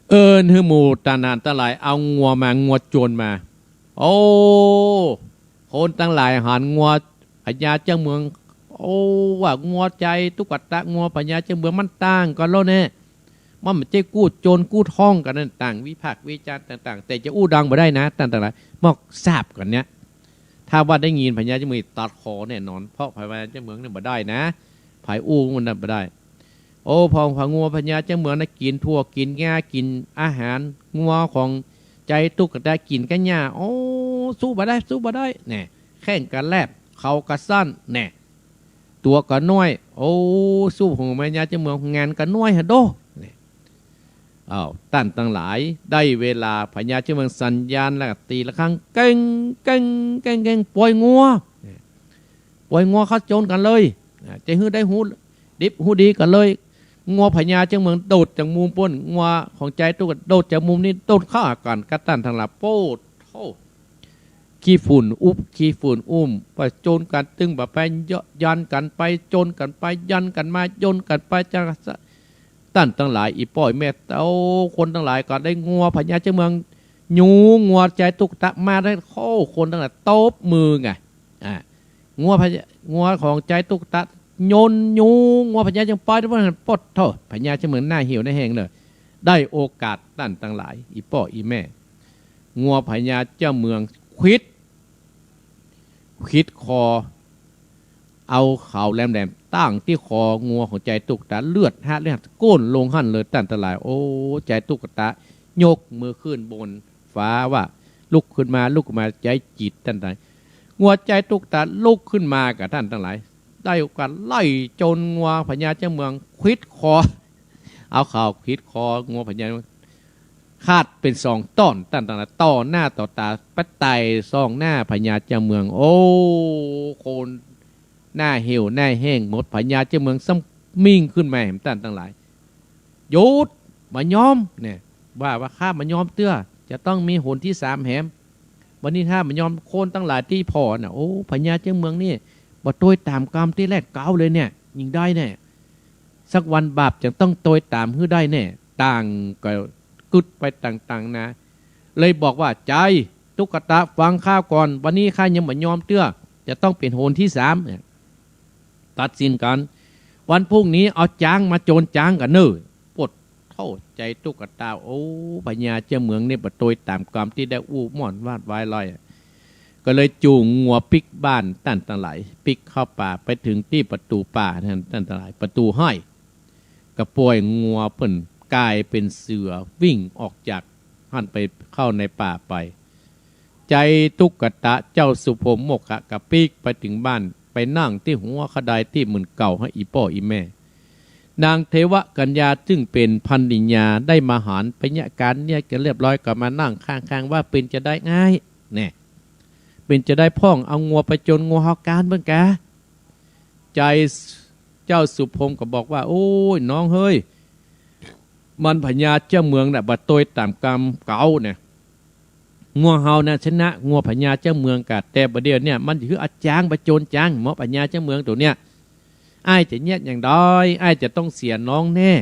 เอิ้นหื้อหมู่ทหารตังหลาย เอางัวมา งัวโจรมา โอ้ คนตังหลายหันงัวพญาเจ้าเมือง โอ้ ว่างัวจายตุ๊กตะ งัวพญาเจ้าเมืองมันต่างกั๋นแล้วแน่ มันบ่ใจ้กู้โจรกู้ท่องกั๋นนั้น ต่างวิพากษ์วิจารณ์ต่างๆ แต่จะอู้ดังบ่ได้นะ ต้านตังหลาย มอกทราบกั๋นเนี่ย ถ้าว่าได้ยินพญาเจ้าเมืองตัดคอแน่นอน เพราะพญาเจ้าเมืองเนี่ยบ่ได้นะ ใผอู้มันน่ะบ่ได้ โอ้ พอ พองัวพญาเจ้าเมืองนะ กิ๋นถั่วกิ๋นงากิ๋นอาหาร งัวของจายตุ๊กตะกิ๋นก้าหญ้า โอ้ สู้บ่ได้ สู้บ่ได้ แน่ แข้งก็แลบ เข่าก็สั้น แน่ ตั๋วก็น้อย โอ้ สู้ของพญาเจ้าเมือง งานก็น้อยหะโด้ แน่ อ้าว ต้านตังหลาย ได้เวลาพญาเจ้าเมืองสัญญาณแล้วก็ตีระฆัง เก้ง เก้ง เก้ง เก้ง ป่อยงัว แน่ ป่อยงัวเข้าโจรกั๋นเลย อ่า จะหื้อได้ฮู้ดิบฮู้ดีกั๋นเลย งัวพญาเจ้าเมืองโดดจากมุมปู๊น งัวของจายตุ๊กตะโดดจากมุมนี้ โดดเข้าหากั๋น กระตันทางหลับ โป๊ดโธ่ ขี้ฝุ่นอุบ ขี้ฝุ่นอุ้ม ไปโจรกั๋น ตึงบ่ไป ย- ยันกั๋นไป โจรกั๋นไป ยันกั๋นมา โจรกั๋นไป จัง ต้านตังหลาย อี่ป้ออี่แม่ โอ้ คนตังหลายก็ได้งัวพญาเจ้าเมือง ยูงงัวจายตุ๊กตะมาได้ โอ้ คนตังหลายตบมือไง อ่า งัวพญา งัวของจายตุ๊กตะ ยนต์ยูงงัวพญาเจ้าเมืองไป โป๊ดโธ่ พญาเจ้าเมืองหน้าเหี่ยวหน้าแห้งเลย ได้โอกาส ต้านตังหลาย อี่ป้ออี่แม่ งัวพญาเจ้าเมืองขวิด ขวิดคอ เอาเข่าแหลมๆ ตั้งตี้คองัวของจายตุ๊กตะ เลือดฮะ เลือดก้นลงหั้นเลย ต้านตังหลาย โอ้ จายตุ๊กตะ ยกมือขึ้นบนฟ้าว่า ลุกขึ้นมา ลุกขึ้นมา ใจ๋จิต ต้านตังหลาย งัวจายตุ๊กตะลุกขึ้นมาก่ะ ต้านตังหลาย ได้โอกาสไล่โจรงัวพญาเจ้าเมืองขวิดคอ เอาเข่าขวิดคองัวพญา ขาดเป๋นสองต้อน ต้านตังหลาย ต่อหน้าต่อต๋า ไปไต่ส่องหน้าพญาเจ้าเมือง โอ้ คนหน้าเหี่ยวหน้าแห้งหมด พญาเจ้าเมืองซ้ำมิ่งขึ้นมาแหม ต้านตังหลาย หยุด บ่ยอม เนี่ย ว่า ว่าข้าบ่ยอมเตื้อ จะต้องมีหนตี้สามแหม วันนี้ข้าบ่ยอม คนตังหลายตี้ผ่อน่ะ โอ้ พญาเจ้าเมืองนี่ บ่ตวยต๋ามกำตี้แรกเก๊าเลยเนี่ย ยิ่งได้เนี่ย สักวันบาปจะต้องตวยต๋ามหื้อได้แน่ ต่างก็กึ๊ดไปต่างๆ นา เลยบอกว่า จายตุ๊กตะ ฟังข้าก่อน วันนี้ข้ายังบ่ยอมเตื้อ จะต้องเป๋นหนตี้สาม เนี่ย ตัดสินกั๋น วันพรุ่งนี้เอาจ๊างมาโจรจ๊างกั๋นเน่อ โป๊ดโธ่ จายตุ๊กตะ โอ้ พญาเจ้าเมืองนี่บ่ตวยต๋ามกำตี้ได้อู้ม่อนวาดว้ายเลย ก็เลยจูงงัวปิ๊กบ้าน ต้านตังหลาย ปิ๊กเข้าป่า ไปเถิงตี้ประตู๋ป่าหั้น ต้านตังหลาย ประตู๋ฮ้าย ก็ป่อยงัวเปิ้นก๋ายเป๋นเสือวิ่งออกจากหั้นไป เข้าในป่าไป จายตุ๊กตะ เจ้าสุโภโมกขะ ก็ปิ๊กไปเถิงบ้าน ไปนั่งตี้หัวขะไดตี้เหมือนเก่า หาอี่ป้ออี่แม่ นางเทวกัญญาซึ่งเป๋นภรรยาได้มาหันพญาก๋านเนี่ยกั๋นเรียบร้อย ก็มานั่งข้างๆ ว่า เป๋นจาใดอ้าย แน่ เป๋นจาใดพ่อง เอางัวไปโจรงัวเฮากานเปิ้นกา จายเจ้าสุโภโมกขะก็บอกว่า โอ้ย น้องเฮ้ย มันพญาเจ้าเมืองน่ะ บ่ตวยต๋ามกำเก๊าเนี่ย งัวเฮาน่ะชนะงัวพญาเจ้าเมืองกา แต่บ่าเดี่ยวเนี่ย มันหื้อเอาจ๊างไปโจรจ๊าง หมอพญาเจ้าเมืองตั๋วเนี่ย อ้ายจะเยียะอย่างใด อ้ายจะต้องเสียน้องแน่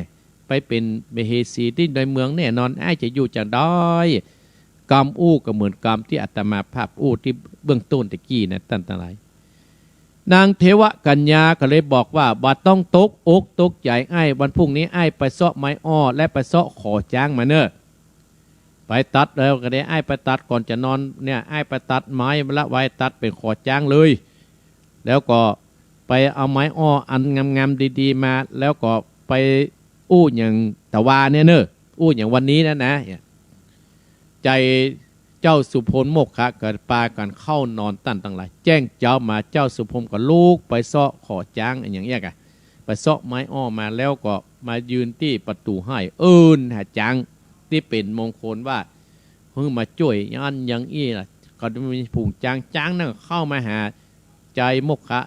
ไปเป๋นมเหสีตี้ดอยเมืองแน่นอน อ้ายจะอยู่อย่างใด กำอู้ก็เหมือนกำตี้อาตมาภาพอู้ตี้เบื้องต้นตะกี้นะต้านตังหลาย นางเทวกัญญาก็เลยบอกว่า บ่ต้องตกอกตกใจ๋อ้าย วันพรุ่งนี้อ้ายไปเซาะไม้อ้อ และไปเซาะขอจ๊างมาเน่อ ไปตัดแล้วก็ได้ อ้ายไปตัดก่อนจะนอนเนี่ย อ้ายไปตัดไม้มาละไว้ ตัดเป๋นขอจ๊างเลย แล้วก็ไปเอาไม้อ้ออันงามๆ ดีๆ มา แล้วก็ไปอู้อย่างตะวาเนี่ยเน่อ อู้อย่างวันนี้นะนะ ใจ๋เจ้าสุพลโมกขะก็ปากั๋นเข้านอนต้านตังหลาย แจ้งเจ๊ามา เจ้าสุพลก็ลุกไปเซาะขอจ๊างอย่างเอี้ยก่ะ ไปเซาะไม้อ้อมา แล้วก็มายืนตี้ประตู๋ไห้ เอิ้นหาจ๊างตี้เป๋นมงคลว่า หื้อมาจ้วยอย่างอั้นอย่างอี้ล่ะ ก็มีฝูงจ๊าง จ๊างนั้นเข้ามาหา ใจ๋โมกขะ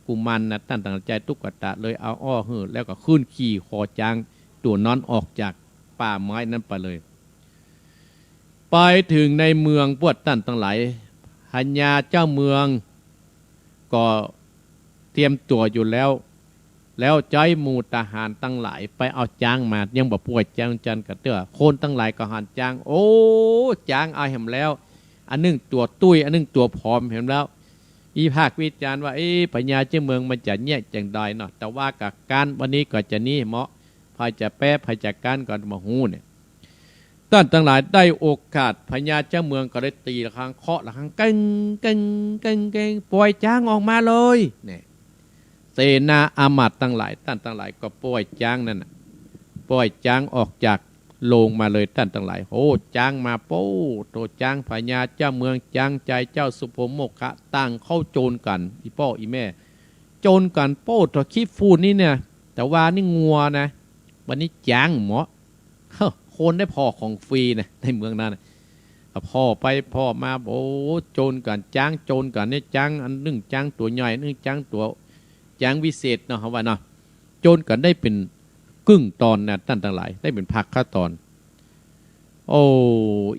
กุมารนะต้านตังหลาย ใจ๋ตุ๊กตาเลยเอาอ้อหื้อ แล้วก็ขึ้นขี่ขอจ๊างตั๋วนั้นออกจากป่าไม้นั้นไปเลย ไปเถิงในเมืองปวดต้านตังหลาย พญาเจ้าเมืองก็เตรียมตั๋วอยู่แล้ว แล้วใจ๊หมู่ทหารตังหลายไปเอาจ๊างมา ยังบ่ป่วยจ๊างจันกะเตื้อ คนตังหลายก็หันจ๊าง โอ้ จ๊างเอาแหมแล้ว อันนึ่งตั๋วตุ้ย อันนึ่งตั๋วผอมแหมแล้ว วิพากษ์วิจารณ์ว่า เอ๊ะ พญาเจ้าเมืองมันจะเยียะอย่างใดเนาะ แต่ว่าก็ก๊านวันนี้ก็จะนี้เหมาะ ใผจะแป๊ ใผจะก๊านก็บ่ฮู้เนี่ย ต้านตังหลายได้โอกาส พญาเจ้าเมืองก็เลยตี๋ระฆัง เคาะระฆัง เก้ง เก้ง เก้ง เก้ง ป่อยจ๊างออกมาเลยเนี่ย เสนาอามาตย์ตังหลาย ต้านตังหลายก็ป่อยจ๊างนั่นน่ะ ป่อยจ๊างออกจากโลงมาเลยต้านตังหลาย โอ้ จ๊างมาโป้ โตจ๊างพญาเจ้าเมือง จ๊างใจ๋เจ้าสุพลโมกขะ ต่างเข้าโจนกั๋น อี่ป้ออี่แม่ โจนกั๋นโป้ โตขี้ฝุ่นนี่เนี่ย แต่ว่านี่งัวนะ วันนี้จ๊างเหมาะ เฮ้อ คนได้ผ่อของฟรีนะ ในเมืองนั้นน่ะ ก็ผ่อไปผ่อมา โอ้ โจนกั๋น จ๊างโจนกั๋นเนี่ย จ๊างอันนึ่งจ๊างตั๋วใหญ่ นึ่งจ๊างตั๋ว จ๊างวิเศษเนาะ เฮาว่าเนาะ โจนกั๋นได้เป๋นกึ่งตอนนะ ต้านตังหลาย ได้เป๋นภาคละตอน โอ้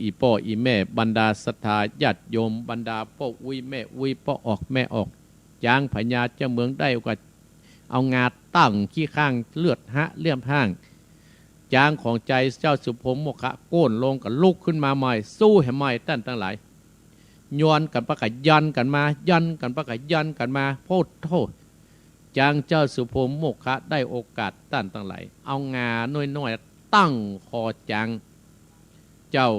อี่ป้ออี่แม่ บรรดาศรัทธาญาติโยม บรรดาป้ออุ๊ยแม่อุ๊ย ป้อออกแม่ออก จ๊างพญาเจ้าเมืองได้ก็เอางาตั้งขี้ข้าง เลือดฮะเลือดห้าง จ๊างของใจ๋เจ้าสุพลโมกขะโก้นลงก็ลุกขึ้นมาใหม่ สู้แหมใหม่ ต้านตังหลาย ยอนกั๋นไปก็ยอนกั๋นมา ยอนกั๋นไปก็ยอนกั๋นมา โพดโธ่ จ๊างเจ้าสุพลโมกขะได้โอกาส ต้านตังหลาย เอางาน้อยๆ ตั้งคอจ๊างเจ้า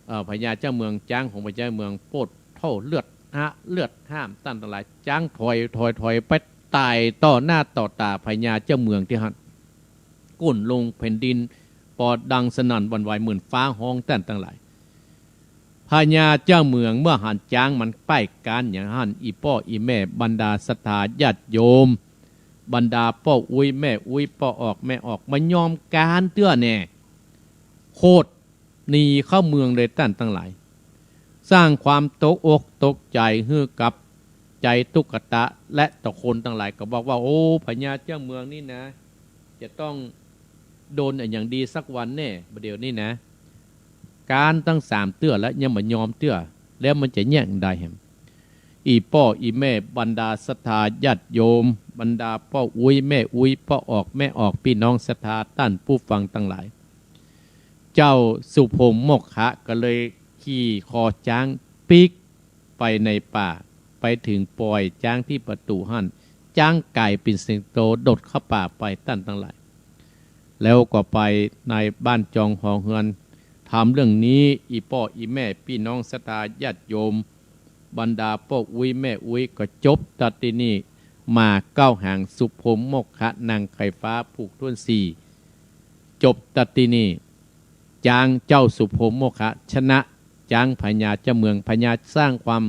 เอ่อ พญาเจ้าเมือง จ๊างของพญาเจ้าเมือง โพดโธ่ เลือดฮะเลือดห้าม ต้านตังหลาย จ๊างถอย ถอย ถอยไปต๋ายต่อหน้าต่อต๋าพญาเจ้าเมืองตี้หั้น โก้นลงแผ่นดิน ปอดังสนั่นหวั่นไหวเหมือนฟ้าฮ้อง ต้านตังหลาย พญาเจ้าเมืองเมื่อหันจ๊างมันป้ายก๊านอย่างหั้น อี่ป้ออี่แม่ บรรดาศรัทธาญาติโยม บรรดาป้ออุ๊ยแม่อุ๊ย ป้อออกแม่ออก บ่ยอมก๊านเตื้อแน่ โขดหนีเข้าเมืองเลย ต้านตังหลาย สร้างความตกอกตกใจ๋หื้อกับใจ๋ตุ๊กตา และต่อคนตังหลายก็บอกว่า โอ้ พญาเจ้าเมืองนี่นะ จะต้องโดนอะหยังดีสักวันแน่ บ่าเดี่ยวนี้นะ ก๊านตั้งสามเตื้อแล้วยังบ่ยอมเตื้อ แล้วมันจะเยียะอย่างใดแหม อี่ป้ออี่แม่ บรรดาศรัทธาญาติโยม บรรดาป้ออุ๊ยแม่อุ๊ย ป้อออกแม่ออก ปี้น้องศรัทธาต้านผู้ฟังตังหลาย เจ้าสุพลโมกขะก็เลยขี่คอจ๊างปิ๊กไปในป่า ไปเถิงป่อยจ๊างตี้ประตู๋หั้น จ๊างก๋ายเป๋นสิงโตโดดเข้าป่าไป ต้านตังหลาย แล้วก็ไปในบ้านจองหอเฮือน ถามเรื่องนี้ อี่ป้ออี่แม่ ปี้น้องศรัทธาญาติโยม บรรดาป้ออุ๊ยแม่อุ๊ย ก็จบตั๊ดตี้นี่ มาเก๊าหางสุพลโมกขะ นางไข่ฟ้าผูกถ้วนสี่ จบตั๊ดตี้นี่ จ๊างเจ้าสุพลโมกขะชนะจ๊างพญาเจ้าเมือง พญาสร้างความ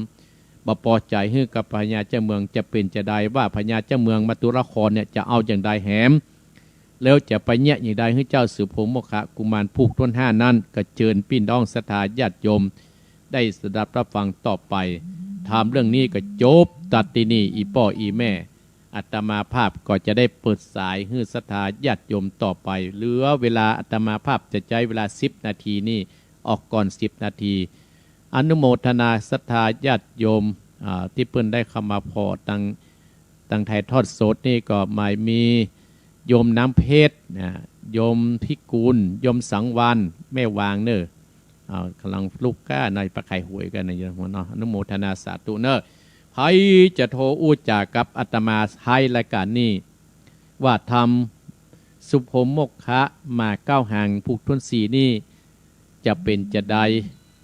บ่ปอใจ๋หื้อกับพญาเจ้าเมือง จะเป๋นจะใดว่าพญาเจ้าเมืองมาตุรครเนี่ยจะเอาอย่างใดแหม แล้วจะไปเยียะอย่างใดหื้อเจ้าสุพลโมกขะกุมารผูกถ้วนห้านั้น ก็เจิญปี้น้องศรัทธาญาติโยมได้สดับรับฟังต่อไป ถามเรื่องนี้ก็จบตั๊ดตี้นี่ อี่ป้ออี่แม่ อาตมาภาพก็จะได้เปิดสายหื้อศรัทธาญาติโยมต่อไป เหลือเวลาอาตมาภาพจะใจ๊เวลาสิบนาทีนี่ ออกก่อนสิบนาที อนุโมทนาศรัทธาญาติโยม อ่า ตี้เปิ้นได้เข้ามาผ่อตัง ตังถ่ายทอดสดนี่ก็หมายมีโยมน้ำเพชรนะ โยมพิกูล โยมสังวาลย์ แม่วางเน่อ อ่า ก่ำลังลุกก้าหน้า ไปขายหวยกั๋นนะโยมเนาะ อนุโมทนาสาธุเน่อ ใผจะโทรอู้จ๋ากับอาตมาท้ายรายก๋านนี้ ว่าธรรมสุโภโมกขะมาเก้าหาง ผูกถ้วนสี่นี่ จะเป๋นจาใด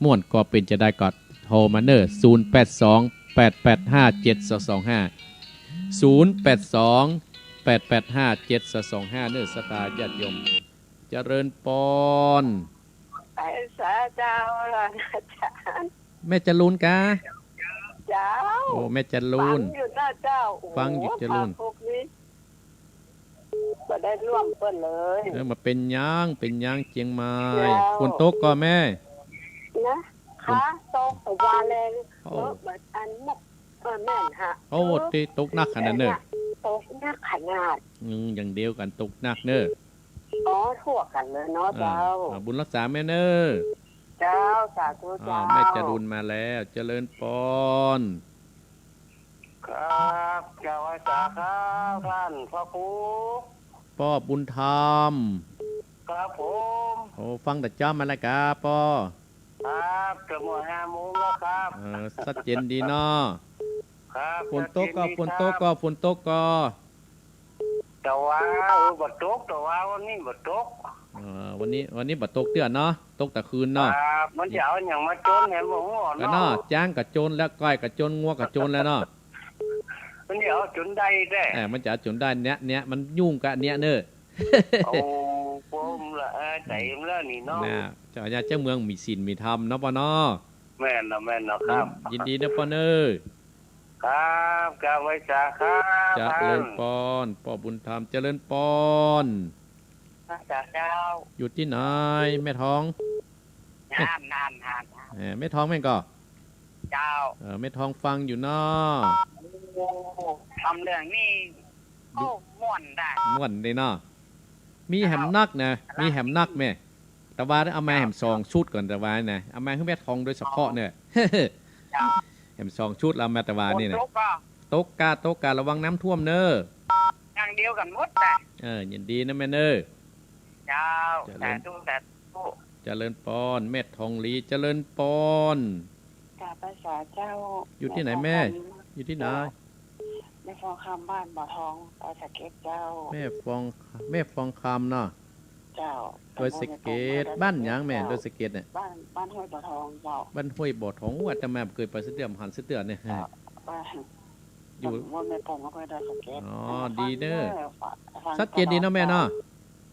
ม่วนก็เป๋นจาใดก็โทรมาเน่อ ศูนย์แปดสอง แปดแปดห้า เจ็ดสองสองห้า ศูนย์แปดสอง แปดแปดห้า เจ็ดสองสองห้า เน่อ ศรัทธาญาติโยม เจริญปอน ไปสาเจ้าละอาจ๋ารย์ แม่จรูนกา เจ้า โอ้ แม่จรูน ฟังอยู่นะเจ้า โอ้ ฟังอยู่จรูน พระพวกนี้ บ่ได้ร่วมเปิ้นเลย เออ บ่าเป๋นหยัง เป๋นหยังเจียงใหม่ เจ้า ฝนตกก่อแม่ นะ ฝน คะ ตกแต่ว่าแรง โอ้ เออ บ่อันนั้น เออ แม่นฮะ โอ้ เออ ตี้ตกหนักขนาดเน่อ แม่นฮะ ตกหนักขนาด อืม อย่างเดียวกั๋น ตกหนักเน่อ อ๋อ ทั่วกั๋นเลยเนาะ อ่า เจ้า อ่า บุญรักษาแม่เน่อ เจ้า สาธุ อ่า เจ้า แม่จรูนมาแล้ว เจริญปอน ครับ เจ้าไหว้สาครับ ต้านพระครู ป้อบุญธรรม ครับผม โอ้ ฟังแต่เจ๊ามาแล้วกาป้อ ครับ จะหมดห้าโมงแล้วครับ เออ ชัดเจนดีเนาะ ครับ ฝนตกก่อ ชัดเจนดีครับ ฝนตกก่อ ฝนตกก่อ แต่ว่า เออ บ่ตก แต่ว่าวันนี้บ่ตก เออ วันนี้ วันนี้บ่ตกเตื้อเนาะ ตกแต่คืนเนาะ ครับ มันจะเอาหยังมาโจนแหมบ่ฮู้เนาะ เออเนาะ จ๊างก็โจนแล้ว ก้อยก็โจน งัวก็โจนแล้วเนาะ มันจะเอาจ๋นได้แต๊ เออ มันจะเอาจ๋นได้เนี่ย เนี่ย มันยุ่งกับเนี่ยเน่อ โอ้ ผมละ เออ ใจผมละนี่เนาะ น่ะ เจ้า เจ้าเมืองมีศีลมีธรรมเนาะป้อเนาะ แม่นเนาะ แม่นเนาะครับ ยิน ยินดีเน่อป้อเน่อ ครับ ครับ ไหว้สาครับ เจริญปอน ป้อบุญธรรม เจริญปอน ไหว้สาเจ้า อยู่ตี้ไหน แม่ทอง น่าน น่าน น่าน เออ แม่ทองแม่นก่อ เจ้า เออ แม่ทองฟังอยู่เนาะ โอ้ ทำเรื่องนี้ โอ้ ม่วนได้ ม่วนดีเนาะ มีแหมนักนะ มีแหมนักแม่ แต่ว่าเอามาแหมสองชุดก่อน แต่ว่านะ เอามาหื้อแม่ทองโดยเฉพาะเนี่ย เจ้า แหมสองชุด เอามาแต่ว่านี่นะ ฝนตกก่อ ตกกา ตกกา ระวังน้ำท่วมเน่อ อย่างเดียวกั๋นหมดน่ะ เออ ยินดีนะแม่เน่อ เจ้า เจริญ สาธุ สาธุ เจริญปอน แม่ทองหลี เจริญปอน กราบไหว้สาเจ้า อยู่ตี้ไหนแม่ แม่ฟองคำ อยู่ตี้ไหน เจ้า แม่ฟองคำ บ้านบ่อทอง ดอยสะเก็ดเจ้า แม่ฟอง แม่ฟองคำเนาะ เจ้า ดอยสะเก็ด บ้านหยังแม่ ดอยสะเก็ดเนี่ย บ้าน บ้านห้วยบ่อทองเจ้า บ้านห้วยบ่อทอง อู้ อาตมาบ่เกยไปสักเตื้อ บ่หันสักเตื้อเนี่ย เจ้า บ้าน อยู่ บ้านแม่ปอง อำเภอดอยสะเก็ด อ๋อ ดีเน่อ ฟังเน่อ ฟัง ชัดเจนดีเนาะแม่เนาะ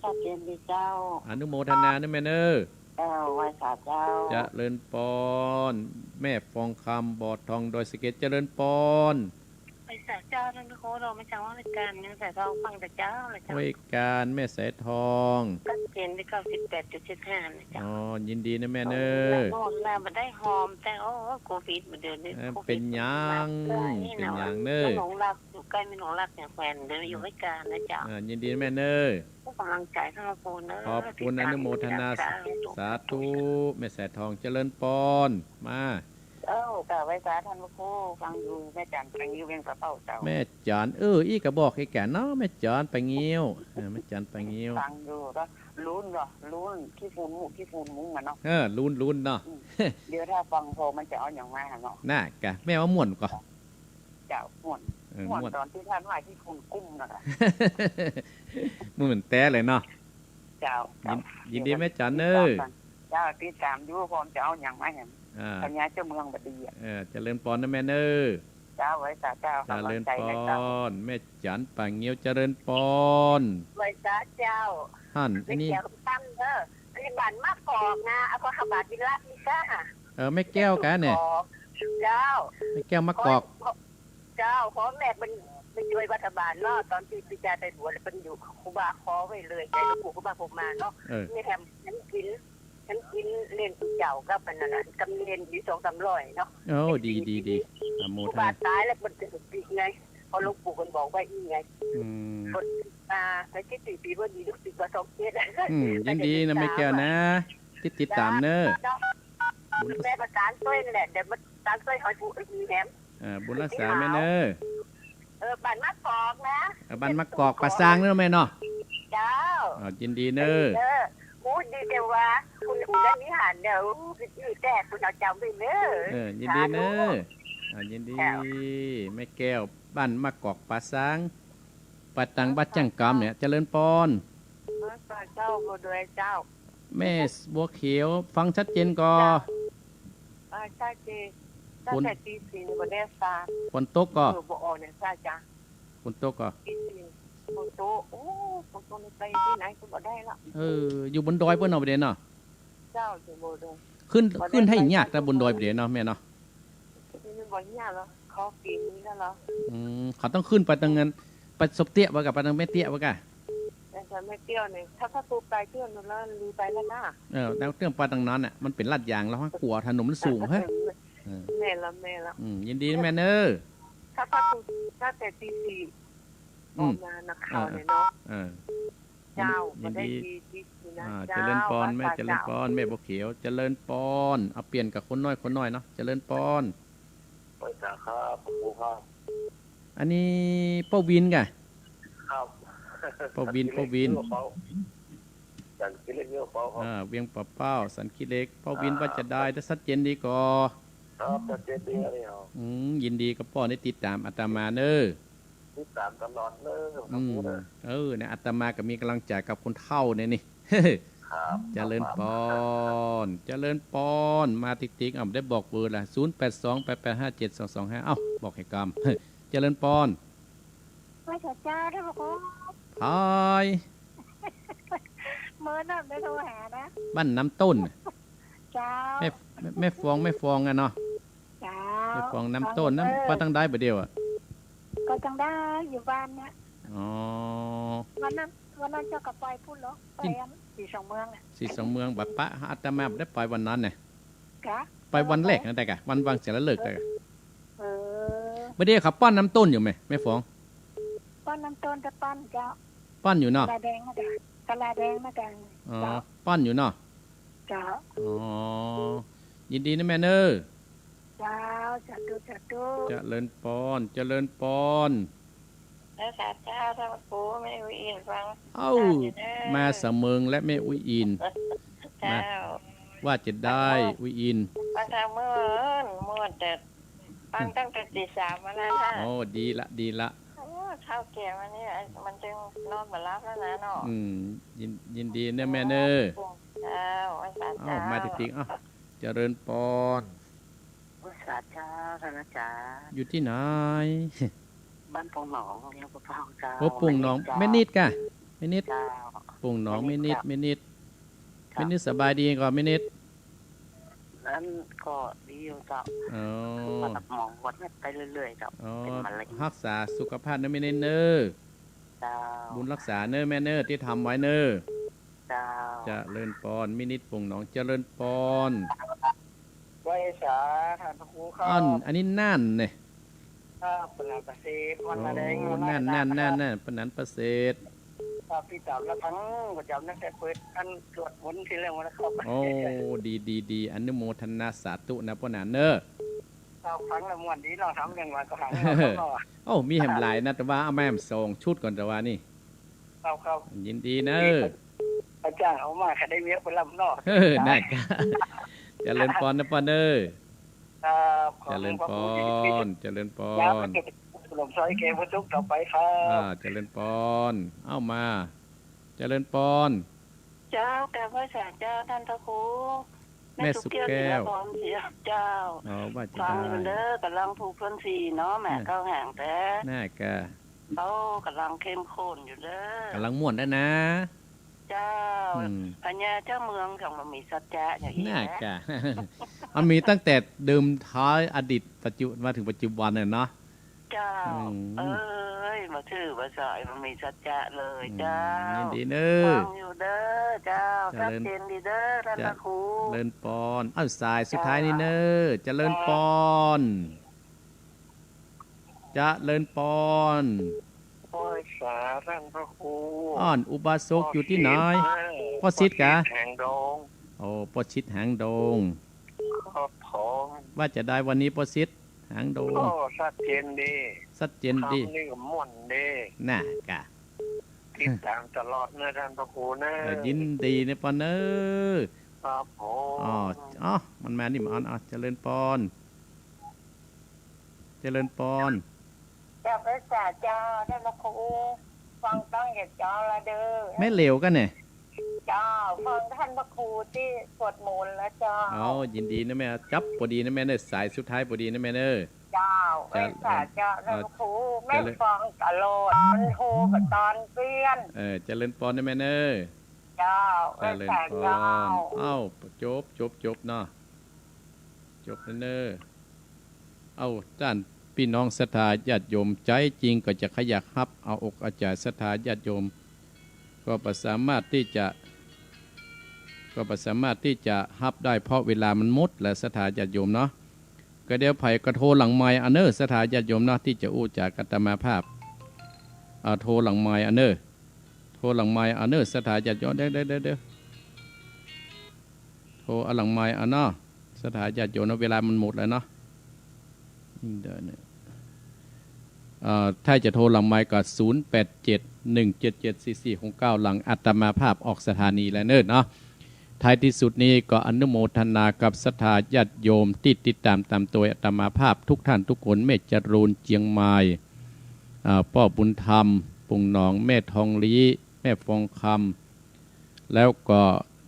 เจ้า ชัดเจนดีเจ้า อนุโมทนาเน่อแม่เน่อ เจ้า ไหว้สาเจ้า เจริญปอน แม่ฟองคำ บ่อทอง ดอยสะเก็ด เจริญปอน ไหว้สาเจ้า ต้านพระครู เฮามาจากวัดห้วยกาญ แม่สายทอง ฟังแต่เจ๊าเลยเจ้า ห้วยกาญ แม่สายทอง ชัดเจนตี้ เก้าสิบแปดจุดเจ็ดห้า นะเจ้า อ๋อ ยินดีนะแม่เน่อ โน่นน่ะ บ่ได้หอม แต่ โอ้ โควิด เดี๋ยวนี้ เออ โควิด เป๋นหยัง เป๋นหยังเน่อ แม่หลวงหลัก อยู่ใก้แม่หลวงหลัก เนี่ยแขวน เดี๋ยวอยู่ห้วยกาญนะเจ้า อ่า ยินดีแม่เน่อ ขอกำลังใจ๋ต้านพระครูเน่อ ขอบคุณ อนุโมทนา สาธุ สาธุ แม่สายทอง เจริญปอน มา เจ้า กราบไหว้สาต้านพระครู ฟังอยู่ แม่จันทร์ ปะงิ้ว เวียงสะเป้าเจ้า แม่จันทร์ เออ อี้กะบอกแกเนาะ แม่จันทร์ ปะงิ้ว เออ แม่จันทร์ ปะงิ้ว ฟังอยู่ ก็ลุ้นเนาะ ลุ้น ขี้ฝุ่นหมู่ ขี้ฝุ่นมุ้งอะเนาะ เออ ลุ้น ลุ้นเนาะ อืม เดี๋ยวถ้าฟังพอมันจะเอาหยังมาเนาะ น่ะกะ แม่ว่าม่วนก่อ เจ้า ม่วน เออ ม่วน ม่วน ต๋อนตี้ต้านไหว้ตี้ฝุ่นกุ้มน่ะ ม่วนแต๊เลยเนาะ เจ้า ยิน เจ้า ยินดีแม่จันเน่อ เจ้า ติดต๋ามอยู่ พร้อมจะเอาหยังมาแหม อ่า สัญญาเจ้าเมืองบ่ดีอะ เออ เจริญปอนนะแม่เน่อ เจ้า ไหว้สาเจ้า เจริญปอน กำลังใจ๋นะเจ้า แม่จันปะเงี้ยว เจริญปอน ไหว้สาเจ้า หัน อันนี้ แม่แก้วตั้งเด้อ อันนี้บ้านมะกอกนะ เอาพระบาทวิรัตินี่จ้า เออ แม่แก้วกะเนี่ย เจ้า แม่แก้วมะกอก เจ้า เพราะแม่มันไปช่วยรัฐบาลเนาะ ต๋อนตี้ปิจารย์ไปบวชแล้วเปิ้นอยู่ครูบาขอไว้เลย ใจ๋หลวงปู่ครูบาพรหมมาเนาะ เออ แม่แถมฉันกิ๋น ฉันกิ๋นเล่นตุ๊เจ้ากับอันนั้นน่ะ กับเล่นอยู่สองสามร้อยเนาะ โอ้ ดี ดี ดี อนุโมทนา ครูบาต๋ายแล้วเปิ้นจะปิดไง เพราะหลวงปู่เปิ้นบอกไว้อี้ไง อืม เปิ้น อ่า ไปเจ็ดสิบปี๋บ่ดี ลูกศิษย์ว่าสองเจ็ด อืม ยินดีนะแม่แก้วนะ ติด ติดต๋ามเน่อ เจ้า บุญ แม่ประสานช่วยนั่นแหละ เดี๋ยวประสานช่วยหอยปูอีกแหม เอ่อ บุญรักษาแม่เน่อ เออ บ้านมะกอกนะ เออ บ้านมะกอก ป่าซางเนาะแม่เนาะ เจ้า อ่า ยินดีเน้อ เออ อู้ ดีแต่ว่า คุณ คุณได้มีหันเด้อ อู้ ดีแต่คุณเอาจำไปเน้อ เออ ยินดีเน้อ สาธุ อ่า ยินดี เจ้า แม่แก้ว บ้านมะกอก ป่าซาง ป่าตัง บ้านจ้างกำเนี่ย เจริญปอน เออ เจ้า บัวดวยเจ้า แม่บัวเขียว ฟังชัดเจนก่อ เจ้า อ่า ชัดเจน ตั้งแต่ตีสี่บ่ได้ฟัง ฝนตกก่อ เออ บ่ออกเนี่ยจ้า จ้า ฝนตกก่อ ตีสี่ ฝนตก โอ้ ฝนตกนี่ไปตี้ไหนก็บ่ได้ละ เออ อยู่บนดอยเปิ้นเนาะ บ่ได้เนาะ เจ้า อยู่บนดอย ขึ้น บ่ได้ ขึ้นหื้อยาก ไป แต่บนดอยบ่ได้เนาะแม่เนาะ นี่มันบ่ยากหรอก ขอฝีมือแล้วเหรอ อืม เขาต้องขึ้นไปตังนั้น ไปสบเตี้ยบ่กะ ไปตังแม่เตี้ยบ่กะ แต่แม่เตี้ยเนี่ย ถ้า ถ้าตูไปเตี้ยนั่นแล้วลือไปแล้วนะ เออ แล้วเตี้ยไปตังนั้นน่ะ มันเป๋นลาดยางแล้วฮะ ขัวถนนมันสูงฮะ เออ แม่นละ แม่นละ อืม ยินดีนะแม่เน้อ ถ้า ถ้าตู ตั้งแต่ตีสี่ อืม ออกมานะ เออ ข่าวเนี่ยเนาะ เออ เจ้า ยิน ยินดี บ่ได้ตี ตีสี่นะ อ่า เจ้า เจริญปอน แม่ เจริญปอน แม่บัวเขียว เจริญปอน เอาเปลี่ยนกับคนน้อย คนน้อยเนาะ เจริญปอน ไหว้สาครับ ครูครับ อันนี้ป้อวินก่ะ ครับ ป้อวิน ป้อวิน สันขี้เหล็ก เวียงป่าเป้าครับ อ่า เวียงป่าเป้า สันขี้เหล็ก ป้อวิน อ่า ว่าจะได้ ถ้าชัดเจนดีก่อ ครับ ชัดเจนดีครับ อืม ยินดีกับป้อได้ติดต๋ามอาตมาเน้อ ติดต๋ามตลอดเน้อ อืม เออ เนี่ย อาตมาก็มีก๋ำลังใจ๋กับคนเฒ่าเนี่ยนี่ ครับ เจริญปอน เจริญปอน มาติ๊กๆ เอ้า ได้บอกเบอร์ละ ศูนย์แปดสอง แปดแปดห้า เจ็ดสองสองห้า เอ้า บอกหื้อกำ เจริญปอน ไหว้สาเจ้าเด้อพ่อ พาย เมื่อนั้นได้โทรหานะ บ้านน้ำต้น เจ้า แม่ แม่ แม่ฟอง แม่ฟองอะเนาะ เจ้า แม่ฟองน้ำต้นนะ เออ ไปตังใดบ่าเดี่ยวอะ ก็ตังใดอยู่บ้านเนี่ย อ๋อ วันนั้น วันนั้นเจ้าก็ไปปู๊นเหรอ ไปอันศรีสองเมืองน่ะ ศรีสองเมือง บ่าปะ อาตมาบ่ได้ไปวันนั้นเนี่ย กะ ไปวันแรกนะ แต่กะ วันวางศิลาฤกษ์แต่กะ เออ บ่าเดี่ยวเขาป้อนน้ำต้นอยู่ไหม แม่ฟอง ป้อนน้ำต้น แต่ป้อนเจ้า ป้อนอยู่เนาะ ตลาดแดงนะกะ ตลาดแดงนะกะ อ๋อ เจ้า ป้อนอยู่เนาะ เจ้า อ๋อ ยินดีนะแม่เน้อ เจ้า สาธุ สาธุ เจริญปอน เจริญปอน แล้วสาเจ้า ท่านครู แม่อุ๊ยอินฟัง เอ้า เจ้าอยู่เน้อ มาสะเมิงและแม่อุ๊ยอิน เจ้า มา ว่าจะได้ เจ้า อุ๊ยอิน ฟังทางเมื่อ เมื่อแต่ ฟังตั้งแต่ตีสามมาแล้วนะ โอ้ ดีละ ดีละ โอ้ เฒ่าแก่มาเนี่ย มันจึงนอนบ่หลับแล้วนะเนาะ อืม ยิน ยินดีเน้อแม่เน้อ เจ้า ไหว้สาเจ้า เอ้า มาติ๊กๆ เอ้า เจริญปอน ไหว้สาเจ้า ท่านอาจารย์ อยู่ตี้ไหน บ้านโป่งหนอง เวียงป่าเป้าเจ้า โอ้ โป่งหนอง แม่นิดเจ้า แม่นิดก่ะ แม่นิด เจ้า โป่งหนอง แม่นิด แม่นิดก่ะ แม่นิด แม่นิดสบายดีก่อ แม่นิด นั้นก็ดีอยู่เจ้า อ๋อ คือว่าหมอวัดเนี่ยไปเรื่อยๆ เจ้า อ๋อ เป็นมะเร็ง ฮักษาสุขภาพเน้อแม่นิดเน้อ เจ้า บุญฮักษาเน้อแม่เน้อ ตี้ทำไว้เน้อ เจ้า เจริญปอน แม่นิดโป่งหนอง เจริญปอน ไหว้สาท่านพระครูครับ อัน อันนี้น่านเนี่ย ครับ ปะหนานปะเสด วัดนาแดง โอ้ น่าน น่าน น่าน น่าน ปะหนานปะเสด ครับ ติดต๋ามรับฟังประจ๋ำตั้งแต่เปิดอันสวดมนต์ตี้แรกมาแล้วครับ โอ้ ดี ดี ดี อนุโมทนาสาธุนะป้อหนานเน้อ ครับ ฟังแล้วม่วนดีเนาะ ถามเรื่องว่าก็หังเนาะ โอ้ มีแหมหลายนะ แต่ว่าเอามาแหมสองชุดก่อน แต่ว่านี่ ครับ ครับ ยินดีเน้อ อาจารย์เอามา ใครได้เมียไปลำเนาะ เออ น่ากะ เจริญปอนนะป้อเน้อ ครับ ขอบคุณ เจริญปอน ขอบคุณ เจริญปอน แล้วก็เก็บขนมซอยแกงพระสุกต่อไปครับ อ่า เจริญปอน เอ้ามา เจริญปอน เจ้า กราบไหว้สาเจ้าท่านพระครู แม่สุขแก้ว แม่สุขแก้ว ศิลปอน ศิลปอน เจ้า อ๋อ ว่าจะได้ ฟังอยู่เน้อ ก่ำลังผูกถ้วนสี่เนาะ แหม เออ เข้าแหงแต๊ น่ากะ โอ้ ก่ำลังเข้มข้นอยู่เน้อ ก่ำลังม่วนได้นะ เจ้า อืม พญาเจ้าเมืองของบ่มีสัจจะอย่างอี้ น่ากะ นะ มันมีตั้งแต่เดิมท้ายอดีต ปัจจุ มาถึงปัจจุบันน่ะเนาะ เจ้า อืม เอ้ย บ่ถือบ่สอย บ่มีสัจจะเลย อืม เจ้า ยินดีเน้อ ฟังอยู่เน้อ เจ้า เจริญ ชัดเจนดีเน้อ ท่านพระครู เจริญปอน เอ้า สายสุดท้ายนี่เน้อ เจ้า เจริญปอน เจริญปอน ไหว้สาท่านพระครู อ้อน อุบาสกอยู่ตี้ไหน ป้อสิทธิ์กะ ป้อสิทธิ์หางดง โอ้ ป้อสิทธิ์หางดง ครับผม ว่าจะได้วันนี้ป้อสิทธิ์ หางดง โอ้ ชัดเจนดี ชัดเจนดี คำนี้ก็ม่วนดี น่ะกะ ติดต๋ามตลอดเน่อต้านพระครูเน่อ เออ ยินดีเน่อปอนเน่อ ครับผม อ๋อ อ๋อ มันมานี่ มัน อ๋อ เจริญปอน เจริญปอน เจ้าพระเจ้า เจ้า ต้านพระครู ฟังตั้งแต่เจ๊าละเน่อ แม่เหลียวกั๋นเนี่ย เจ้า ฟังต้านพระครูตี้สวดมนต์แล้วเจ้า อ๋อ ยินดีนะแม่ จับปอดีนะแม่เน่อ สายสุดท้ายปอดีนะแม่เน่อ เจ้า เจ้า เอ้ย สาเจ้า เอ่อ ต้านพระครู เอ่อ แม่ฟังตลอด มันโทรกั๋นต๋อนเปื้อน เออ เจริญปอนนะแม่เน่อ เจ้า เจริญปอน เอ้ย สาเจ้า เอ้า จบ จบ จบเนาะ จบแล้วเน่อ เอ้า ต้านปี้น้องศรัทธาญาติโยม ใจ๋จริงก็จะใค่อยากฮับเอาอกเอาใจ๋ศรัทธาญาติโยม ก็บ่สามารถตี้จะ ก็บ่สามารถตี้จะฮับได้ เพราะเวลามันหมดแล้วศรัทธาญาติโยมเนาะ ก็เดี๋ยวใผก็โทรหลังไมค์เอาเน่อศรัทธาญาติโยมเนาะ ตี้จะอู้จ๋ากับอาตมาภาพ อ่า โทรหลังไมค์เอาเน่อ โทรหลังไมค์เอาเน่อศรัทธาญาติโยม เดี๋ยว เดี๋ยว เดี๋ยว เดี๋ยว โทรเอาหลังไมค์เอาเนาะ ศรัทธาญาติโยมเนาะ เวลามันหมดแล้วเนาะ เดี๋ยวเนี่ย เอ่อ ถ้าจะโทรหลังไมค์ก็ ศูนย์แปดเจ็ด หนึ่งเจ็ดเจ็ด สี่สี่หกเก้า หลังอาตมาภาพออกสถานีแล้วเน่อเนาะ ท้ายที่สุดนี้ก็อนุโมทนากับศรัทธาญาติโยมตี้ติดต๋ามต๋ามตวยอาตมาภาพทุกท่านทุกคน แม่จรูนเจียงใหม่ อ่า ป้อบุญธรรม ป่งหนอง แม่ทองลี้ แม่ฟองคำ แล้วก็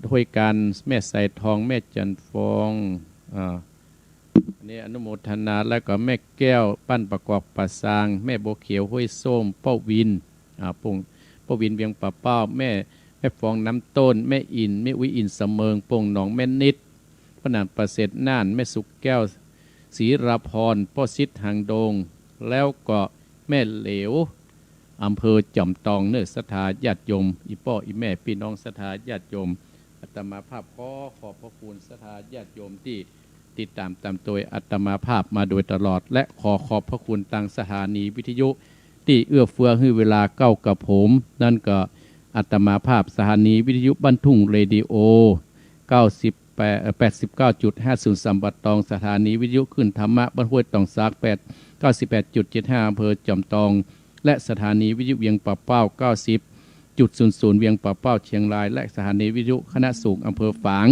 ด้วยกัน แม่สายทอง แม่จันทร์ฟอง อ่า อันนี้อนุโมทนา แล้วก็แม่แก้ว บ้านประกอบป่าซาง แม่บัวเขียว ห้วยส้ม ป้อวิน อ่า ป่ง ป้อวิน เวียงป่าเป้า แม่ แม่ฟอง น้ำต้น แม่อิน แม่อุ๊ย อินเสมิง ป่งหนอง แม่นิด ป้อหนาน ประเสริฐน่าน แม่สุขแก้ว ศรีราพร ป้อสิทธิ์ หางดง แล้วก็แม่เหลียว อำเภอจอมตองเน่อศรัทธาญาติโยม อี่ป้ออี่แม่ปี้น้องศรัทธาญาติโยม อาตมาภาพขอขอบพระคุณศรัทธาญาติโยมตี้ติดต๋ามต๋ามตวยอาตมาภาพมาโดยตลอด และขอขอบพระคุณตางสถานีวิทยุตี้เอื้อเฟื้อหื้อเวลาเก๊ากับผม นั้นก็อาตมาภาพสถานีวิทยุบ้านทุ่งเรดิโอ เก้าสิบแปด เอ่อ แปดสิบเก้าจุดห้าศูนย์ สัมปะตอง สถานีวิทยุคลื่นธรรมะบ้านห้วยตองสาก แปด เก้าสิบแปดจุดเจ็ดห้า อำเภอจอมตอง และสถานีวิทยุเวียงป่าเป้า เก้าสิบจุดศูนย์ศูนย์ เวียงป่าเป้า เชียงราย และสถานีวิทยุคณะสงฆ์อำเภอฝาง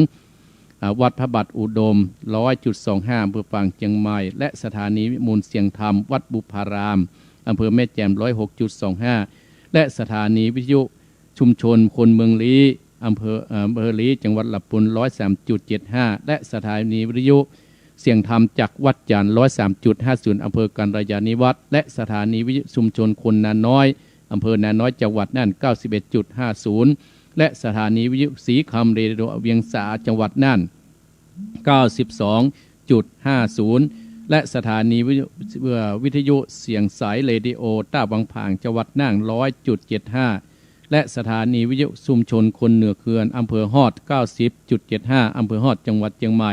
อ่า วัดพระบาทอุดม ร้อยจุดสองห้า อำเภอฝาง เชียงใหม่ และสถานีวิทยุเสียงธรรมวัดบุพาราม อำเภอแม่แจ่ม ร้อยหกจุดสองห้า และสถานีวิทยุ ชุมชนคนเมืองลี้ อำเภอ เอ่อ อำเภอลี้ จังหวัดลำพูน ร้อยสามจุดเจ็ดห้า และสถานีวิทยุเสียงธรรมจากวัดจันทร์ ร้อยสามจุดห้าศูนย์ อำเภอกัลยาณิวัฒน์ และสถานีวิทยุชุมชนคนนาน้อย อำเภอนาน้อย จังหวัดน่าน เก้าสิบเอ็ดจุดห้าศูนย์ และสถานีวิทยุสีคำเรดิโอเวียงสา จังหวัดน่าน เก้าสิบสองจุดห้าศูนย์ และสถานีวิทยุ เอ่อ วิทยุเสียงใสเรดิโอต้าวังผาง จังหวัดน่าน ร้อยจุดเจ็ดห้า และสถานีวิทยุชุมชนคนเหนือเขื่อน อำเภอฮอด เก้าสิบจุดเจ็ดห้า อำเภอฮอด จังหวัดเชียงใหม่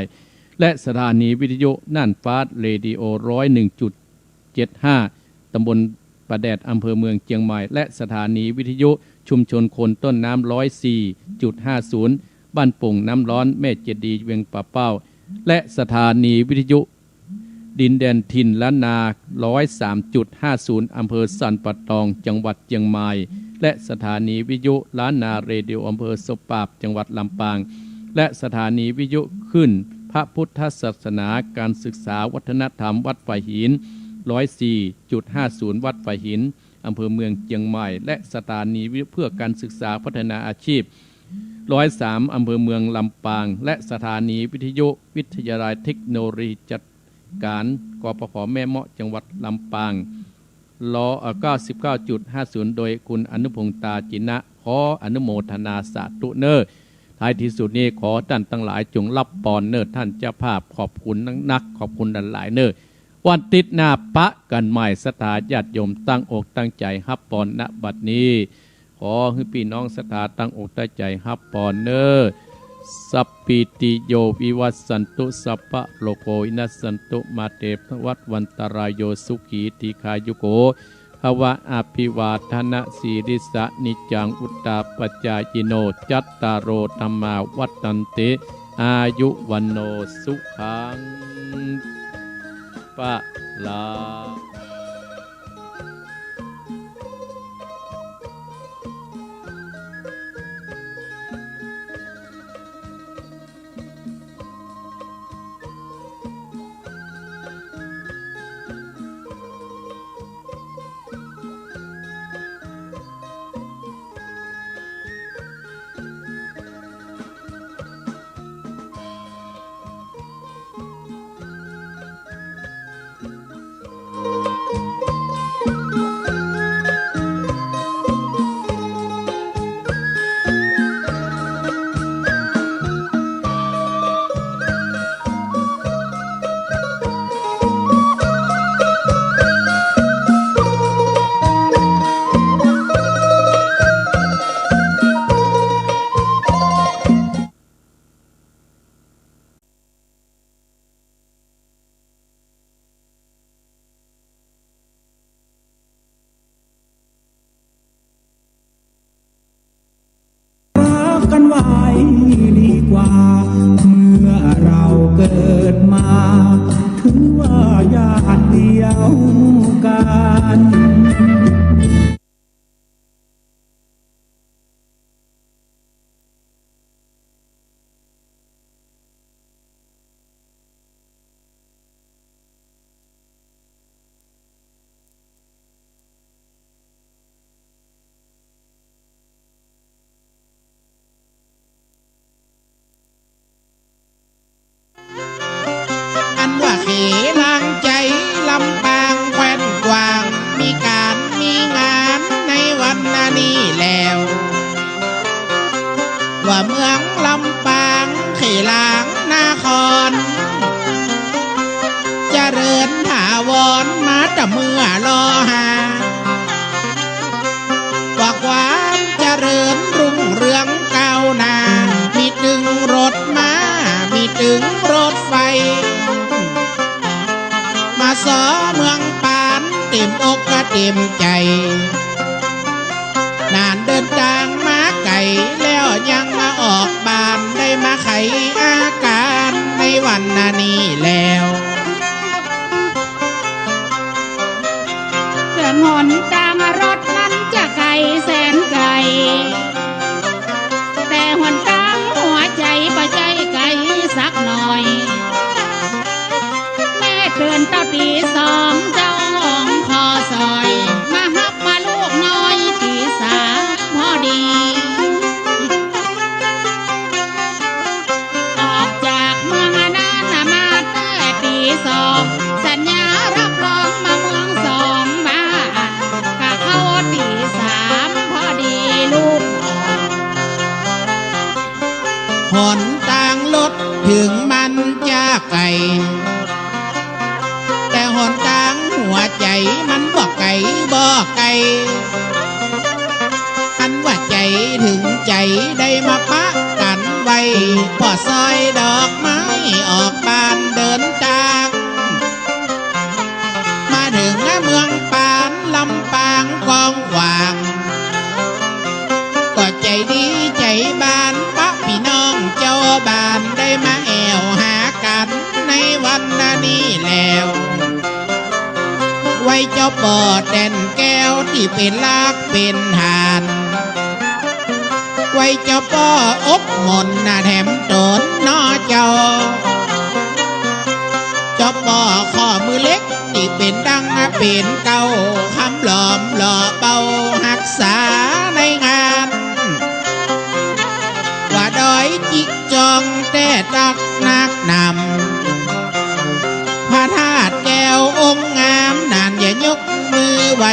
และสถานีวิทยุน่านฟ้าเรดิโอ ร้อยหนึ่งจุดเจ็ดห้า ตำบลป่าแดด อำเภอเมืองเชียงใหม่ และสถานีวิทยุชุมชนคนต้นน้ำ ร้อยสี่จุดห้าศูนย์ บ้านโป่งน้ำร้อน แม่เจดีย์ เวียงป่าเป้า และสถานีวิทยุ ดินแดนถิ่นล้านนา ร้อยสามจุดห้าศูนย์ อำเภอสันป่าตอง จังหวัดเชียงใหม่ และสถานีวิทยุล้านนาเรดิโอ อำเภอสบปราบ จังหวัดลำปาง และสถานีวิทยุคลื่นพระพุทธศาสนา การศึกษา วัฒนธรรม วัดฝายหิน ร้อยสี่จุดห้าศูนย์ วัดฝายหิน อำเภอเมืองเชียงใหม่ และสถานีวิทยุเพื่อการศึกษาพัฒนาอาชีพ ร้อยสาม อำเภอเมืองลำปาง และสถานีวิทยุวิทยาลัยเทคโนโลยีจัดการ กปภ แม่เมาะ จังหวัดลำปาง ล เอ่อ เก้าสิบเก้าจุดห้าศูนย์ โดยคุณอนุพงษ์ ตาจินะ ขออนุโมทนาสาธุเน่อ ท้ายที่สุดนี้ขอต้านตังหลายจงฮับปอนเน่อ ต้านเจ้าภาพขอบคุณนักๆ ขอบคุณหลายๆ เน่อ วันอาทิตย์หน้าปะกั๋นใหม่ ศรัทธาญาติโยมตั้งอกตั้งใจ๋ฮับปอน ณ บัดนี้ ขอหื้อปี้น้องศรัทธาตั้งอกตั้งใจ๋ฮับปอนเน่อ สัพพีติโยวิวัชชันตุ สัพพะโรโควินัสสันตุ มาเตภวัตวันตรายโย สุขีทีฆายุโกภวะ อภิวาทนะสีลิสสะ นิจจังวุฑฒาปจายิโน จัตตาโรธัมมาวัฑฒันติ อายุวัณโณสุขัง ปะลา ปากั๋นไหว้ดีกว่า เมื่อเราเกิดมา ถือว่าญาติเดียวกั๋น อันว่าเขลางใจ๋ ลำปางแคว้นกว้าง มีก๋านมีงานในวันนี้แล้ว ว่าเมืองลำปางเขลางนคร เจริญถาวรมาแต่เมื่อรอหา ว่าความเจริญรุ่งเรืองก้าวหน้า มีตึงรถม้า มีตึงรถไฟ มาสอเมืองปานเต๋มอกกะเต๋มใจ๋ นานเดินตางมาไก๋ แล้วยังมาออกบ้าน ได้มาไขอาก๋านในวันนี้แล้ว เถิงหนตางรถนั้นจะไก๋แสนไก๋ แต่หนตางหัวใจ๋บ่ใจ้ไก๋สักหน่อย แม่ตื่นเต้าตี๋สอง เจ้าของขอสอย มาฮับมาลูกน้อยตี๋สามพอดี ออกจากเมืองอันนั้นมาแต่ตี๋สอง สัญญารับรองมาเมืองสองมา กะเข้าตี๋สามพอดีลูก หนตางรถเถิงมันจะไก๋ แต่หนตางหัวใจ๋มันบ่ไก๋บ่ไก๋ อันว่าใจ๋เถิงใจ๋ได้มาปะกั๋นไว้ ป้อสอยดอกไม้ออกบ้านเดินตาง มาเถิงเมืองปานลำปางกว้างขวาง ก็ใจ๋ดีใจ๋บานปะปี้น้องเจ้าบ้านได้มาแอ่วหากั๋นในวันนี้แล้ว ไหว้เจ้าป้อแตนแก้วตี้เป๋นรากเป๋นฐาน ไหว้เจ้าป้ออบหม่นนะแถมต๋นน้อเจ้า เจ้าป้อข้อมือเหล็กตี้เป๋นดังเป๋นเกล้า คำหลอมหล่อเบาฮักษาในงาน ว่าดอยจิกจองแต๊ตักนักหนำ พระธาตุแก้วองค์งามนั้นอย่ายกมือไหว้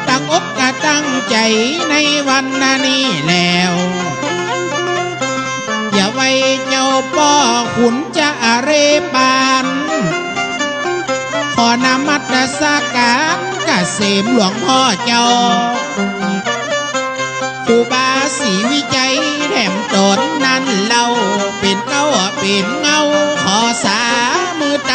ตั้งอกกะตั้งใจ๋ในวันนี้แล้ว อย่าไหว้เจ้าป้อขุนจะอาเรปาน ขอนมัสก๋านกะเสมหลวงป้อเจ้า ครูบาศรีวิชัยแถมต๋นนั้นเล่า